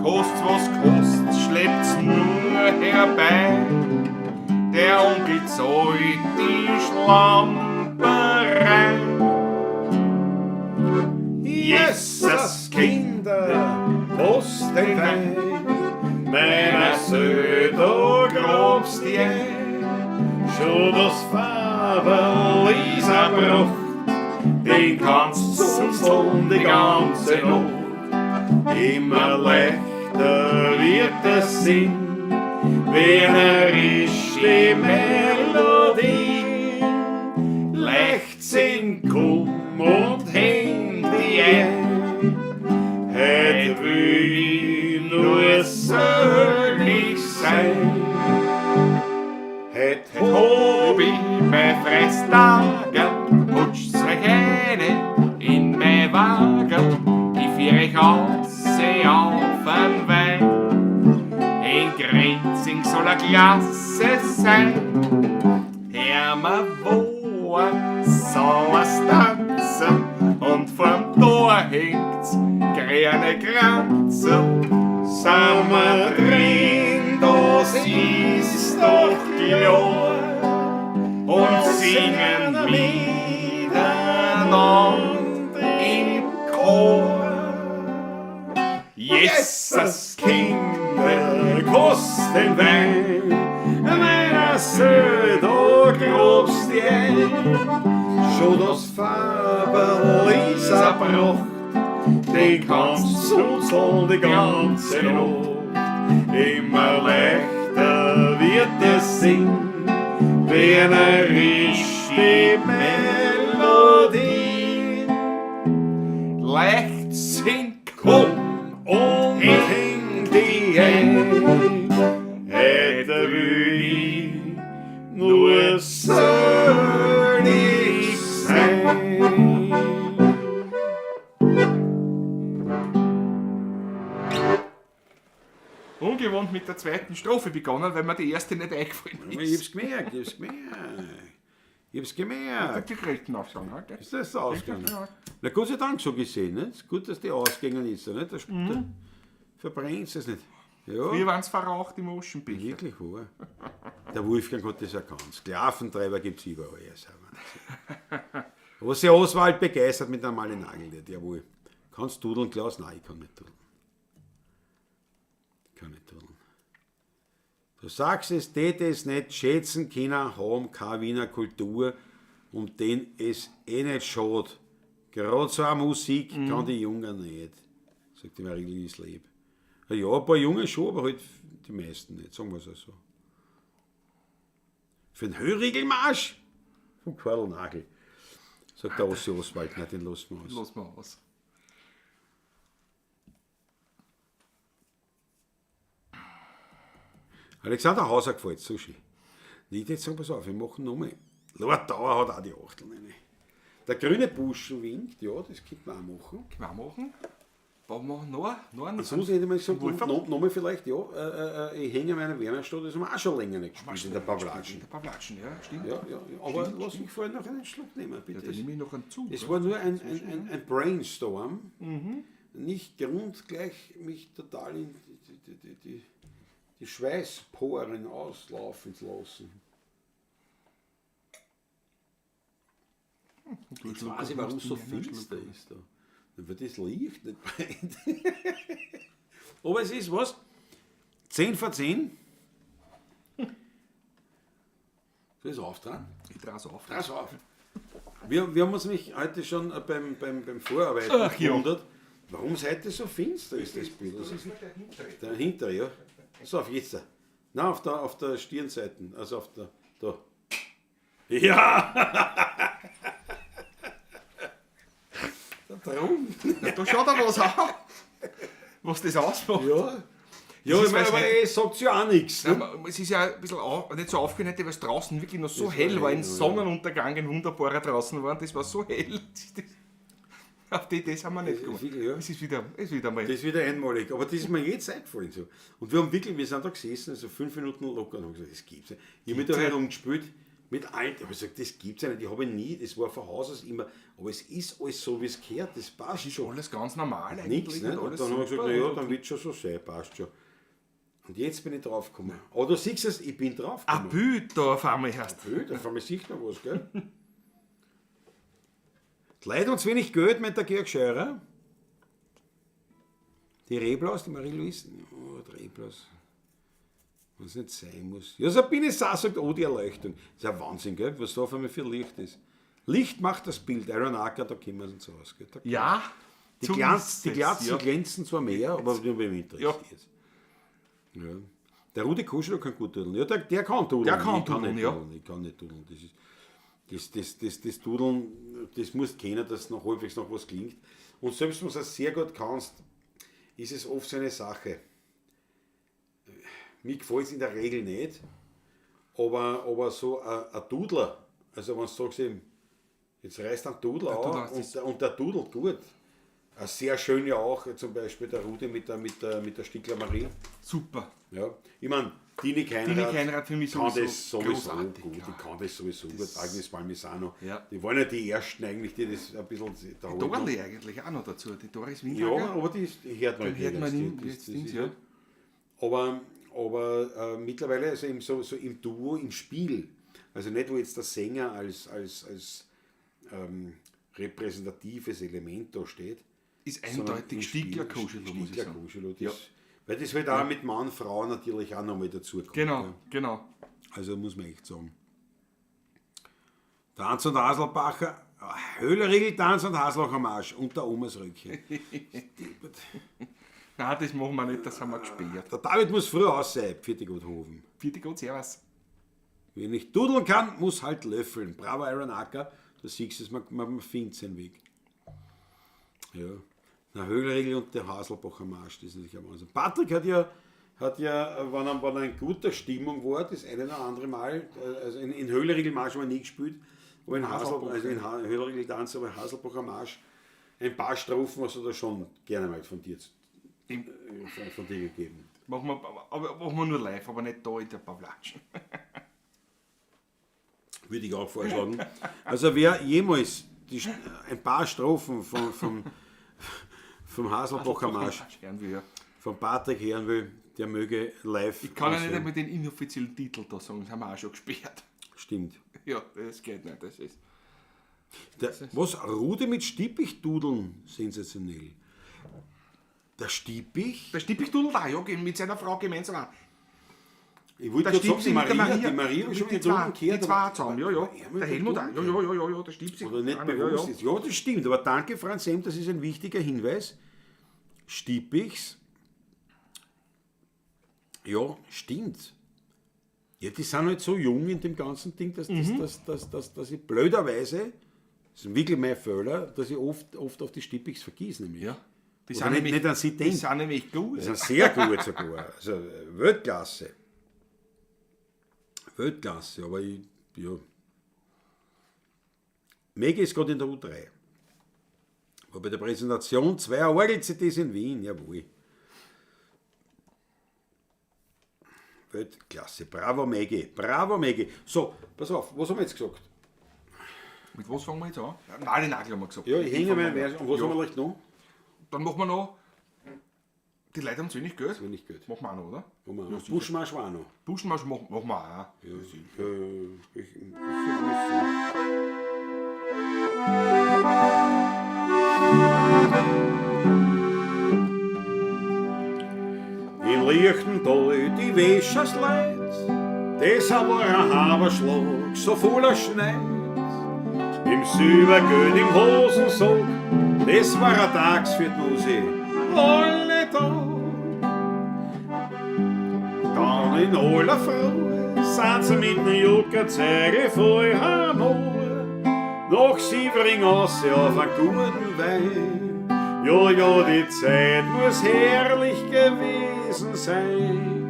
Kost's was kostet, schleppt's nur herbei. Der Onkel zahlt die Schlamperei. Jesus, Kinder, was denn Wein? Meiner Söh, da grabst die ein. Schon das Faberl ist erbracht, den kannst du die ganze Nacht. Immer leichter wird es Sinn, wenn er ist die Melodie. Leichtsinn, komm und häng die ein. Heut will ich nur selig sein. Heut Heut hab ich mein Fresstager, rutscht's euch eine in mein Wagen. Ich führ euch aus, auf ein Wein. In Grinzing soll a Klasse sein. Hör mir wo er soll er's tanzen und vorm Tor hängt's grüne Kranzel. Sind wir drin, das ist doch klar. Und singen miteinander im Chor. Jesus, Kinder, kost den Wein, meiner Söh, da grobst die ein. Schon das Faberl ist erbracht, den kannst du suzeln die ganze Nacht. Immer leichter wird es singen, wenn er ist die Melodie. Leichtsinn, Komm und häng die ein, hätte will ich nur selig sein. Ungewohnt mit der zweiten Strophe begonnen, weil mir die erste nicht eingefallen Ich ist. hab's gemerkt, ich hab's gemerkt. Ich hab's gemerkt. Die Gretchen aufsagen, halt, gell? Ist das so ausgegangen? Na Gott sei Dank so gesehen, nicht? Ist gut, dass die ausgegangen ist, nicht? Da, da verbrennt es nicht. Ja. Wir waren's verraucht im Aschenbecher. Wirklich wahr. Der Wolfgang hat das erkannt. Sklaventreiber gibt es überall. Ja, ist ja Wahnsinn. Aber sich Oswald begeistert mit einem Nagel, jawohl. Kannst du dudeln, Klaus? Nein, ich kann nicht dudeln. Ich kann nicht dudeln. Du sagst es, tät es nicht schätzen können, haben keine Wiener Kultur, um den es eh nicht schaut. Gerade so eine Musik kann die Jungen nicht, sagt die Marie-Louise Lieb. Ja, ein paar Junge schon, aber halt die meisten nicht, sagen wir es auch so. Für den Höhriegelmarsch? Vom Karl Nagel. Sagt der Ossi Oswald, nein, den lassen wir aus. Lass mal aus. Alexander Hauser gefällt Sushi. Nicht jetzt sagen, pass auf, wir machen nochmal. Lord Dauer hat auch die Achtel. Rein. Der grüne Burschen winkt, ja, das könnte man auch machen. Können wir auch machen. Was machen wir noch? Noch einen? Ansonsten hätte ich mal gesagt, Wolferl? nochmal vielleicht, ja, ich hänge an meiner Wärmestadt, das haben wir auch schon länger nicht gespielt, in der Pavlatschen. In der Pavlatschen, ja, stimmt. Ja, ja, ja, aber lass mich vorher noch einen Schluck nehmen, Ja, bitte. dann nehme ich noch einen Zug. Es war nur ein Brainstorm, nicht Grund, gleich mich total in die Schweißporen auslaufen zu lassen. Jetzt weiß ich, warum es so finster ist da. Dann wird das Licht nicht brennt. Aber es ist was? 10 vor 10. Soll ich es auftragen? Ich trau's auf. Trau's auf. Wir haben uns nämlich heute schon beim Vorarbeiten Ach ja. gewundert, warum es heute so finster ist, das Bild. Das ist dahinter, ja. So, auf jetzt. Nein, auf der Stirnseite. Also auf der. Da. Ja! Da drum. Ja, da schaut er was an. Was das ausmacht. Ja. Ja, ist, ich meine, weil's aber nicht- es sagt ja auch nichts. Ne? Nein, es ist ja ein bisschen nicht so aufgehört, weil es draußen wirklich noch so Das war hell war, hell, ein ja. Sonnenuntergang, ein wunderbarer draußen war, das war so hell. Auf die Idee sind wir nicht Das ist gekommen. wirklich, ja. Es ist wieder mal. Das ist wieder einmalig, aber das ist mir jetzt eingefallen. So. Und wir haben wirklich, wir sind da gesessen, also 5 Minuten locker und haben gesagt, das gibt's nicht. Ich habe mich da herumgespielt mit allen, ich habe gesagt, das gibt's ja nicht, ich habe nie, das war von Haus aus immer, aber es ist alles so, wie es gehört, das passt ist schon. alles ganz normal eigentlich. Nichts, ne? und Und alles dann haben wir gesagt, super naja, und- dann wird schon so sein, passt schon. Und jetzt bin ich draufgekommen. Aber du siehst es, ich bin Ein draufgekommen. Bild da auf einmal erst. Bild, auf einmal sieht man was, gell? Die Leute haben zu wenig Geld, meint der Georg Scheurer. Die Reblaus, die Marie-Louise. Oh, die Reblaus. Wenn es nicht sein muss. Ja, Sabine Saar sagt, oh, die Erleuchtung. Das ist ja Wahnsinn, gell? Was da auf einmal für Licht ist. Licht macht das Bild. Iron Acker, da kommen wir uns aus. Gell? Da Ja, Die, so Glanz, ist die es, Glatzen ja. glänzen zwar mehr, aber nur beim interessiert. Ja. Ja. Der Rudi Kuschel kann gut dudeln. Ja, der kann dudeln. Der kann Ich kann dudeln, nicht ja. dudeln. Ich kann nicht dudeln. Das ist, das Dudeln, das musst du kennen, dass noch halbwegs noch was klingt. Und selbst wenn du es sehr gut kannst, ist es oft so eine Sache. Mir gefällt es in der Regel nicht, aber so ein Dudler, also wenn du sagst, eben, jetzt reißt ein Dudler Der Dudler an ist und der dudelt gut. Ein sehr schön ja auch, zum Beispiel der Rudi mit der Stickler Marie. Super. Ja. Ich meine, Dini Keinrad, Dini Keinrad für mich kann sowieso das sowieso großartig, gut. ja. Die kann das sowieso gut. Agnes Palmisano. Ja. Die waren ja die ersten eigentlich, die das ein bisschen... Da Die Dorli eigentlich auch noch dazu, die Doris Ja, Windhager. aber die, ist, die hört man Den hört man nirgends. nicht, Die- jetzt das Dings, ist ja. halt- Aber mittlerweile, also im, so, so im Duo, im Spiel, also nicht, wo jetzt der Sänger als repräsentatives Element da steht. Ist sondern eindeutig im Stiegler Spiel, Koschelo, muss ich Stiegler sagen. Koschelo, das, Ja. Weil das halt auch mit Mann, Frau natürlich auch nochmal dazukommt. Genau, Ja. genau. Also muss man echt sagen. Tanz und Haselbacher, Höhlerriegel, Tanz und Haslacher Marsch und der Omas Röckchen. Nein, das machen wir nicht, das haben wir gesperrt. Der David muss früh aus sein, Pfiat Gott Hofen. Vierte Gott, servus. Wer nicht dudeln kann, muss halt löffeln. Bravo, Iron Acker. Da siehst du es, man findet seinen Weg. Ja. Der Höhlregel und der Haselbacher Marsch, das ist natürlich ein Wahnsinn. Patrick hat ja, wenn er in guter Stimmung war, das eine oder andere Mal, also in Höhlerriegel Marsch haben wir nie gespielt, aber in Haselbach, also in Höhlerriegel Tanz, aber in Haselbacher Marsch, ein paar Strophen hast du da schon gerne mal von dir, von dir gegeben. Machen wir, aber machen wir nur live, aber nicht da in der Pavlatschen. Würde ich auch vorschlagen. Also wer jemals ein paar Strophen vom Haselbacher Marsch, Hören wir, ja. von Patrick hören will, der möge live. Ich kann ja nicht ansehen. einmal den inoffiziellen Titel da sagen, das haben wir auch schon gesperrt. Stimmt. Ja, das geht nicht, das ist. Was? Rudi mit Stippich dudeln, sensationell. Der Stippich? Der Stippich dudelt auch, ja, mit seiner Frau gemeinsam auch. Ich wollte Der gerade sagen, Stippich mit der Maria. Die Maria habe ich schon die mit zwei, Dudeln gehört. die zwei zusammen, ja, ja. er mit Der Helmut auch, Dudeln ja, ja, ja, ja, ja, der Stippich. Oder nicht ja, bewusst ja. ist. Ja, das stimmt. Aber danke, Franz M., das ist ein wichtiger Hinweis. Stippichs. Ja, stimmt. Ja, die sind halt so jung in dem ganzen Ding, dass, dass ich blöderweise, das ist wirklich mein Fehler, dass ich oft auf die Stippichs vergieß nämlich. Ja. Die Oder sind nämlich, nicht an sie die denken. sind nämlich gut. Die sind sehr gut sogar. Also Weltklasse. Weltklasse, aber ich, ja. Megi ist gerade in der U3. War bei der Präsentation zweier Orgel-CDs in Wien, jawohl. Weltklasse. Bravo, Megi. Bravo, Megi. So, pass auf, was haben wir jetzt gesagt? Mit was fangen wir jetzt an? Nali Nagel haben wir gesagt. Ja, ich hänge mal. mir. Und was ja. haben wir vielleicht noch? Dann machen wir noch. Die Leute haben zu wenig Geld. Zu wenig Geld. Machen wir auch noch, oder? Machen wir auch noch. Buschmarsch war auch noch. Buschmarsch machen wir auch. Ja, ich. Die Wäschersleut, das war ein Haberschlag, so voller Schneid. Im Silbergeld im Hosensack, das war ein Tag für die Musik, alle Tag. Dann in aller Früh sind sie mit dem Juckerzeige voll heim. Nach Sievering aus auf einen guten Wein. Ja, ja, die Zeit muss herrlich gewesen sein.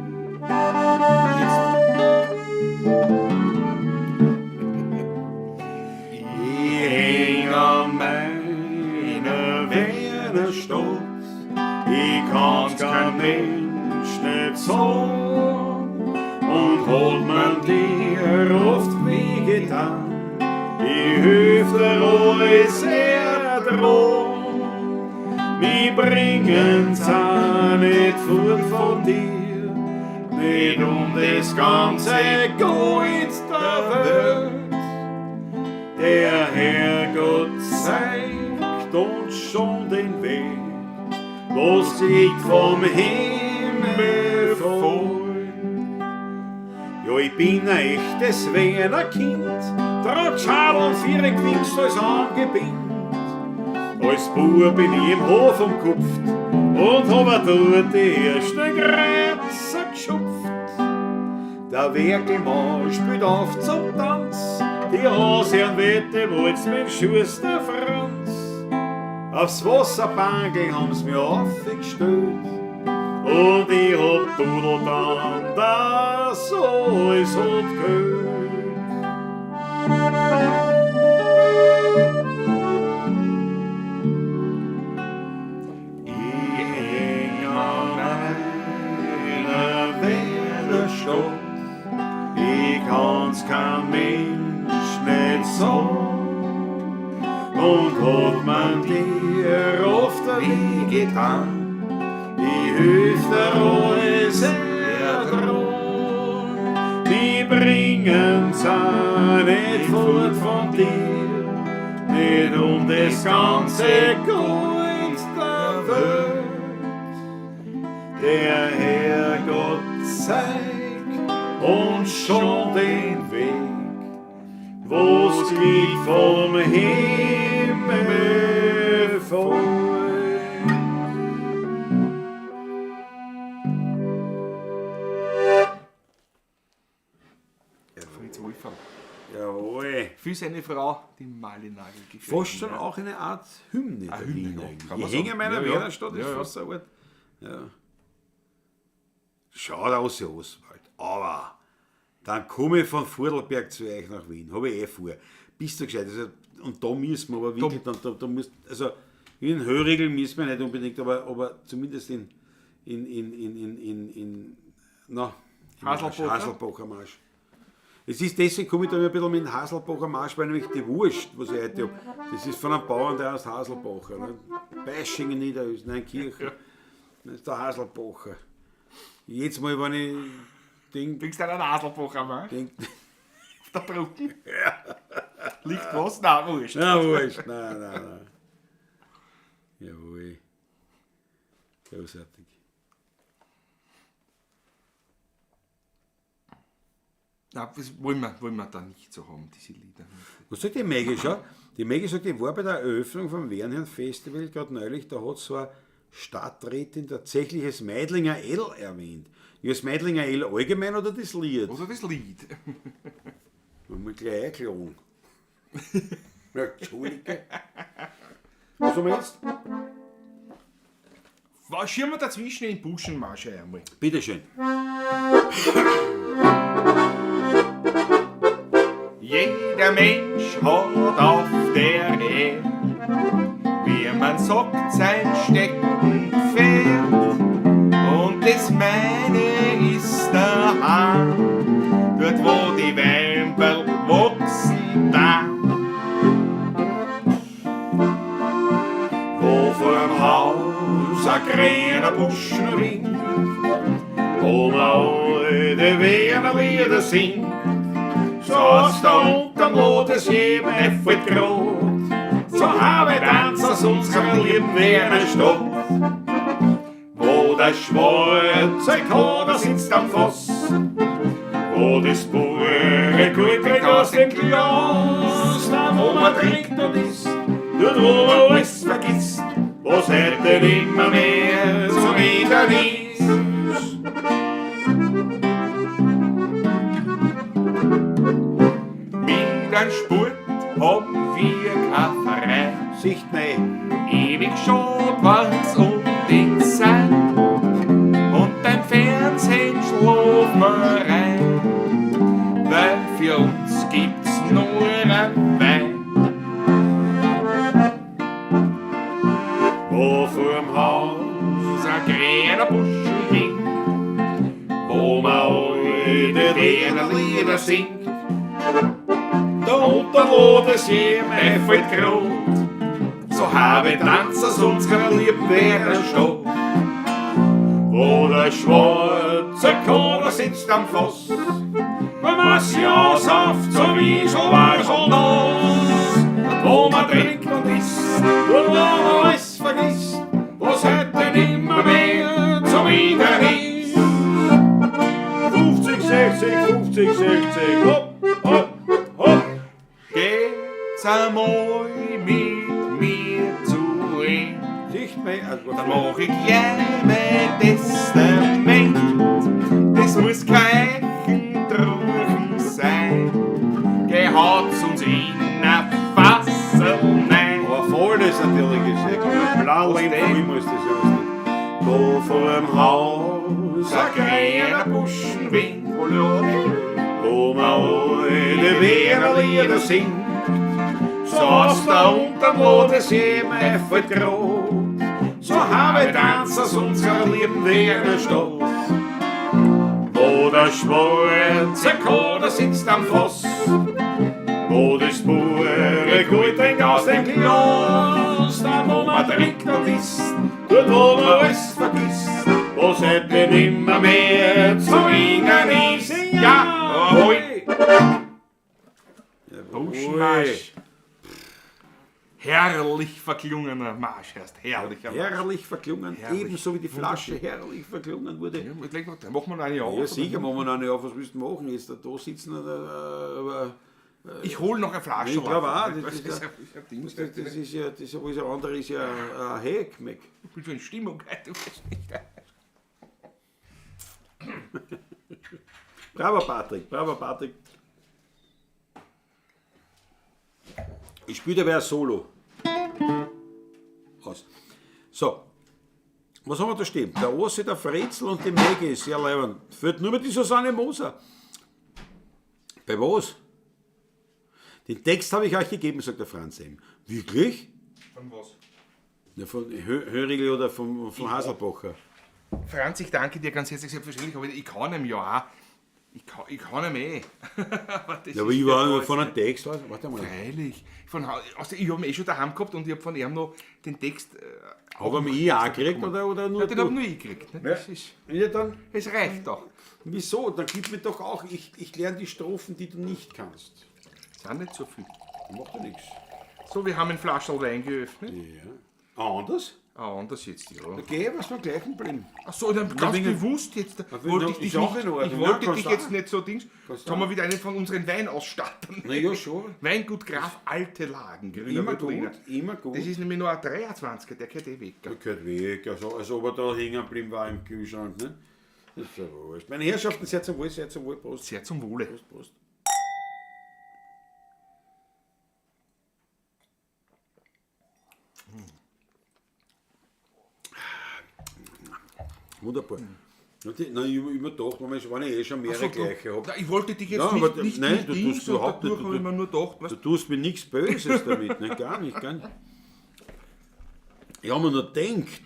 Ich häng an meiner Wiener Stadt, ich kann's kein Mensch nicht sagen. Und hat man dir oft wehgetan, ich hilf dir alles ertragen. Mi bringen's auch nicht fort von dir, nicht um das ganze Gold der Welt. Der Herrgott zeigt uns schon den Weg, was liegt vom Himmel voll. Ja, ich bin ein echtes Wiener Kind, trag Schadl und vier Gewichs als Angebind. Als Bub bin ich im Hof umkupft und hab dort die ersten Grätzer geschupft. Der Werkelmann spielt auf zum Tanz, die Hausherrenwette wollt's mit Schuster Franz. Aufs Wasserbankel haben's mir aufgestellt und ich hab Dudel dann, dass alles hat gehört. Ich häng an meiner Wiener Stadt, ich kann's kein Mensch nicht sagen. Und hat man dir oft wehgetan, ich hilf dir alles ertragen. Die bringen's auch nicht fort von dir, nicht um das ganze Gold der Welt. Der Herrgott zeigt uns schon den Weg, wo's Glück vom Himmel folgt. Fritz Wolferl. Jawohl. Für seine Frau, die Mali Nagel geschrieben. Fast schon auch eine Art Hymne. Eine der Hymne, Wiener. ja, kann Ich man hänge sagen. meiner Ja, ja. Wiener Stadt, ist Ja, ja. fast so eine Art. Ja. Schaut aus wie Oswald. Aber dann komme ich von Vorarlberg zu euch nach Wien. Habe ich eh vor. Bist du gescheit? Also, und da müssen wir aber wirklich, da musst, also in Höriegel müssen wir nicht unbedingt, aber zumindest in Haselbacher? Haselbacher Marsch. Es ist deswegen, komme ich da ein bisschen mit dem Haselbacher Marsch, weil nämlich die Wurst, was ich heute habe, das ist von einem Bauern, der heißt Haselbacher. Ne? Beischingen Niederösterreich, Neunkirchen. Das ist der Haselbacher. Jedes Mal, wenn ich denk, Bringst du einen Haselbacher Marsch? denk, Auf der Brücke? Ja. Liegt was? Nein, wurscht. na wurscht, nein, nein, nein. Jawohl. Großartig. Nein, das wollen wir da nicht so haben, diese Lieder. Was sagt die Maggie schon? Die Maggie sagt, ich war bei der Eröffnung vom Wernherrn Festival gerade neulich, da hat so eine Stadträtin tatsächlich das Meidlinger L erwähnt. Ja, das Meidlinger L allgemein oder das Lied? Oder das Lied. Man muss gleich einklagen. Ja, Entschuldige. Was haben wir jetzt? Was schirmen wir dazwischen in Buschenmarsch einmal? Bitteschön. Jeder Mensch hat auf der Erde, wie man sagt, sein Steckenpferd. Und das meine ist daheim, dort wo die Weinberl wachsen da. Wo vorm Haus ein grüner Busch noch winkt, wo man alte Wiener Lieder singt. So hat's da unterm Lotus jedem Effort grad, so habe ich Tanz aus unserer lieben Wiener Stadt. Wo der der schwarze Kader sitzt am Fass, wo das pure Gold trinkt aus dem Glas, da wo man trinkt und isst, dort wo man alles vergisst, was heute nimmer mehr zu wieder ist. Mit einem Sport haben wir kein Verein. Sicht nein. Ewig schad wenn's um die Zeit und beim Fernsehen schlafen wir rein, weil für uns gibt's nur einen Wein. Wo vorm Haus ein grüner Busch hängt, wo man alte Wiener Lieder singt, da unten wo das jedem fällt grad, so habe Tanzers unserer lieben Wiener Stadt. Wo der schwarze Kader sitzt am Fass, wo man sich aussauft, so wie schon war schon nass, wo man trinkt und isst, wo man alles vergisst, was heute nimmer mehr zu wieder ist. 50, 60, 50, 60, hopp, hopp, hopp. Geht's einmal mit mir zu ihm? Sicht nein. Also, Dann mach ich gleich mein Testament. Das muss kein Eichendruchen sein. Geh haut's uns in ein Fassel nein. Aber voll ist natürlich geschickt. Blau Was in denn? muss das ja was nicht. Wo vor dem Haus Ein grüner Buschenwind, wo man alte Wiener Lieder singt, so aus da unten, wo das jedem fällt grad, so habe Tanzers unserer lieben Wiener Stadt. Wo der schwarze Kader sitzt am Fass, wo das pure Gold trinkt aus dem Glas, da wo man trinkt und isst, dort wo man alles vergisst, wo es heute nimmer mehr zu ringen ist. Jawohl! Buschenmarsch. Herrlich verklungener Marsch, heißt herrlicher Marsch. Herrlich verklungen, Herrlich. ebenso wie die Flasche herrlich verklungen wurde. Ja, ich denk noch, da machen wir noch eine auf. Ja, sicher, machen wir noch eine auf, was willst du machen? Jetzt da sitzen, Ich hole noch eine Flasche. Ich glaub auch, Das das ist ist ja Ding. das ist ja, das ist ja, alles andere ist ja ein Heck, Mac. Ich bin schon in Stimmung heute, du weißt nicht. Bravo Patrick, bravo Patrick. Ich spiele dabei ein Solo. Aus. So, was haben wir da stehen? Der Ossi, der Fretzel und die Maggie, sehr leibend. Fehlt nur mehr die Susanne Moser. Bei was? Den Text habe ich euch gegeben, sagt der Franz M. Wirklich? Von was? Ja, von Hörigl oder vom Haselbacher. Franz, ich danke dir ganz herzlich, selbstverständlich, aber ich kann ihm ja auch. Ich kann ihm eh. Aber das Ja, aber ist ich war ja von einem Text, warte mal. Freilich. Ich habe ihn eh schon daheim gehabt und ich habe von ihm noch den Text. Hab ich ihn auch gekriegt oder nur Ja, den du? hab nur ich gekriegt. Ne? Ja. Das ist, Ja, dann, es reicht doch. wieso? Dann gib mir doch auch, ich lerne die Strophen, die du nicht kannst. Das sind nicht so viel. Macht ja nichts. So, wir haben ein Flascherl Wein geöffnet. Ja. Ah, anders? Ah, anders jetzt, ja. Okay, was wir gleich geblieben. Ach so, dann ganz wegen- bewusst jetzt. wegen- Wollte ich dich, ist auch nicht, in Ordnung. ich Ja, wollte kannst dich du jetzt auch. nicht so Dings. Jetzt haben wir wieder einen von unseren Weinausstattern. Na ja, schon. Weingut Graf Alte Lagen, grüner Immer Veltliner. gut, immer gut. Das ist nämlich nur ein 23er, der gehört eh weg. Der gehört weg, also ob er da hängen geblieben war im Kühlschrank. Ne? Das ist ja wurscht. Meine Herrschaften, sehr zum Wohl, sehr zum Wohl. Prost. Sehr zum Wohle. Prost, Prost. Wunderbar. Na, ich hab immer gedacht, Moment, wenn ich eh schon mehrere Ach so, du- gleiche hab. Na, ich wollte dich jetzt Ja, nicht, aber nicht, nein, nicht du Dings tust und überhaupt nicht, dadurch du- habe ich mir nur gedacht, was, Du tust mir nichts Böses damit, ne? Gar nicht, gar nicht. Ich habe mir nur gedacht.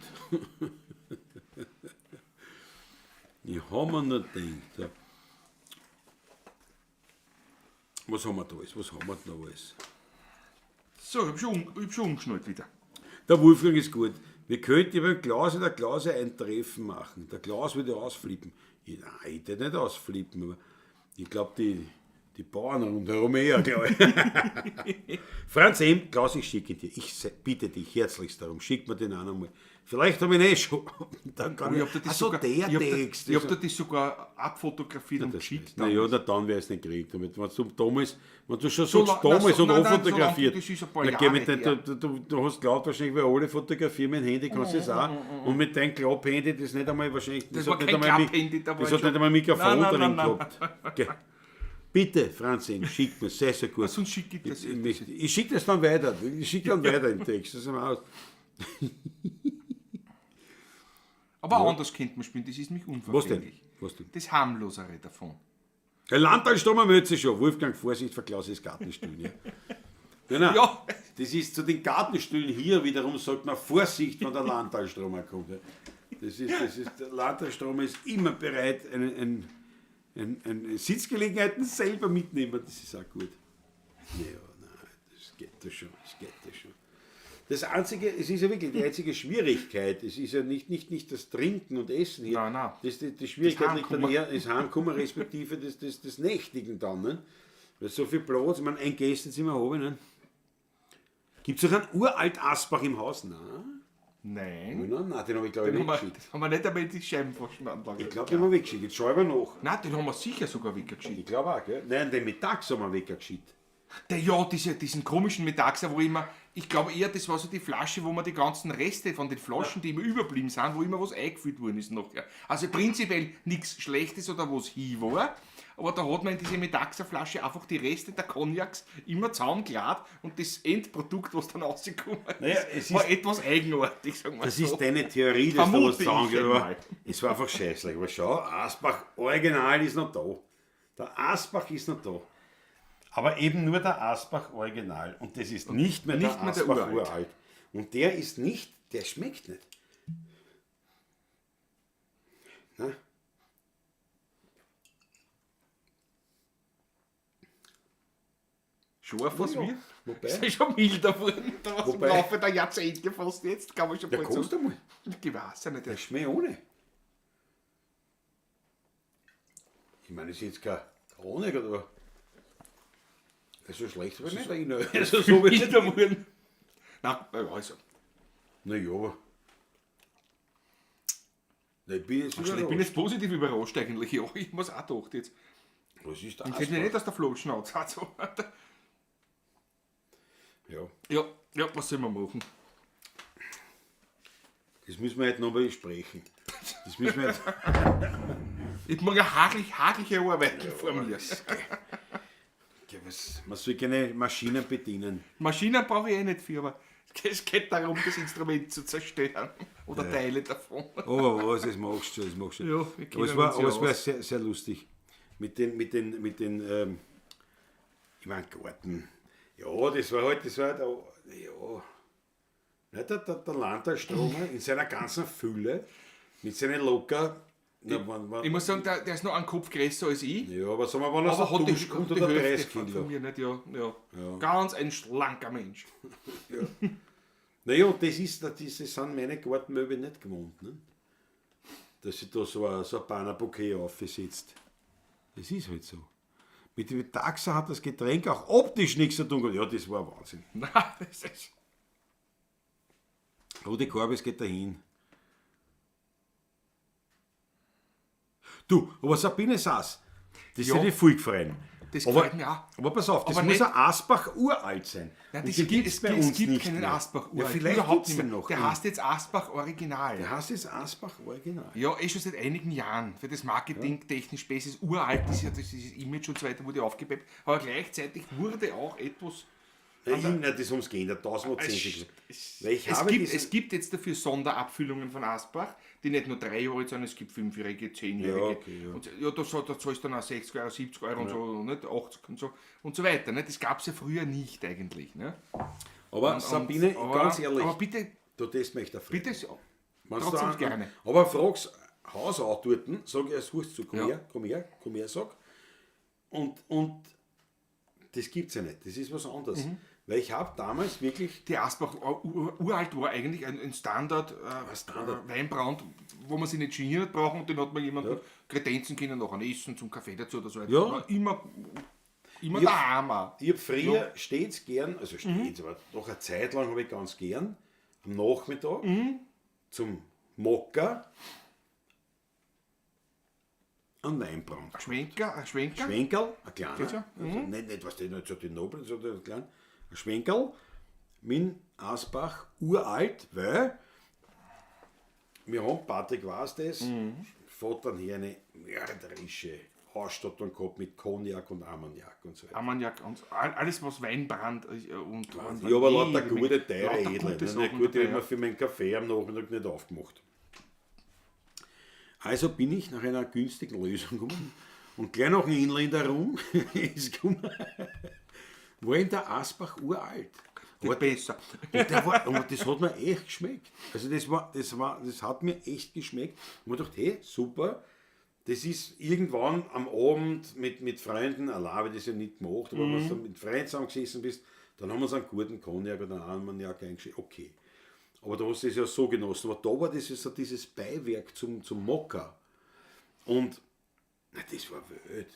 Ich habe mir nur gedacht. Ja. Was haben wir da alles? Was haben wir da alles? So, ich hab schon umgeschnallt wieder. Der Wolfgang ist gut. Wir könnten beim Klaus in der Klause ein Treffen machen. Der Klaus würde ausflippen. Ich, nein, ich würde nicht ausflippen, aber ich glaub, die Die Bauern rundherum eher, glaube ich. Franz M., Klaus, ich schicke dir. Ich bitte dich herzlichst darum, schick mir den auch nochmal. Vielleicht habe ich ihn eh schon. Dann kann Oh, ich ich. hab dir das Ach so, sogar, der ich hab dir- Text. Ich habe dir das sogar abfotografiert und Das geschickt. Na ja, na, dann wäre es nicht gekriegt. Damit, wenn du damals, wenn du schon So sagst, lang- damals nein, so- oder nein, nein, so lang, fotografiert. das ist ein paar na, geh Jahre mit dein, her. du hast glaubt wahrscheinlich, wir alle fotografieren mit dem Handy, kannst du das auch. Und mit deinem Klapp-Handy, das nicht einmal wahrscheinlich. Das hat war nicht kein einmal Klapp-Handy, da war Das ich hat schon- nicht einmal ein Mikrofon Nein, nein, drin nein, nein. gehabt. Gell. Bitte, Franz M., schick mir, sehr, sehr gut. Sonst schicke ich das. Ich schicke das dann weiter. Ich schicke dann weiter im Text. Das ist immer aus. Aber anders könnte man spielen, das ist mich Was denn? unverfänglich. Was denn? Das harmlosere davon. Der Landtalsturm Mütze schon. Wolfgang, Vorsicht, verklaus Gartenstühlen. Ja. Nein, nein. Ja. Das ist zu den Gartenstühlen hier wiederum, sagt man Vorsicht, wenn der Landtalstromer kommt. Ja. Der Landtalstromer ist immer bereit, ein Sitzgelegenheiten selber mitnehmen. Das ist auch gut. Ja, nein, das geht doch schon. Das geht doch schon. Das einzige, es ist ja wirklich die einzige Schwierigkeit, es ist ja nicht das Trinken und Essen hier. Nein, nein. Die Schwierigkeit Das liegt dann Heimkommen. eher das Heimkommen, respektive das Nächtigen dann. Ne? Weil so viel Platz, ich meine, ein Gästezimmer habe ich. Ne? Gibt es auch einen uralt Asbach im Haus? Nein, Nein. nein, nein, den habe ich glaube ich Den haben wir, weggeschickt. das haben wir nicht einmal in die Scheibenwaschenanlage. Ich glaube, den haben wir weggeschickt. Jetzt schau ich mal nach. Nein, den haben wir sicher sogar weggeschickt. Ich glaube auch, gell? Nein, den Mittags haben wir weggeschickt. Der, ja, diesen komischen Metaxa, wo immer, ich glaube eher, das war so die Flasche, wo man die ganzen Reste von den Flaschen, die immer überblieben sind, wo immer was eingefüllt worden ist nachher. Also prinzipiell nichts Schlechtes oder was hin war, aber da hat man in diese Metaxa-Flasche einfach die Reste der Cognacs immer zusammengeladen und das Endprodukt, was dann rausgekommen ist, Naja, es war ist- etwas eigenartig, sagen wir Das so. ist deine Theorie, dass da was Vermute ich zusammengeht, aber einmal. es war einfach scheißlich. Aber schau, Asbach Original ist noch da. Der Asbach ist noch da. Aber eben nur der Asbach Original. Und das ist nicht mehr nicht der mehr der Asbach Uralt. Uralt. Und der ist nicht, der schmeckt nicht. Na? Scharf was Ja, wir? wobei- Ist ja schon milder geworden, da was im Wobei- Laufe der Jahrzehnte fast jetzt, kann man schon Der bald kostet sagen. einmal. Ich weiß ja nicht. Der schmeckt ohne. Ich meine, das ist jetzt kein Honig oder. So schlecht habe ich nicht erinnert. Also so wie Milder geworden. Nein, also. Naja, aber. Na, ich bin jetzt Ich bin überrascht. jetzt positiv überrascht eigentlich. Ja, ich muss auch gedacht jetzt. Was ist das? Ich hätte nicht aus der Flaschen also. Ja, Ja, ja, was soll man machen? das müssen wir heute nochmal besprechen. Das müssen wir jetzt. Ich mag eine hagliche Arbeit vor mir. Ja, was, man soll keine Maschinen bedienen. Maschinen brauche ich eh nicht viel, aber es geht darum, das Instrument zu zerstören. Oder Teile davon. Aber was, das machst du, das machst du. Ja, wir aber es kennen war, uns aber ja es war aus. sehr, sehr lustig. Mit den, ich meine, Garten. Ja, das war halt, ja. Nicht der Landtalstromer in seiner ganzen Fülle, mit seinen locker. Na, wann, Ich muss sagen, der ist noch einen Kopf größer als ich. ja, aber sagen wir, wenn er Aber so hat die, Dusch kommt, die oder Hälfte 30 von Kilo. mir nicht, ja, ja. Ganz ein schlanker Mensch. Naja, und das sind meine Gartenmöbel nicht gewohnt, ne? Dass sich da so ein Bannerbouquet aufsetzt. Das ist halt so. Mit dem Taxa hat das Getränk auch optisch nichts zu tun gehabt. Ja, das war Wahnsinn. Nein, das ist. Rudi Korbis geht dahin. Du, aber Sabine Sass, das Ja. hätte ich voll gefreut. Das aber, gefällt mir auch. Aber pass auf, das Aber muss nicht- ein Asbach uralt sein. Nein, Und das den gibt, gibt's es, bei es uns gibt nicht keinen mehr. Asbach Ja, uralt. vielleicht Überhaupt gibt's nicht den mehr. noch. Der heißt jetzt Asbach Original. Der heißt jetzt Asbach Original. Ja, eh schon seit einigen Jahren. Für das Marketing technisch besser ist uralt, ist ja das, dieses Image und so weiter wurde aufgepeppt. Aber gleichzeitig wurde auch etwas. Nein, nein, das haben sie geändert, 1000%. Weil ich Es habe gibt, diesen- es gibt jetzt dafür Sonderabfüllungen von Asbach, die nicht nur 3 Jahre alt sind, es gibt 5-jährige, 10-jährige. Ja, okay, ja. Und, ja, da zahlst du dann auch 60 Euro, 70 Euro und so, nicht? 80 und so und so weiter. Ne? Das gab es ja früher nicht eigentlich. Ne? Aber Sabine, aber, ganz ehrlich, Aber bitte, du das möchte ich bitte, Wenn's trotzdem da- gerne. Aber frag's Haus auch dort, sag ich, es hust zu, komm Ja. her, komm her, komm her, sag. Und das gibt's ja nicht, das ist was anderes. Mhm. Weil ich habe damals wirklich, Die Asbach uralt war eigentlich ein Standard, Standard. Weinbrand, wo man sich nicht genieren hat brauchen und den hat man jemanden kredenzen können, noch ein Essen zum Kaffee dazu oder so. Ja. War immer Immer Ich daheim auch. Ich habe früher stets gern, also stets, aber doch eine Zeit lang habe ich ganz gern, am Nachmittag zum Mokka einen Weinbrand. Ein Schwenker, ein Schwenker. Schwenkerl, ein kleiner, Geht ja. also nicht was nicht so die Nobel, sondern ein kleiner, ein Schwenkerl mit Asbach, uralt, weil wir haben, Patrick weiß das, Vater hier eine mörderische Ausstattung gehabt mit Cognac und Armagnac und so weiter. Armagnac und alles, was Weinbrand und Ja, aber lauter jede gute, Menge- teure, lauter edle. gute Ne? Sachen Gute dabei, habe ich mir für meinen Kaffee am Nachmittag nicht aufgemacht. Also bin ich nach einer günstigen Lösung gekommen und gleich nach dem Inländer rum ist gekommen, war in der Asbach uralt. Ja. Besser. Und, der war, und das hat mir echt geschmeckt. Also das hat mir echt geschmeckt. Und man dachte, hey, super, das ist irgendwann am Abend mit Freunden, allein habe ich das ja nicht gemacht, aber wenn du mit Freunden zusammengesessen bist, dann haben wir uns einen guten Cognac oder einen Armagnac eingeschenkt. Okay. Aber da hast du es ja so genossen. Aber da war das so dieses Beiwerk zum Mokka. Und na, das war wild.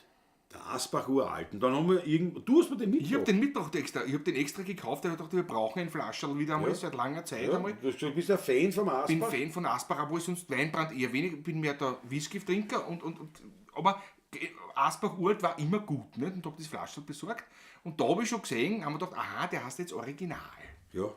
Der Asbach uralt. Und dann haben wir irgend. Du hast mir den Ich habe mitgebracht. den mitgebracht extra. Ich habe den extra gekauft, weil ich dachte, wir brauchen ein Flascherl wieder einmal, seit langer Zeit Ja, einmal. du bist ein Fan vom Asbach. Bin Fan von Asbach, obwohl ich sonst Weinbrand eher wenig, bin mehr der Whisky-Trinker und aber Asbach Uralt war immer gut, nicht? Und habe das Flascherl besorgt. Und da habe ich schon gesehen, haben wir gedacht, aha, der heißt jetzt Original. Ja.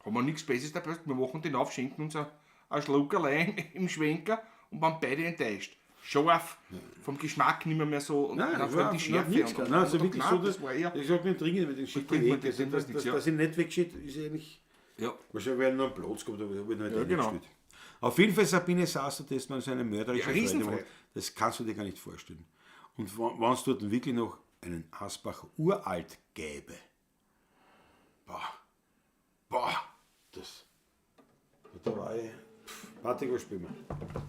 Haben wir nichts Besseres dabei, wir machen den auf, schenken uns ein Schluckerlein im Schwenker und waren beide enttäuscht. Scharf, vom Geschmack nicht mehr so und Nein, dann das vor allem war die Schärfe. Nein, und, nein, also und, wirklich nein, so, dass, das war eher, ich sag, wir trinken mit den Schick trinkt man weg. das, Also, trinkt dass, man nichts, dass, ja. dass ich nicht weggeschickt, ist eigentlich. ja. Wahrscheinlich wäre noch ein Platz gehabt, aber ich habe nicht Ja, genau. reingestellt. Auf jeden Fall, Sabine Sasser, das ist mir so eine mörderische Ja, Freude Riesenfreude. gemacht. Das kannst du dir gar nicht vorstellen. Und wenn es dort wirklich noch einen Asbach uralt gäbe, boah, boah, das. Da war ich. Pff, Warte, was spielen wir?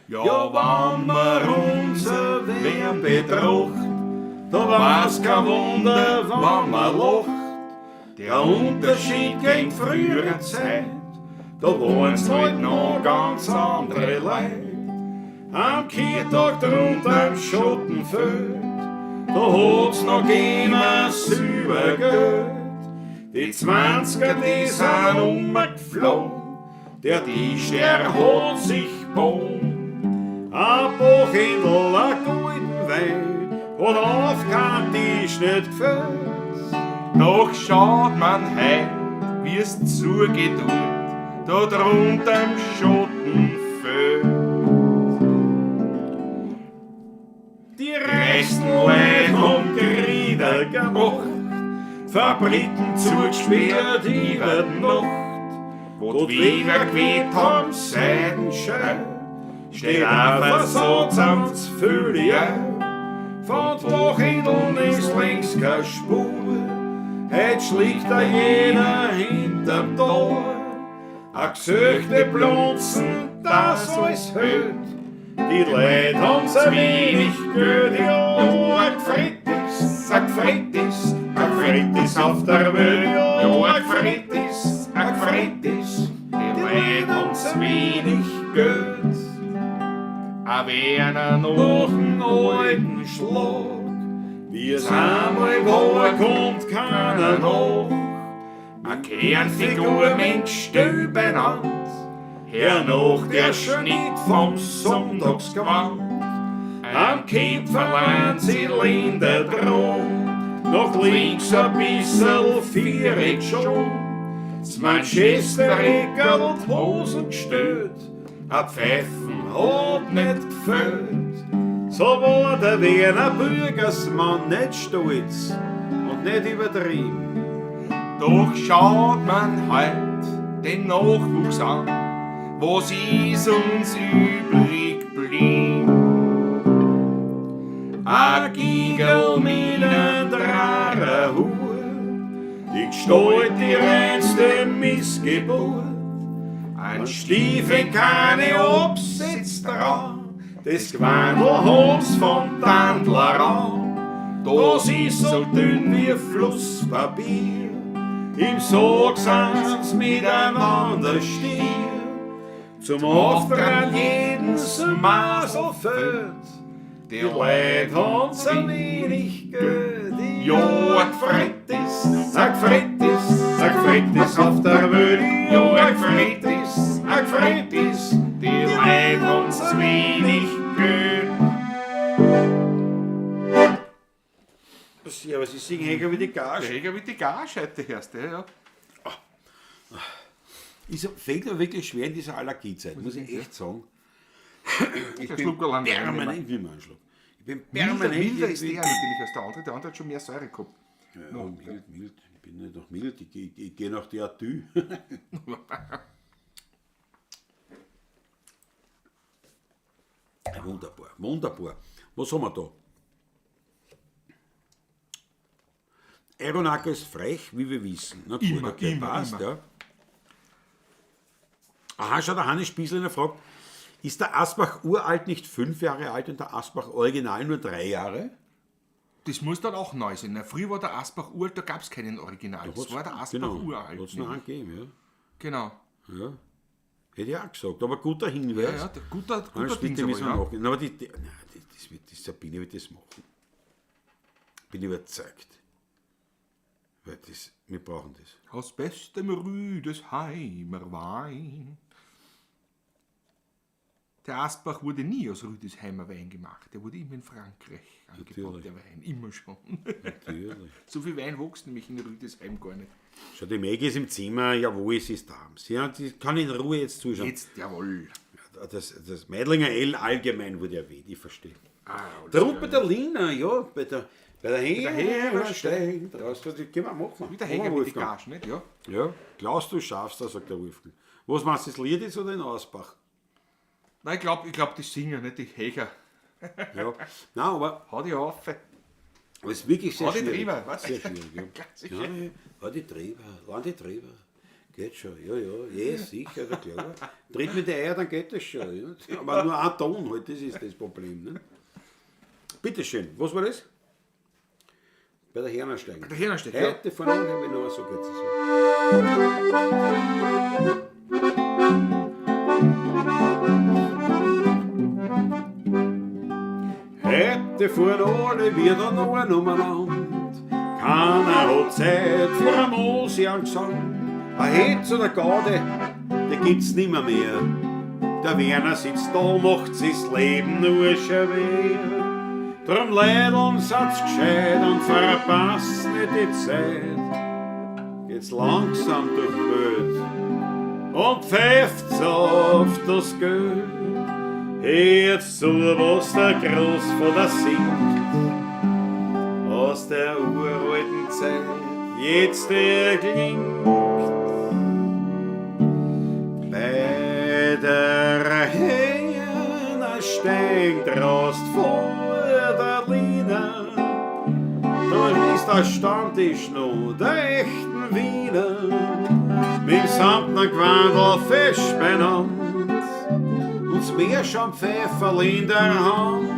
Ja, wann man unser Wärm betracht, Da war's kein Wunder, wann man lacht. Der Unterschied gegen frühere Zeit, da waren's halt noch ganz andere Leute. Am Kirtag drunter im Schottenfeld, da hat's noch immer silber Geld. Die 20er, die sind umgeflogen, der Tisch, der hat sich gebogen. Ein Bochendl, ein golden Wein, hat auf keinem Tisch nicht gefällt. Doch schaut man heut, wie's zugeht tut, da drunter im Schottenfeld. Die reichsten Leute haben Krieder gemacht, Fabriken zugesperrt über die Nacht. Wo die Weber geweht haben, Seidenschein, steht ein Versatz ans Fülle. Von den Wochendeln ist längst keine Spur, heut schlägt da jeder hinterm Tor. A gesöchte Blunzen, das alles hält, die Leute haben's ein wenig Geld, ja, ein Gefrettes, ein Gefrettes, ein Gefrettes auf der Welt, ja, ein Gefrettes, ein Gefrettes, die Leute haben's wenig Geld. A werner Nach noch dem alten Schlag, wie es einmal war, kommt keiner nach. A Kernfigur Mensch still benannt, hernach der Schnitt vom Sonntagsgewand. Am Kämpferlein Zylinder dran, nach links ein bissel viereck schon. Das Manchester-Eckerl und Hosen gestellt, a Pfeifen hat nicht gefällt. So war der Wiener Bürgersmann nicht stolz und nicht übertrieben. Doch schaut man heut den Nachwuchs an, was ist uns übrig blieb? A Giegel mit einem Drarerhut, die Gestalt die reinste Missgeburt. Ein Stiefel keine Absitz dran, das Gewandel haben's vom Tandler an. Das ist so dünn wie Flusspapier, Im Sog sind's miteinander stier, zum Auftragen jedes Masel fällt. Die Leute haben's ein wenig Geld. Ja, ein gefreut ist, ein gefreut ist, ein gefreut ist auf der Welt. Ja, ein gefreut ist, ein gefreut ist, die Leute haben's wenig Geld. Servus, ich singe Heger wie die Gage. Der Heger wie die Gage heute erst, ja. Ist, fällt mir wirklich schwer in dieser Allergiezeit, muss ich echt sagen. Ich bin permanent, wie man einen Schluck. Ich bin permanent. Milder ist der natürlich als der andere. Der andere hat schon mehr Säure gehabt. Ja, mild, mild. Ich bin nicht noch mild, ich gehe nach der Atü. Wunderbar, wunderbar. Was haben wir da? Aeronacker ist frech, wie wir wissen. Na gut, immer, okay, immer, passt, immer. Ja. Aha, schau, der Hannes Spießliner fragt, ist der Asbach uralt nicht 5 Jahre alt und der Asbach Original nur 3 Jahre? Das muss dann auch neu sein. Na, früher war der Asbach uralt, da gab es keinen Original. Das war der Asbach genau, uralt. Hat's noch einen gegeben, ja. Genau. Ja. Hätte ich auch gesagt, aber guter Hinweis. Ja, ja, guter Hannes, Ding, bitte müssen wir ja. nachgehen. Aber die Sabine wird das machen. Bin überzeugt. Weil das, wir brauchen das. Aus bestem Rüdesheimer Wein. Der Asbach wurde nie aus Rüdesheimer Wein gemacht. Der wurde immer in Frankreich angebaut, Natürlich. der Wein. Immer schon. Natürlich. So viel Wein wächst nämlich in Rüdesheim gar nicht. Schau, die Maggie ist im Zimmer, jawohl, sie ist da. Sie kann in Ruhe jetzt zuschauen. Jetzt, jawohl. Das Meidlinger L allgemein wurde erwähnt, ich verstehe. Ah, Drum bei der Lina, ja, bei der Hegerstein. Draußen, das können wir machen. Wie der Heger mit die Gage, nicht? Ja. Ja, Klaus, du schaffst das, sagt der Wolfgang. Was meinst du, das Lied jetzt oder in Asbach? Nein, ich glaub, die singen, nicht die Heger. Ja, nein, aber Hau die auf. es ist wirklich sehr Hau die schwierig. drüber, was? Sehr schwierig, ja. Sicher. Ja, hau die drüber, lass die drüber. Geht schon, ja, ja, ja, sicher, na klar. Tritt mit den Eier, dann geht das schon. Ja. Aber nur ein Ton halt, das ist das Problem. Ne? Bitteschön, was war das? Bei der Hernersteig. Bei der Hernersteig, ja. Heute von Anfang an, so geht es. Heute fahren alle wieder noch ein umeinander. Keiner hat Zeit für einen Ozeangesang. Ein Hetz oder Gaude, der gibt's nimmer mehr. Der Werner sitzt da, macht sich's Leben nur schwer. Drum leideln Satz gescheit und verpasst nicht die Zeit. Geht's langsam durch die Welt und pfeift's auf das Geld. Jetzt zu, was der Großvater singt, aus der uralten Zeit, jetzt erklingt. Bei der Hähner steigt Rost vor der Lina, da ist der Stammtisch noch der echten Wiener, mit dem samtnen Gewandel fest beieinander. Und das Meerschaumpfeiferl in der Hand,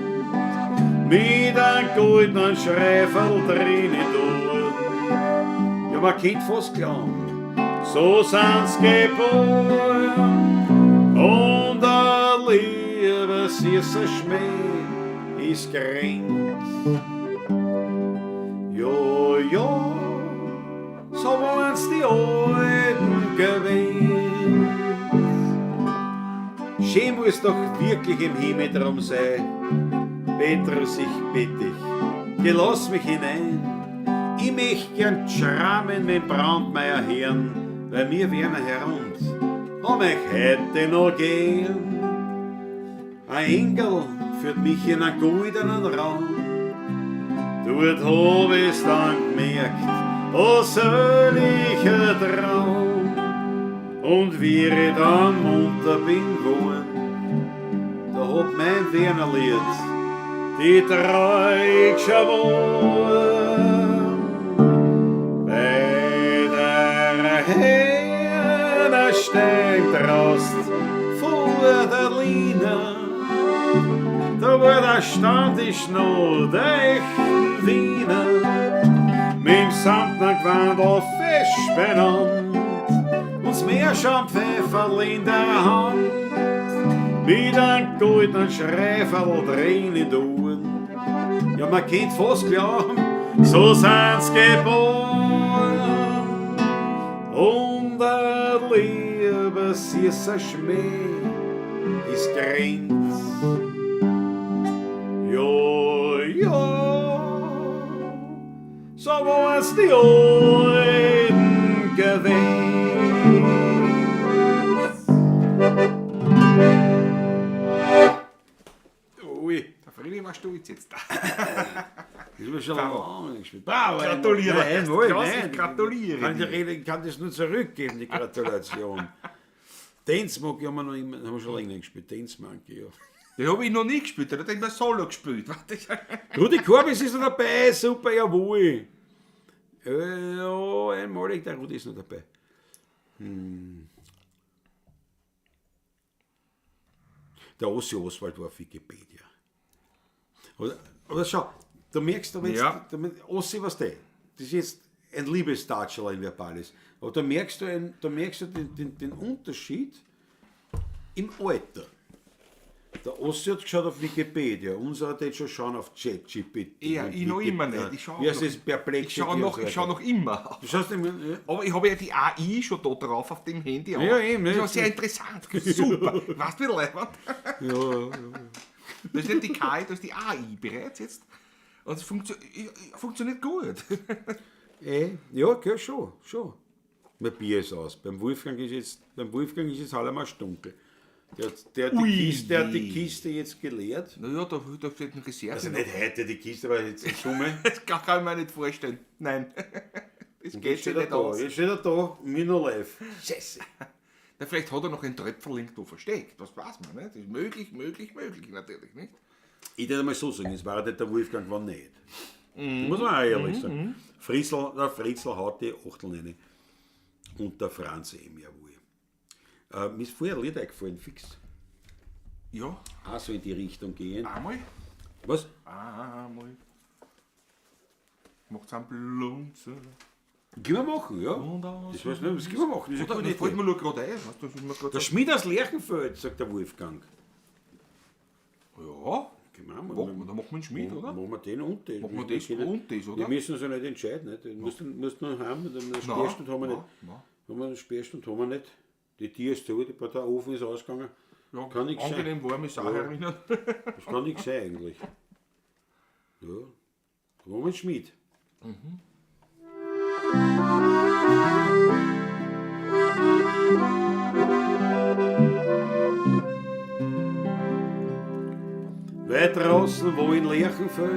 mit einem goldenen Schreiferl drin in Ohren. Ja, man kennt fast glauben, so sind's geboren. Und ein lieber süßer Schmäh ist gekränkt. Ja, ja, so waren's die Alten gewesen. Schön muss doch wirklich im Himmel drum sein. Petrus, ich bitte dich, geh lass mich hinein. Ich möcht gern schrammen mit Brandmeier hören, weil mir Werner herund hab ich heute noch gern. Ein Engel führt mich in einen goldenen Raum. Dort hab ich's dann gemerkt, o seliger Traum. Und wie ich dann munter bin geworden, da hat mein Wernerlied die Treu geschworen. Bei der Hähne steigt Rost vor der Lina, da war der Stammtisch noch der echten Wiener, mit dem samtnen Gewandel fest beieinander und das Meerschaumpfeiferl in der Hand, mit einem goldenen Schreiferl drin in den Ohren. Ja, man kennt fast glauben, so sind's geboren. Und ein lieber süßer Schmäh ist Grenz. Ja, ja, so waren's die Alten gewesen. Ui. Der Fredi war stolz jetzt. Das ist schon lange gespielt. Bravo, Gratuliere. Nein, wohl, Klaus, nein. ich gratuliere Ich kann das nur zurückgeben, die Gratulation. Dance Monkey haben wir noch immer, haben wir schon länger nicht gespielt. Dance Monkey, ja. Den habe ich noch nie gespielt, den hat immer solo gespielt. Rudi Korbis ist noch dabei, super, jawohl. Ja, einmalig, der Rudi ist noch dabei. Der Ossi Oswald war auf Wikipedia. Aber schau, du merkst aber jetzt, Ja. Ossi, was der, das ist jetzt ein Liebestatschel in Verbalis. Aber da merkst du, den Unterschied im Alter. Der Ossi hat geschaut auf Wikipedia, unserer hat jetzt schon schauen auf ChatGPT. Ja, ich noch immer nicht. Ich schau Wie heißt noch- das? Perplexity Ich schaue noch, und so ich schau noch immer. Du schaust immer, ja. Aber ich habe ja die AI schon da drauf auf dem Handy auch. Ja, eben, Das ja. ist ja sehr interessant. Super. Weißt du, wie leibend? Ja, ja, ja. Das ist nicht die KI, das ist die AI bereits jetzt. Und es funktioniert gut. Ja, okay, schon. Mein Bier ist aus. Beim Wolfgang ist jetzt allemal dunkel. Der hat die Kiste jetzt geleert. Naja, da steht eine Reserve. Also nicht heute die Kiste, aber jetzt in Summe. Das kann ich mir nicht vorstellen. Nein. Das geht Jetzt sich steht er nicht da. aus. Jetzt steht er da, mir noch live. Scheiße. Na, vielleicht hat er noch ein Tröpfel irgendwo versteckt. Das weiß man nicht. Das ist möglich, möglich, möglich natürlich, nicht? Ich würde mal so sagen, es war nicht der Wolfgang, war nicht. Muss man auch ehrlich sagen. Der Fritzl haut die Achtel rein. Und der Franz eben, jawohl. Mir ist vorher ein Lied eingefallen, fix. Ja. Auch so in die Richtung gehen. Einmal? Was? Einmal. Macht's einen Blunzer. Können wir machen, ja. Das weiß ich nicht, das können wir machen. Das ist eine Oder, gute das fällt Idee. mir nur gerade ein. Weißt du, das ist mir grad Der Schmied aus Lerchenfeld, sagt der Wolfgang. Ja. Können wir auch mal. Machen wir, dann machen wir einen Schmied, oder? Machen wir den und das. Machen wir das und das, oder? Wir müssen uns ja nicht entscheiden. Nicht? Du musst noch heim, eine Sperrstunde haben wir nicht. Nein. Haben wir eine Sperrstunde haben wir nicht. Die Tür ist zu, der Ofen ist ausgegangen. Ja, kann nichts sein. angenehm warm ist auch Ja. herinnen. Das kann nichts sein eigentlich. Ja. Da machen wir einen Schmied. Mhm. Weit draußen, wo in Lerchenfeld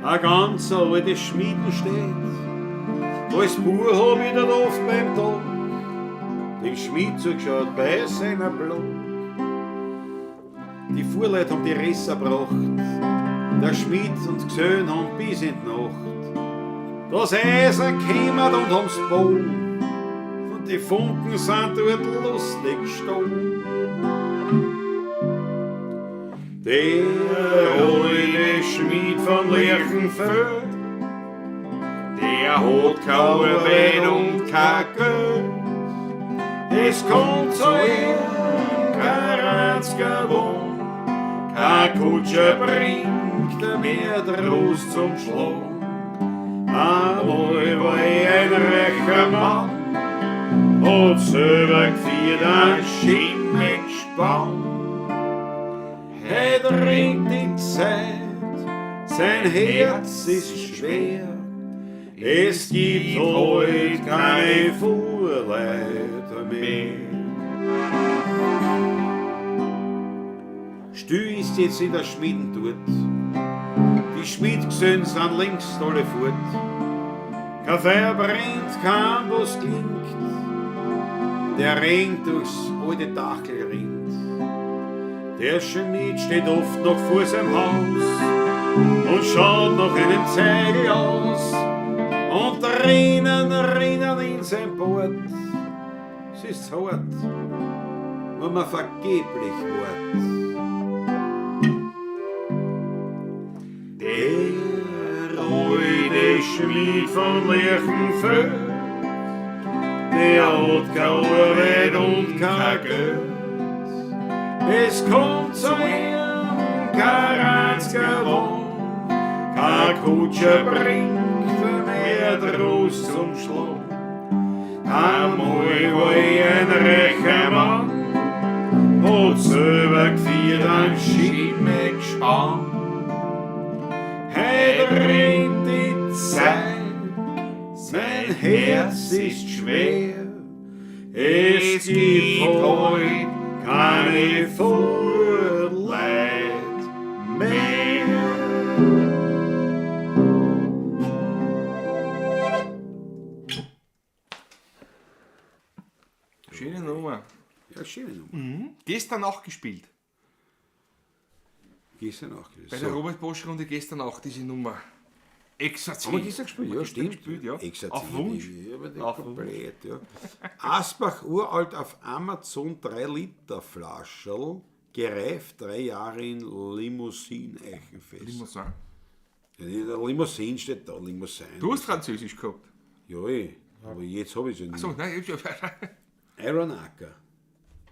ein ganz altes Schmieden steht, als Bub hab ich dort oft beim Tag dem Schmied zugeschaut bei seiner Block. Die Fuhrleute haben die Resser gebracht, der Schmied und Gesellen haben bis in die Nacht das Eisen gekämmert und haben's gebogen, und die Funken sind dort lustig gestohlen. Der alte Schmied von Lerchenfeld, der hat keine Arbeit und kein Geld. Es kommt zu ihm kein einziger Wohn, kein Kutscher bringt er mehr Trost zum Schlagen. Einmal war ich ein reicher Mann, hat selber geführt ein Schimmelgespann. Heut ringt die Zeit, sein Herz ist schwer, es gibt heut keine Fuhrleute mehr. Still ist jetzt in der Schmieden dort, die Schmiedgesellen sind längst alle fort. Kein Feuer brennt, kein Bus klingt, der Regen durchs alte Dachl rinnt. Der Schmied steht oft noch vor seinem Haus und schaut nach einem Zeigel aus, und Tränen rinnen in sein Bord. Es ist hart, wenn man vergeblich wart. Der alte Schmied von Lerchenfeld, Er hat keine Arbeit und kein Geld. Es kommt zu ihm kein einziger Wagen, kein Kutscher bringt mehr Trost zum Schlag. Einmal war ich ein reicher Mann, hat selber geführt ein Schimmelgespann. Heut rennt die Zeit, mein Herz ist schwer, es gibt heut keine Vorleid mehr. Schöne Nummer. Ja, schöne Nummer. Gestern auch gespielt. Gestern auch. Bei der Robert Bosch Runde gestern auch diese Nummer. Exerziert. Haben wir gestern gespielt? Ja, stimmt. Gespielt, ja. Exerziert. Auf Wunsch. Ja, aber nicht Auf komplett, ja. Asbach uralt auf Amazon 3 Liter Flascherl, gereift 3 Jahre in Limousin-Eichenfest. Limousin. Ja, der Limousin steht da, Limousin. Du hast Französisch gehabt. Ja, eh. Aber jetzt habe ich es ja nicht. So, nein, ich, Iron Acker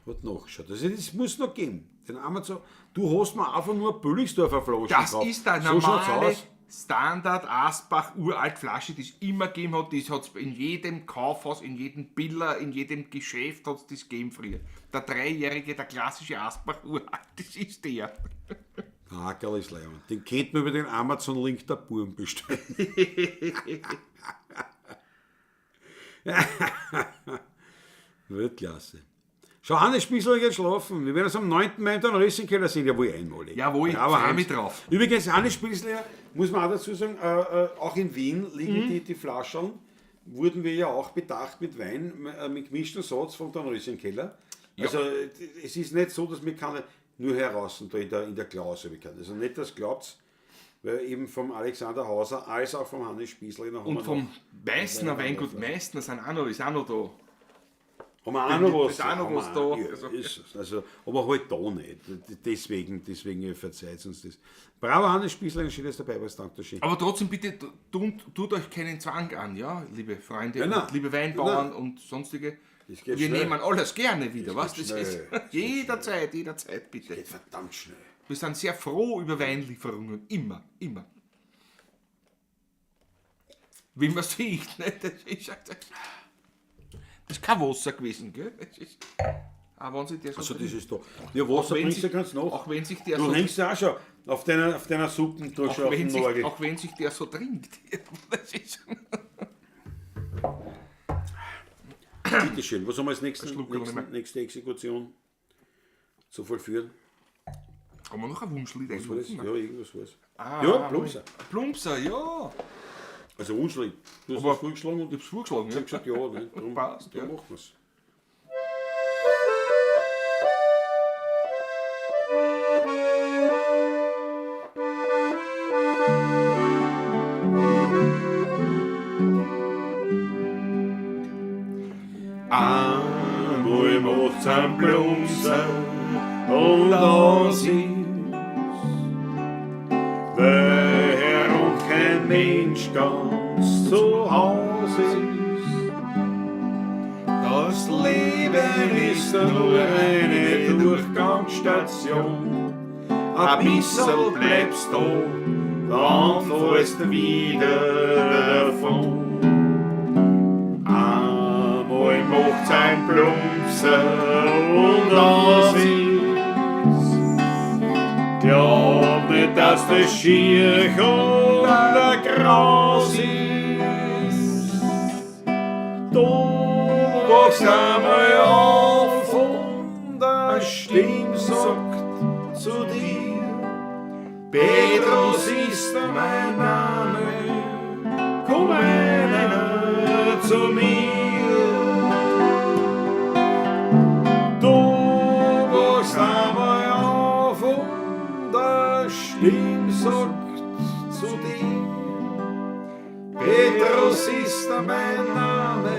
hat nachgeschaut. Also das muss noch geben. Den Amazon, du hast mir einfach nur Billigsdorfer Flaschen Das gekauft. ist der So schaut's normale aus. Standard Asbach uralt Flasche, die es immer gegeben hat. Das hat es in jedem Kaufhaus, in jedem Biller, in jedem Geschäft hat es das gegeben früher. Der Dreijährige, der klassische Asbach uralt, das ist der. Der Hackerl ist leibend. Den kennt man über den Amazon-Link der Buben bestellen. Weltklasse. Schau, Hannes Spießler geht schlafen. Wir werden uns am 9. Mai im Rissenkeller sehen. Jawohl, einmalig. Jawohl, Bravo, freu Hans. mich drauf. Übrigens, Hannes Spießler, muss man auch dazu sagen, auch in Wien liegen die Flaschen, wurden wir ja auch bedacht mit Wein, mit gemischten Satz vom Dornröschenkeller. Also es ist nicht so, dass wir keine, nur heraus und da in der Klause bekannt. Also nicht, dass glaubt, weil eben vom Alexander Hauser als auch vom Hannes Spießler noch Und vom Meißner Weingut Meißner sind auch noch, ist auch noch da. Haben wir auch noch was? Ist auch noch Haben was wir da. auch- Ja, ist es. Also, aber halt da nicht. Deswegen verzeiht uns das. Bravo, Hannes Spießler, ein schönes dabei warst. Danke schön. Aber trotzdem bitte, tut euch keinen Zwang an, ja, liebe Freunde, Ja, nein. und liebe Weinbauern Nein. und sonstige. Das geht Wir schnell. nehmen alles gerne wieder, was? geht Das ist schnell. Das geht jederzeit, jederzeit bitte. Geht verdammt schnell. Wir sind sehr froh über Weinlieferungen, immer, immer. Wie man sieht, ne? Das ist kein Wasser gewesen, gell? Das ist, auch wenn sich der so Also das trinkt. ist da. Ja, Wasser Auch wenn bringst du sich- ganz nach. Auch wenn sich der Du so hängst ja auch schon auf deiner Suppen durch auch auf wenn dem sich, Nagel. auch wenn sich der so trinkt. Das ist Bitte schön, was haben wir als Schluck kann ich mehr. nächste Exekution zu vollführen? Haben wir noch ein Wunschlied Was war das? einladen? Ja, irgendwas war's. Ah, ja, Plumpser. Plumpser, ja. Also Wunschlied. Du hast Aber- es vorgeschlagen und Ich hab's vorgeschlagen, ich ja. hab gesagt, ja, ne, darum, Passt, darum ja. machen wir's. Einmal macht's ein Plumpser und aus ist, wer und kein Mensch ganz zu Hause ist. Das Leben ist nur eine Durchgangsstation. Ein bissl bleibst du, dann fährst du wieder davon. Einmal macht's ein Plumpser und aus ist. Glaub nicht, dass das schier und graus ist. Du wachst einmal auf und eine Stimme sagt zu dir, Petrus ist mein Name, komm einer zu mir. Du wachst einmal auf und eine Stimme sagt zu dir, Petrus ist mein Name,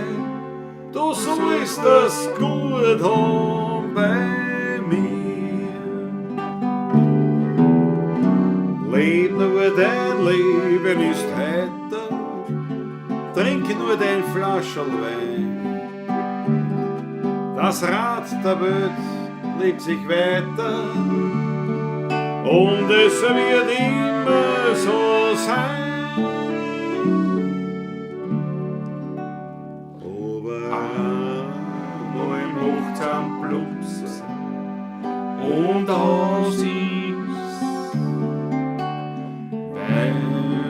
du sollst das gut haben bei mir. Leb nur dein Leben ist heiter, trink nur dein Flascherl Wein. Das Rad der Welt lebt sich weiter und es wird immer so sein. Aber Einmal macht's einen Plumpser und aus ist, weil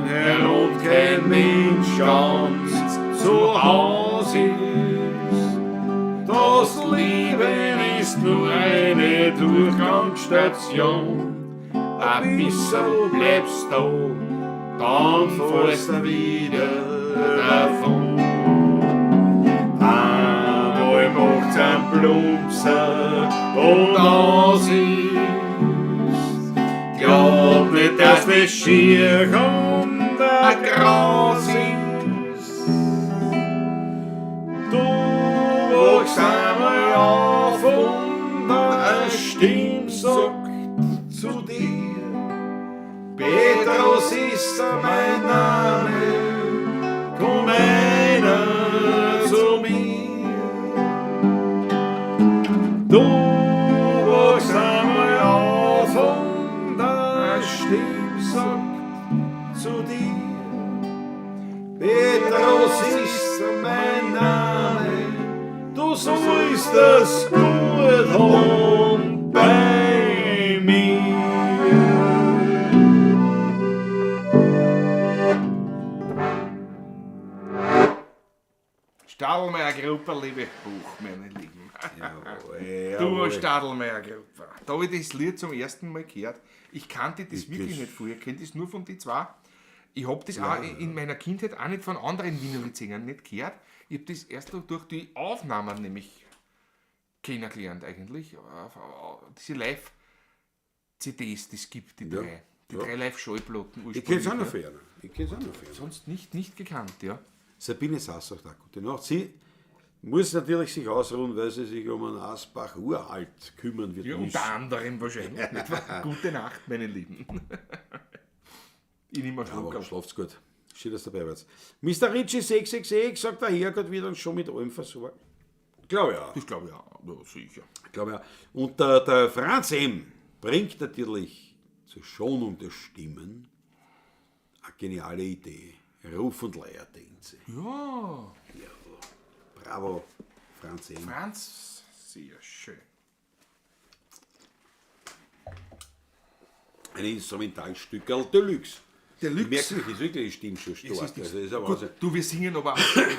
herund kein Mensch ganz zu Haus ist. Das Leben ist nur eine Durchgangsstation. Ein bisschen bleibst du, dann fährst du wieder davon. Einmal macht's ein Plumpser und aus ist. Glaub nicht, dass das schier und ein Gras ist. Du wachst einmal auf und eine Stimme sagt zu dir: Petrus ist mein Name, komm einer zu mir. Du wachst einmal auf und eine Stimme sagt zu dir: Petrus ist mein Name, du sollst es gut haben bei mir. Stadelmeier Gruppe, liebe Buch, meine Lieben. Jawohl, Du, jawohl. Stadelmeier Gruppe. Da habe ich das Lied zum ersten Mal gehört. Ich kannte das Ich wirklich das- nicht vorher. Ich kenne das nur von den zwei. Ich habe das auch in meiner Kindheit auch nicht von anderen Wienerlied-Sängern nicht gehört. Ich habe das erst durch die Aufnahmen nämlich kennengelernt eigentlich. Diese Live-CDs, die es gibt, die Ja, drei. Die ja. drei Live-Schallplatten Ich kenne es auch noch ursprünglich, ja. ferner. Ich kenn's auch noch ferner. Sonst nicht gekannt, ja. Sabine Sass sagt auch gute Nacht. Sie muss natürlich sich ausruhen, weil sie sich um einen Asbach uralt kümmern wird Ja, müssen. unter anderem wahrscheinlich. Nicht wahr? Gute Nacht, meine Lieben. Ich nehme einen Schluck. Aber schlaft's gut. Schön, dass du dabei warst. Mr. Ritchie 666 sagt, der Herrgott wird uns schon mit allem versorgen. Glaube ich auch. Das glaube ich auch. Ja, sicher. Glaube ich auch. Und der Franz M. bringt natürlich zur Schonung der Stimmen eine geniale Idee. Ruf- und Leiertänze. Ja, Bravo, Franz M. Franz, sehr schön. Ein Instrumentalstückerl Deluxe. Deluxe. Merkt mich, ist wirklich die Stimme schon stark. Es ist also, das ist ein gut, Wahnsinn. du, wir singen aber auch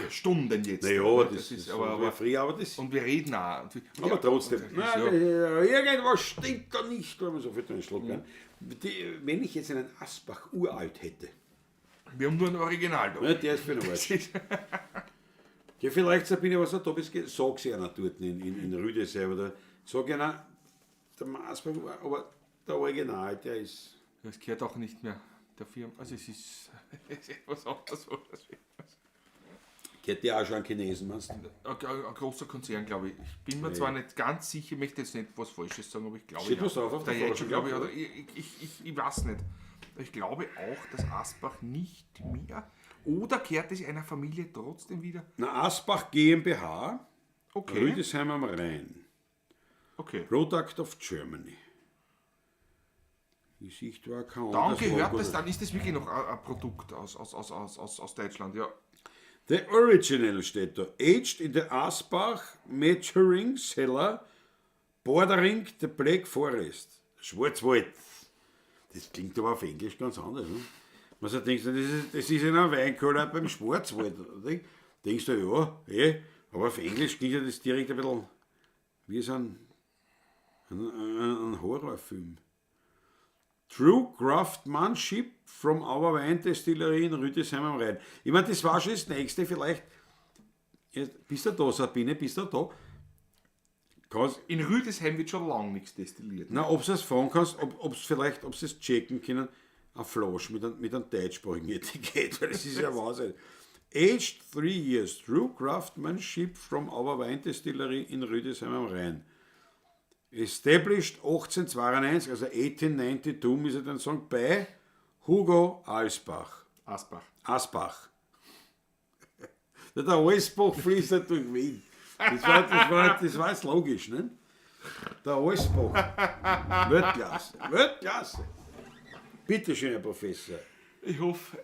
Stunden jetzt. Naja, aber das, das, ist aber, aber früher, aber das. und wir reden auch. Und wir, Aber ja, trotzdem. und das Nein, ist, ja, irgendwas stimmt da nicht, wenn man so viel einen Schluck mhm. Wenn ich jetzt einen Asbach uralt hätte, wir haben nur ein Original da. ne, der ist für den Arsch. Das ist, Ja, vielleicht, Sabine, was du da bist, sag's einer dort in Rüdesheim oder sag einer, der Asbach, aber der Original, der ist. das gehört auch nicht mehr der Firma. Also es ist, es ist etwas anderes. Gehört der auch schon an Chinesen, meinst du? Ein großer Konzern, glaube ich. Ich bin mir zwar nicht ganz sicher, ich möchte jetzt nicht was Falsches sagen, aber ich glaube. Steht ja. was drauf auf der der Jeitsche, Flasche, glaube ich, glaub oder ich weiß nicht. Ich glaube auch, dass Asbach nicht mehr. Oder kehrt es einer Familie trotzdem wieder? Na, Asbach GmbH, Okay. Rüdesheim am Rhein. Okay. Product of Germany. Gesicht war kein Dann anderes gehört Logo. das, dann ist das wirklich noch ein Produkt aus Deutschland, ja. The Original steht da. Aged in the Asbach Maturing Cellar, bordering the Black Forest. Schwarzwald. Das klingt aber auf Englisch ganz anders. Ne? Man so denkt, das ist in einem Weinkeller beim Schwarzwald. Denkst du, ja, aber auf Englisch klingt ja das direkt ein bisschen wie so ein Horrorfilm. True Craftsmanship from our Wine Distillery in Rüdesheim am Rhein. Ich meine, das war schon das nächste, vielleicht. Jetzt, bist du da, Sabine, bist du da? Kannst, In Rüdesheim wird schon lange nichts destilliert. na, ob du es fragen kannst, ob es vielleicht, ob sie es checken können, eine Flasche mit einem deutschsprachigen Etikett, weil das ist ja Wahnsinn. Aged 3 years, True Craftsmanship from our Wine Distillery in Rüdesheim am Rhein. Established 1892, also 1892, muss ich dann sagen, bei Hugo Alsbach. Asbach. Asbach. Der Alsbach fließt halt durch Wien. Das war jetzt logisch, ne? Der Alsbach. Weltklasse. Weltklasse. Bitte schön, Herr Professor. Ich hoffe.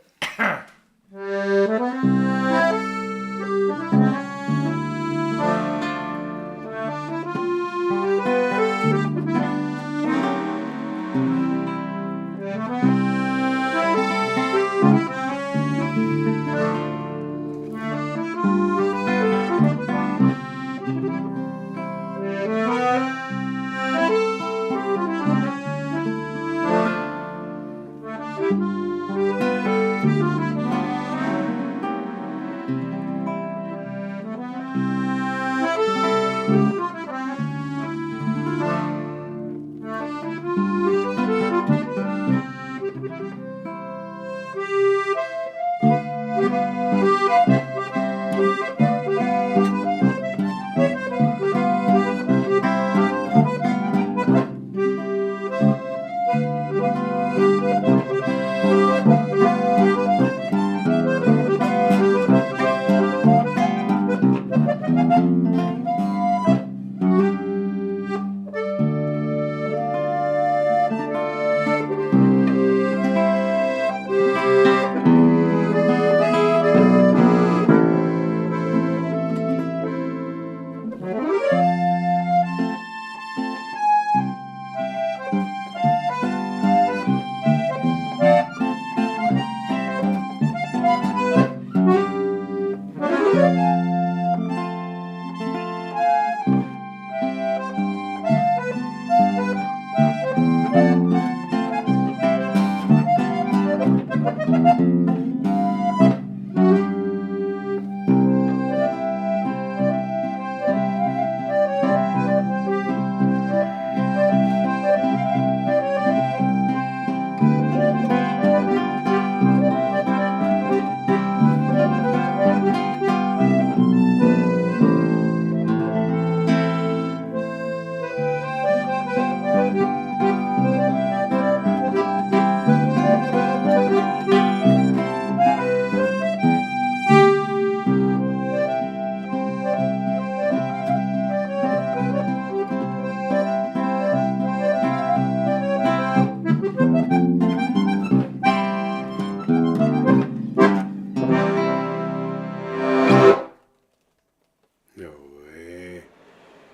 Jawohl.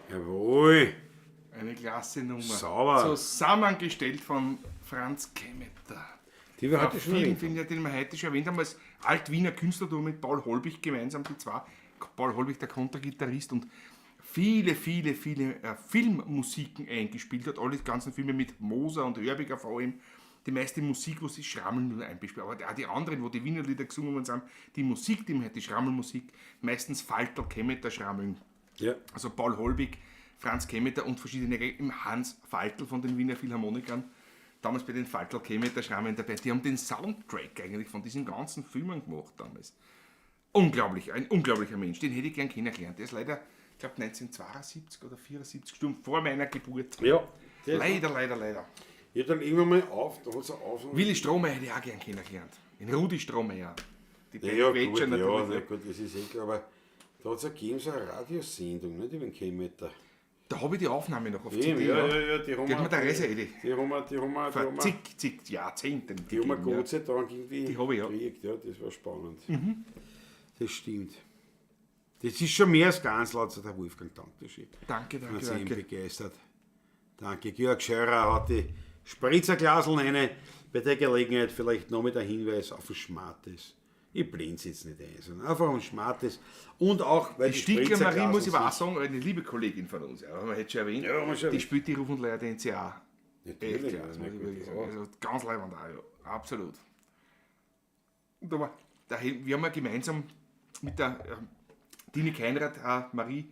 Jawohl. Eine klasse Nummer. Sauber. Zusammengestellt von Franz Kemmeter. Die wir heute schon Vielen, erwähnt vielen, ja, den wir heute schon erwähnt haben, als Alt-Wiener Künstler mit Paul Holbig gemeinsam, die zwei. Paul Holbig, der Kontragitarrist und viele, viele, viele Filmmusiken eingespielt hat. Alle die ganzen Filme mit Moser und Hörbiger vor allem. Die meiste Musik, wo sie Schrammeln nur eingespielt haben. Aber auch die anderen, wo die Wiener Lieder gesungen worden sind, die Musik, die man hat, die Schrammelmusik, meistens Falter, Kemmeter, Schrammeln. Ja. Also Paul Holbig, Franz Kemmeter und verschiedene, Hans Faltl von den Wiener Philharmonikern, damals bei den Faltl Kemmeter Schrammeln dabei. Die haben den Soundtrack eigentlich von diesen ganzen Filmen gemacht damals. Unglaublich, ein unglaublicher Mensch. Den hätte ich gern kennengelernt. Der ist leider, ich glaube 1972 oder 1974 gestorben, vor meiner Geburt. Ja. Leider, leider, leider. Ich hab dann irgendwann mal auf, da hat's auf. Willi Strohmeier hätte ich auch gern kennengelernt. Den Rudi Strohmeier. Die Ja, ja, Quetscher gut, ja, natürlich. na gut, das ist eh klar, aber da hat es ja gegeben so eine Radiosendung, nicht über den Kemmeter. Da habe ich die Aufnahme noch auf Eben, CD. ja, ja, ja, die haben Die hat mir der Reise Edi. Die haben wir, die haben wir, die Vor haben wir, zig, zig Jahrzehnten. die haben wir gegeben, Gott sei Dank irgendwie Die hab ich, ja. Mhm. gekriegt, ja, das war spannend. Das stimmt. Das ist schon mehr als ganz laut, der Wolfgang, danke schön. Danke, danke, Hat sich danke. begeistert. Danke. Georg Scheurer hat die Spritzerglasel rein. Bei der Gelegenheit vielleicht noch mit ein Hinweis auf den Schmartes. Ich blende es jetzt nicht ein, sondern einfach auf den Schmartes. Und auch, weil Die Stickler Marie, muss ich aber auch Spritzerglasel sagen, eine liebe Kollegin von uns, ja, haben wir heute schon erwähnt, Ja, haben wir schon die erwähnt. spielt die Ruf und Leier der NCA. Natürlich, Echt, ja, ja, das na muss ich gut, wirklich sagen. ja. Also ganz leibend auch, ja. Absolut. Und aber, da, wir haben ja gemeinsam mit der Tini Keinrad, Marie,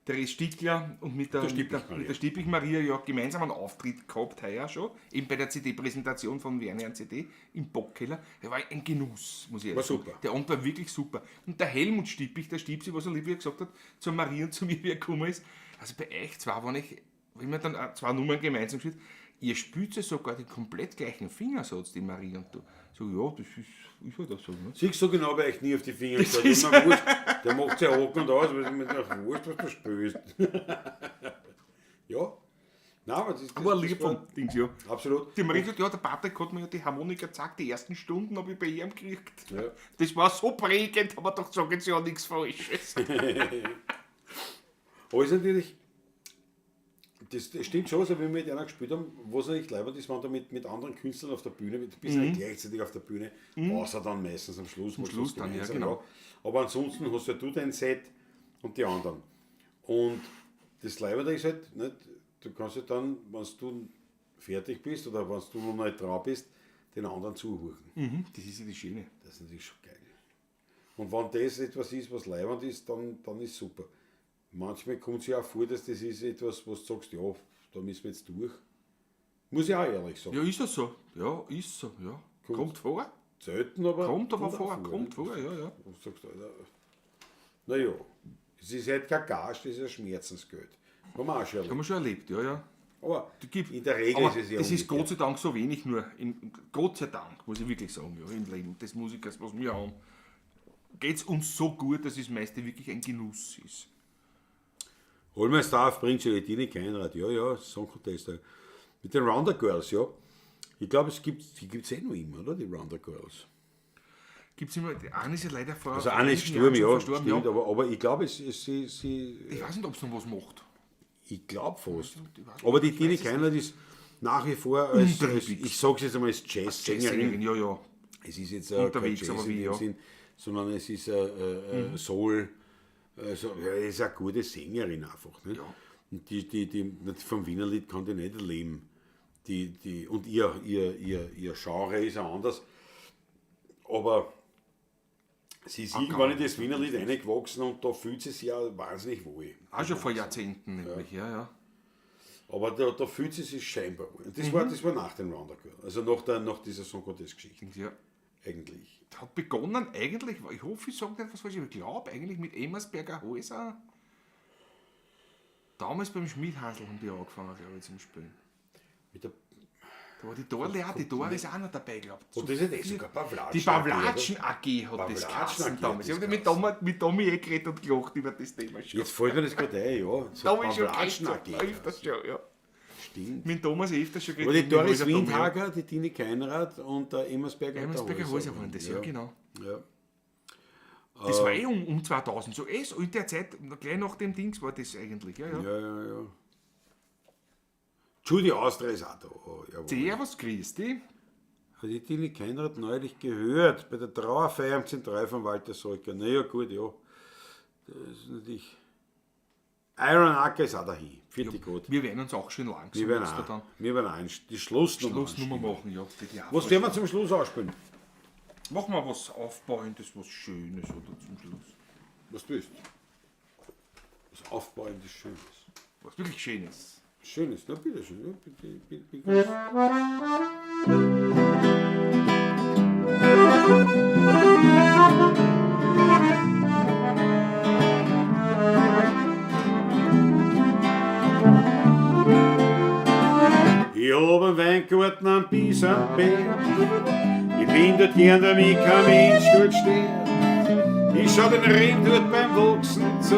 Therese Stickler und mit der, Der mit der, Stippich-Maria. mit der Stippich Maria ja gemeinsam einen Auftritt gehabt heuer schon, eben bei der CD-Präsentation von Werner und CD im Bockkeller. Der war ein Genuss, muss ich ehrlich War sagen. super. Der Abend war wirklich super. Und der Helmut Stippich, der Stipsi, was er lieb wie er gesagt hat, zur Marie und zu mir, wie er gekommen ist. Also bei euch zwei, wenn ich, wenn wir dann auch zwei Nummern gemeinsam gespielt, Ihr spielt ja sogar den komplett gleichen Fingersatz, die Marie und du. So, ja, das ist halt auch so. Ne? Siehst du, so genau habe ich nie auf die Finger geschaut. Immer wurscht. Der macht sich Haken und aus, weil es mir doch wurscht, was du spielst. Ja. Nein, aber das Aber lieb vom Dings, ja. Absolut. Die Marie sagt, ja, der Patrick hat mir ja die Harmonika gezeigt, die ersten Stunden habe ich bei ihm gekriegt. Ja. Das war so prägend, aber doch sagen sie ja nichts Falsches. Aber ist natürlich, das stimmt schon, so wie wir mit einer gespielt haben, was natürlich leibend ist, wenn du mit anderen Künstlern auf der Bühne, du bist halt gleichzeitig auf der Bühne, außer dann meistens am Schluss. Am Schluss dann, ja, genau. Aber ansonsten hast ja du dein Set und die anderen. Und das Leibende ist halt, nicht, du kannst ja dann, wenn du fertig bist oder wenn du noch nicht drauf bist, den anderen zuhören. Mhm, das ist ja das Schöne. Das ist natürlich schon geil. Und wenn das etwas ist, was leibend ist, dann ist super. Manchmal kommt es ja auch vor, dass das ist etwas, was du sagst, ja, da müssen wir jetzt durch. Muss ich auch ehrlich sagen. Ja, ist das so. Ja, ist so, ja. Kommt vor. Selten, aber. Kommt aber vor, auch kommt nicht? vor, ja, ja. Und du sagst, Alter, naja, es ist halt kein Gage, das ist ein Schmerzensgeld. Haben wir auch schon Haben erlebt. wir schon erlebt, ja, ja. Aber Gib. in der Regel Aber ist es ja das ist umgekehrt. Gott sei Dank so wenig nur. Gott sei Dank, muss ich wirklich sagen, ja, im Leben des Musikers, was wir haben, geht es uns so gut, dass es meist wirklich ein Genuss ist. All My Stuff bringt Gelatine Keinrad, ja, ja, Song Contest. Mit den Rounder Girls, ja. Ich glaube, die gibt es eh noch immer, oder? Die Rounder Girls. Gibt's immer, die eine ist ja leider vor. Also eine ist einigen gestorben, Jahren schon ja, verstorben, stimmt, ja. aber ich glaube, sie, Ich weiß nicht, ob es noch was macht. ich glaube fast. Ich weiß Aber die ich Tine weiß es Keinrad ist nach wie vor als, Unterwegs. ich sage es jetzt einmal, als Jazz-Sängerin. Jazz-Sängerin, ja, ja. Es ist jetzt kein Unterwegs, Jazz aber in wie, dem ja. Sinn, sondern es ist Soul. Also, ja, ist eine gute Sängerin einfach. Nicht? Ja. Und die vom Wienerlied kann die nicht leben. Und ihr Genre ist auch anders. Aber sie ist irgendwann in das Wienerlied reingewachsen und da fühlt sie sich ja wahnsinnig wohl. Auch schon vor Jahrzehnten nämlich, ja, ja. Aber da fühlt sie sich scheinbar wohl. Und das, war nach den Rounder Girl. Also nach dieser Song Contest-Geschichte Ja. eigentlich. Hat begonnen eigentlich, ich hoffe, ich sage nicht was falsch, aber ich glaube eigentlich mit Emmersberger Häuser. Damals beim Schmidhansl haben die angefangen, glaube ich, zum Spielen. Mit der, Da war die Dorle auch, die Dore ist auch noch dabei, glaube ich. und das ist eh sogar Pavlatschen. Die Pavlatschen AG hat das Pavlatschen geheißen AG hat damals. Ich das habe mit Tommy eh geredet und gelacht über das Thema schon. Jetzt fällt mir das gerade ein, ja. So Da hab ich schon Pavlatschen geredet, AG. öfters schon, ja. Stimmt. Mit Thomas öfters schon geredet. Aber die mit dem Doris Häuser Tommy, ja. Windhager, die Tine Keinrad und der Emmersberger und der Emmersberger Häuser. Häuser waren das, ja, genau. Ja. Das war eh um 2000, so eh so in der Zeit, gleich nach dem Dings war das eigentlich, ja, ja. Ja, ja, ja. Judy Austria ist auch da. Oh, jawohl. Servus, Christi. Hat die Tine Keinrad neulich gehört, bei der Trauerfeier am Zentral von Walter Solker. Naja, gut, ja. Das ist natürlich. Iron Acker ist auch dahin. Vierte Gott. Wir werden uns auch schön langsam Wir werden jetzt da auch, dann wir werden auch die Schlussnummer Schlussnummer anstimmen. machen, ja. Die Was werden wir zum Schluss ausspielen? Machen wir was Aufbauendes, was Schönes oder zum Schluss. Was du willst. Was Aufbauendes, Schönes. Was wirklich Schönes. Schönes, na bitteschön. Ja, bitte, bitte, bitte. Ich hab einen Weingarten am Bisamberg. Ich bin dort gern, damit kein Mensch dort steht. Ich schau den Reben dort beim Wachsen zu.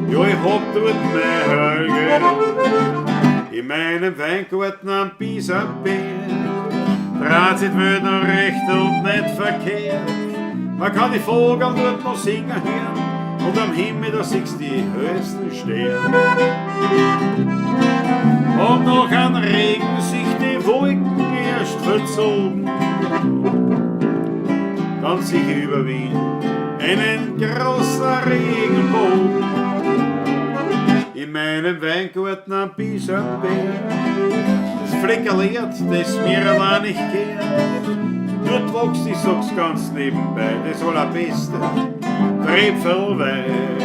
Ja, ich hab dort mein Heil. In meinem Weingarten am Bisamberg dreht sich die Welt noch recht und nicht verkehrt. Man kann die Vogel dort noch singen hören und am Himmel, da siehst du die höchsten Sterne. Und noch an Regen sich die Wolken erst verzogen, dann sich über Wien einen großer Regenbogen. In meinem Weingarten am Bisamberg, das Fleckerl Erd, das mir allein nicht gehört. Dort wächst, ich sag's ganz nebenbei, das allerbeste Tröpfelwein.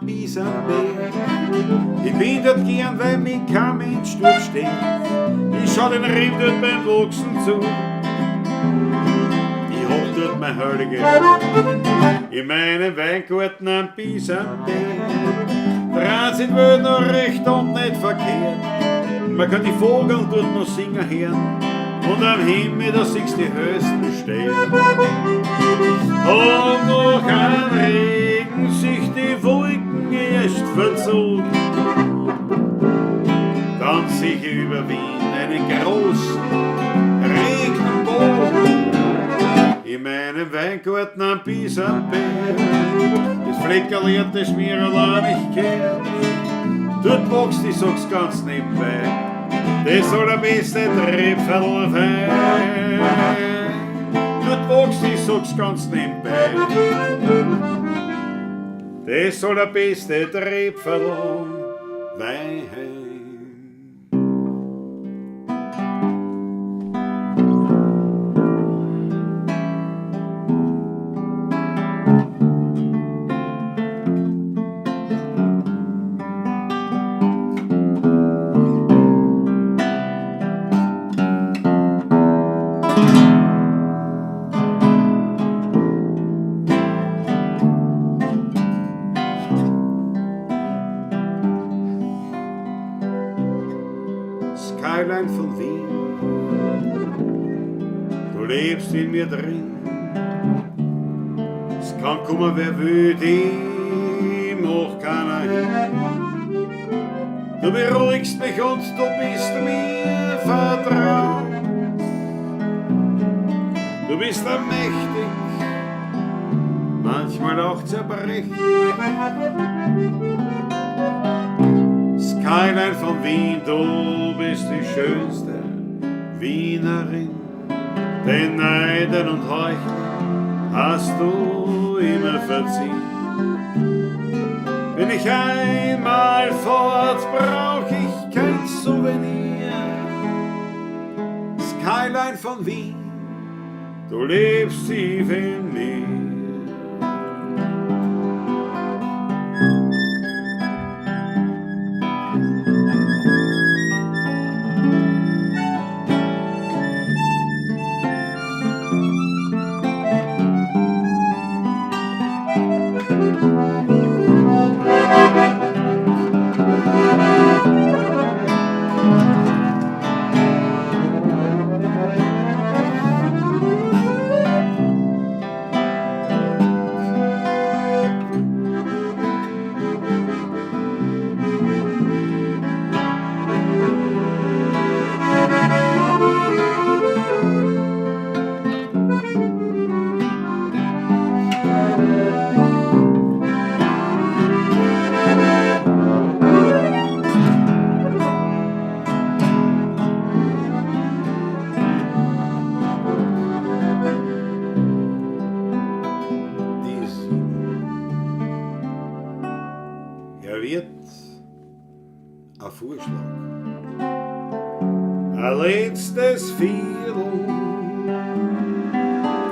Bisamberg. Ich bin dort gern, weil mich kein Mensch dort steht. Ich schau den Reben dort beim Wachsen zu. Ich hab dort mein Heilige in meinem Weingarten am Bisamberg. Dreht sich die Welt noch recht und nicht verkehrt. Man kann die Vögel dort noch singen hören. Und am Himmel, da siehst die höchsten Sterne. Und noch ein Regen sich die Wolken erst verzogen. Dann sieh ich über Wien einen großen Regenbogen. In meinem Weingarten am Bisamberg, das Fleckerl das mir allein nicht gehört. Dort wächst, ich sag's ganz nebenbei, das allerbeste Tröpferl Wein. Dort wächst, ich sag's ganz nebenbei, das allerbeste Tröpferl Wein. Skyline von Wien, du lebst in mir drin. Es kann kommen, wer will, die macht keiner hin. Du beruhigst mich und du bist mir vertraut. Du bist allmächtig, manchmal auch zerbrechlich. Skyline von Wien, du bist die schönste Wienerin. Den Neidern und Heuchlern hast du immer verziehen. Bin ich einmal fort, brauch ich kein Souvenir. Skyline von Wien, du lebst tief in mir. Er wird ein Vorschlag, ein letztes Viertel,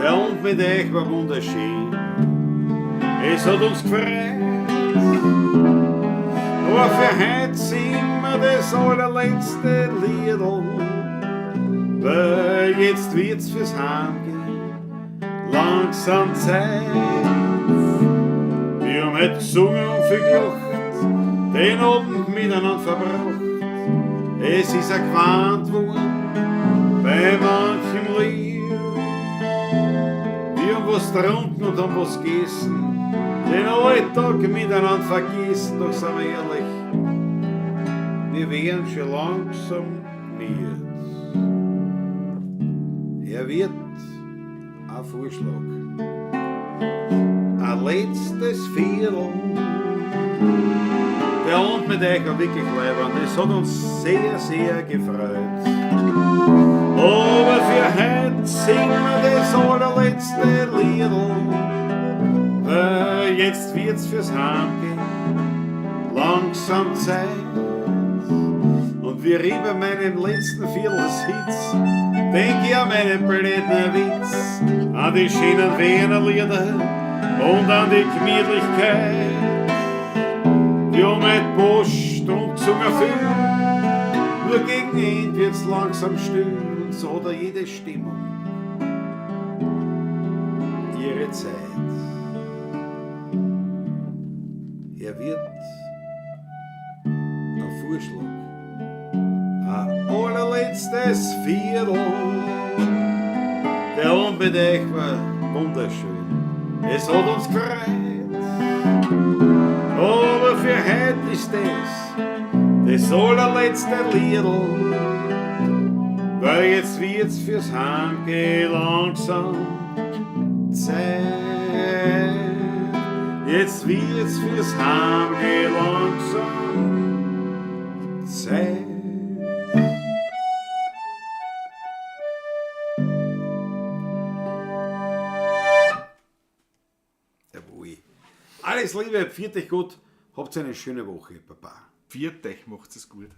der Abend mit euch war wunderschön. Es hat uns gefreut, aber für heute singen wir das allerletzte Liedl, weil jetzt wird's fürs Heimgehen langsam Zeit. Wir haben heute gesungen und viel gelacht, den Abend miteinander verbracht. Es ist ein gewarnt worden bei manchem Lied. Wir haben was getrunken und haben was gegessen, den Alltag miteinander vergessen. Doch sind wir ehrlich, wir werden schon langsam müde. Er wird ein Vorschlag, ein letztes Viertel. Der Abend mit euch war wirklich leibend, es hat uns sehr, sehr gefreut. Aber für heute singen wir das allerletzte Liedl, weil jetzt wird's fürs Heimgehen langsam Zeit. Und wie ich bei meinem letzten Viertel sitz, denk ich an meinen blöden Witz, an die schönen Wiener Lieder und an die Gemütlichkeit. Wir haben ein paar Stunden gesungen viel. Nur gegen Ende wird's langsam still und so hat er jede Stimmung ihre Zeit. Er wird ein Vorschlag, ein allerletztes Viertel. Der Abend mit euch war wunderschön. Es hat uns gefreut. Aber für heute ist das das allerletzte Liedl. Weil jetzt wird's fürs Heimgehen langsam Zeit. Jetzt wird's fürs Heimgehen langsam Zeit. Jawohl. Alles Liebe, pfiat euch gut, habt eine schöne Woche. Baba. Pfiat euch, macht's es gut.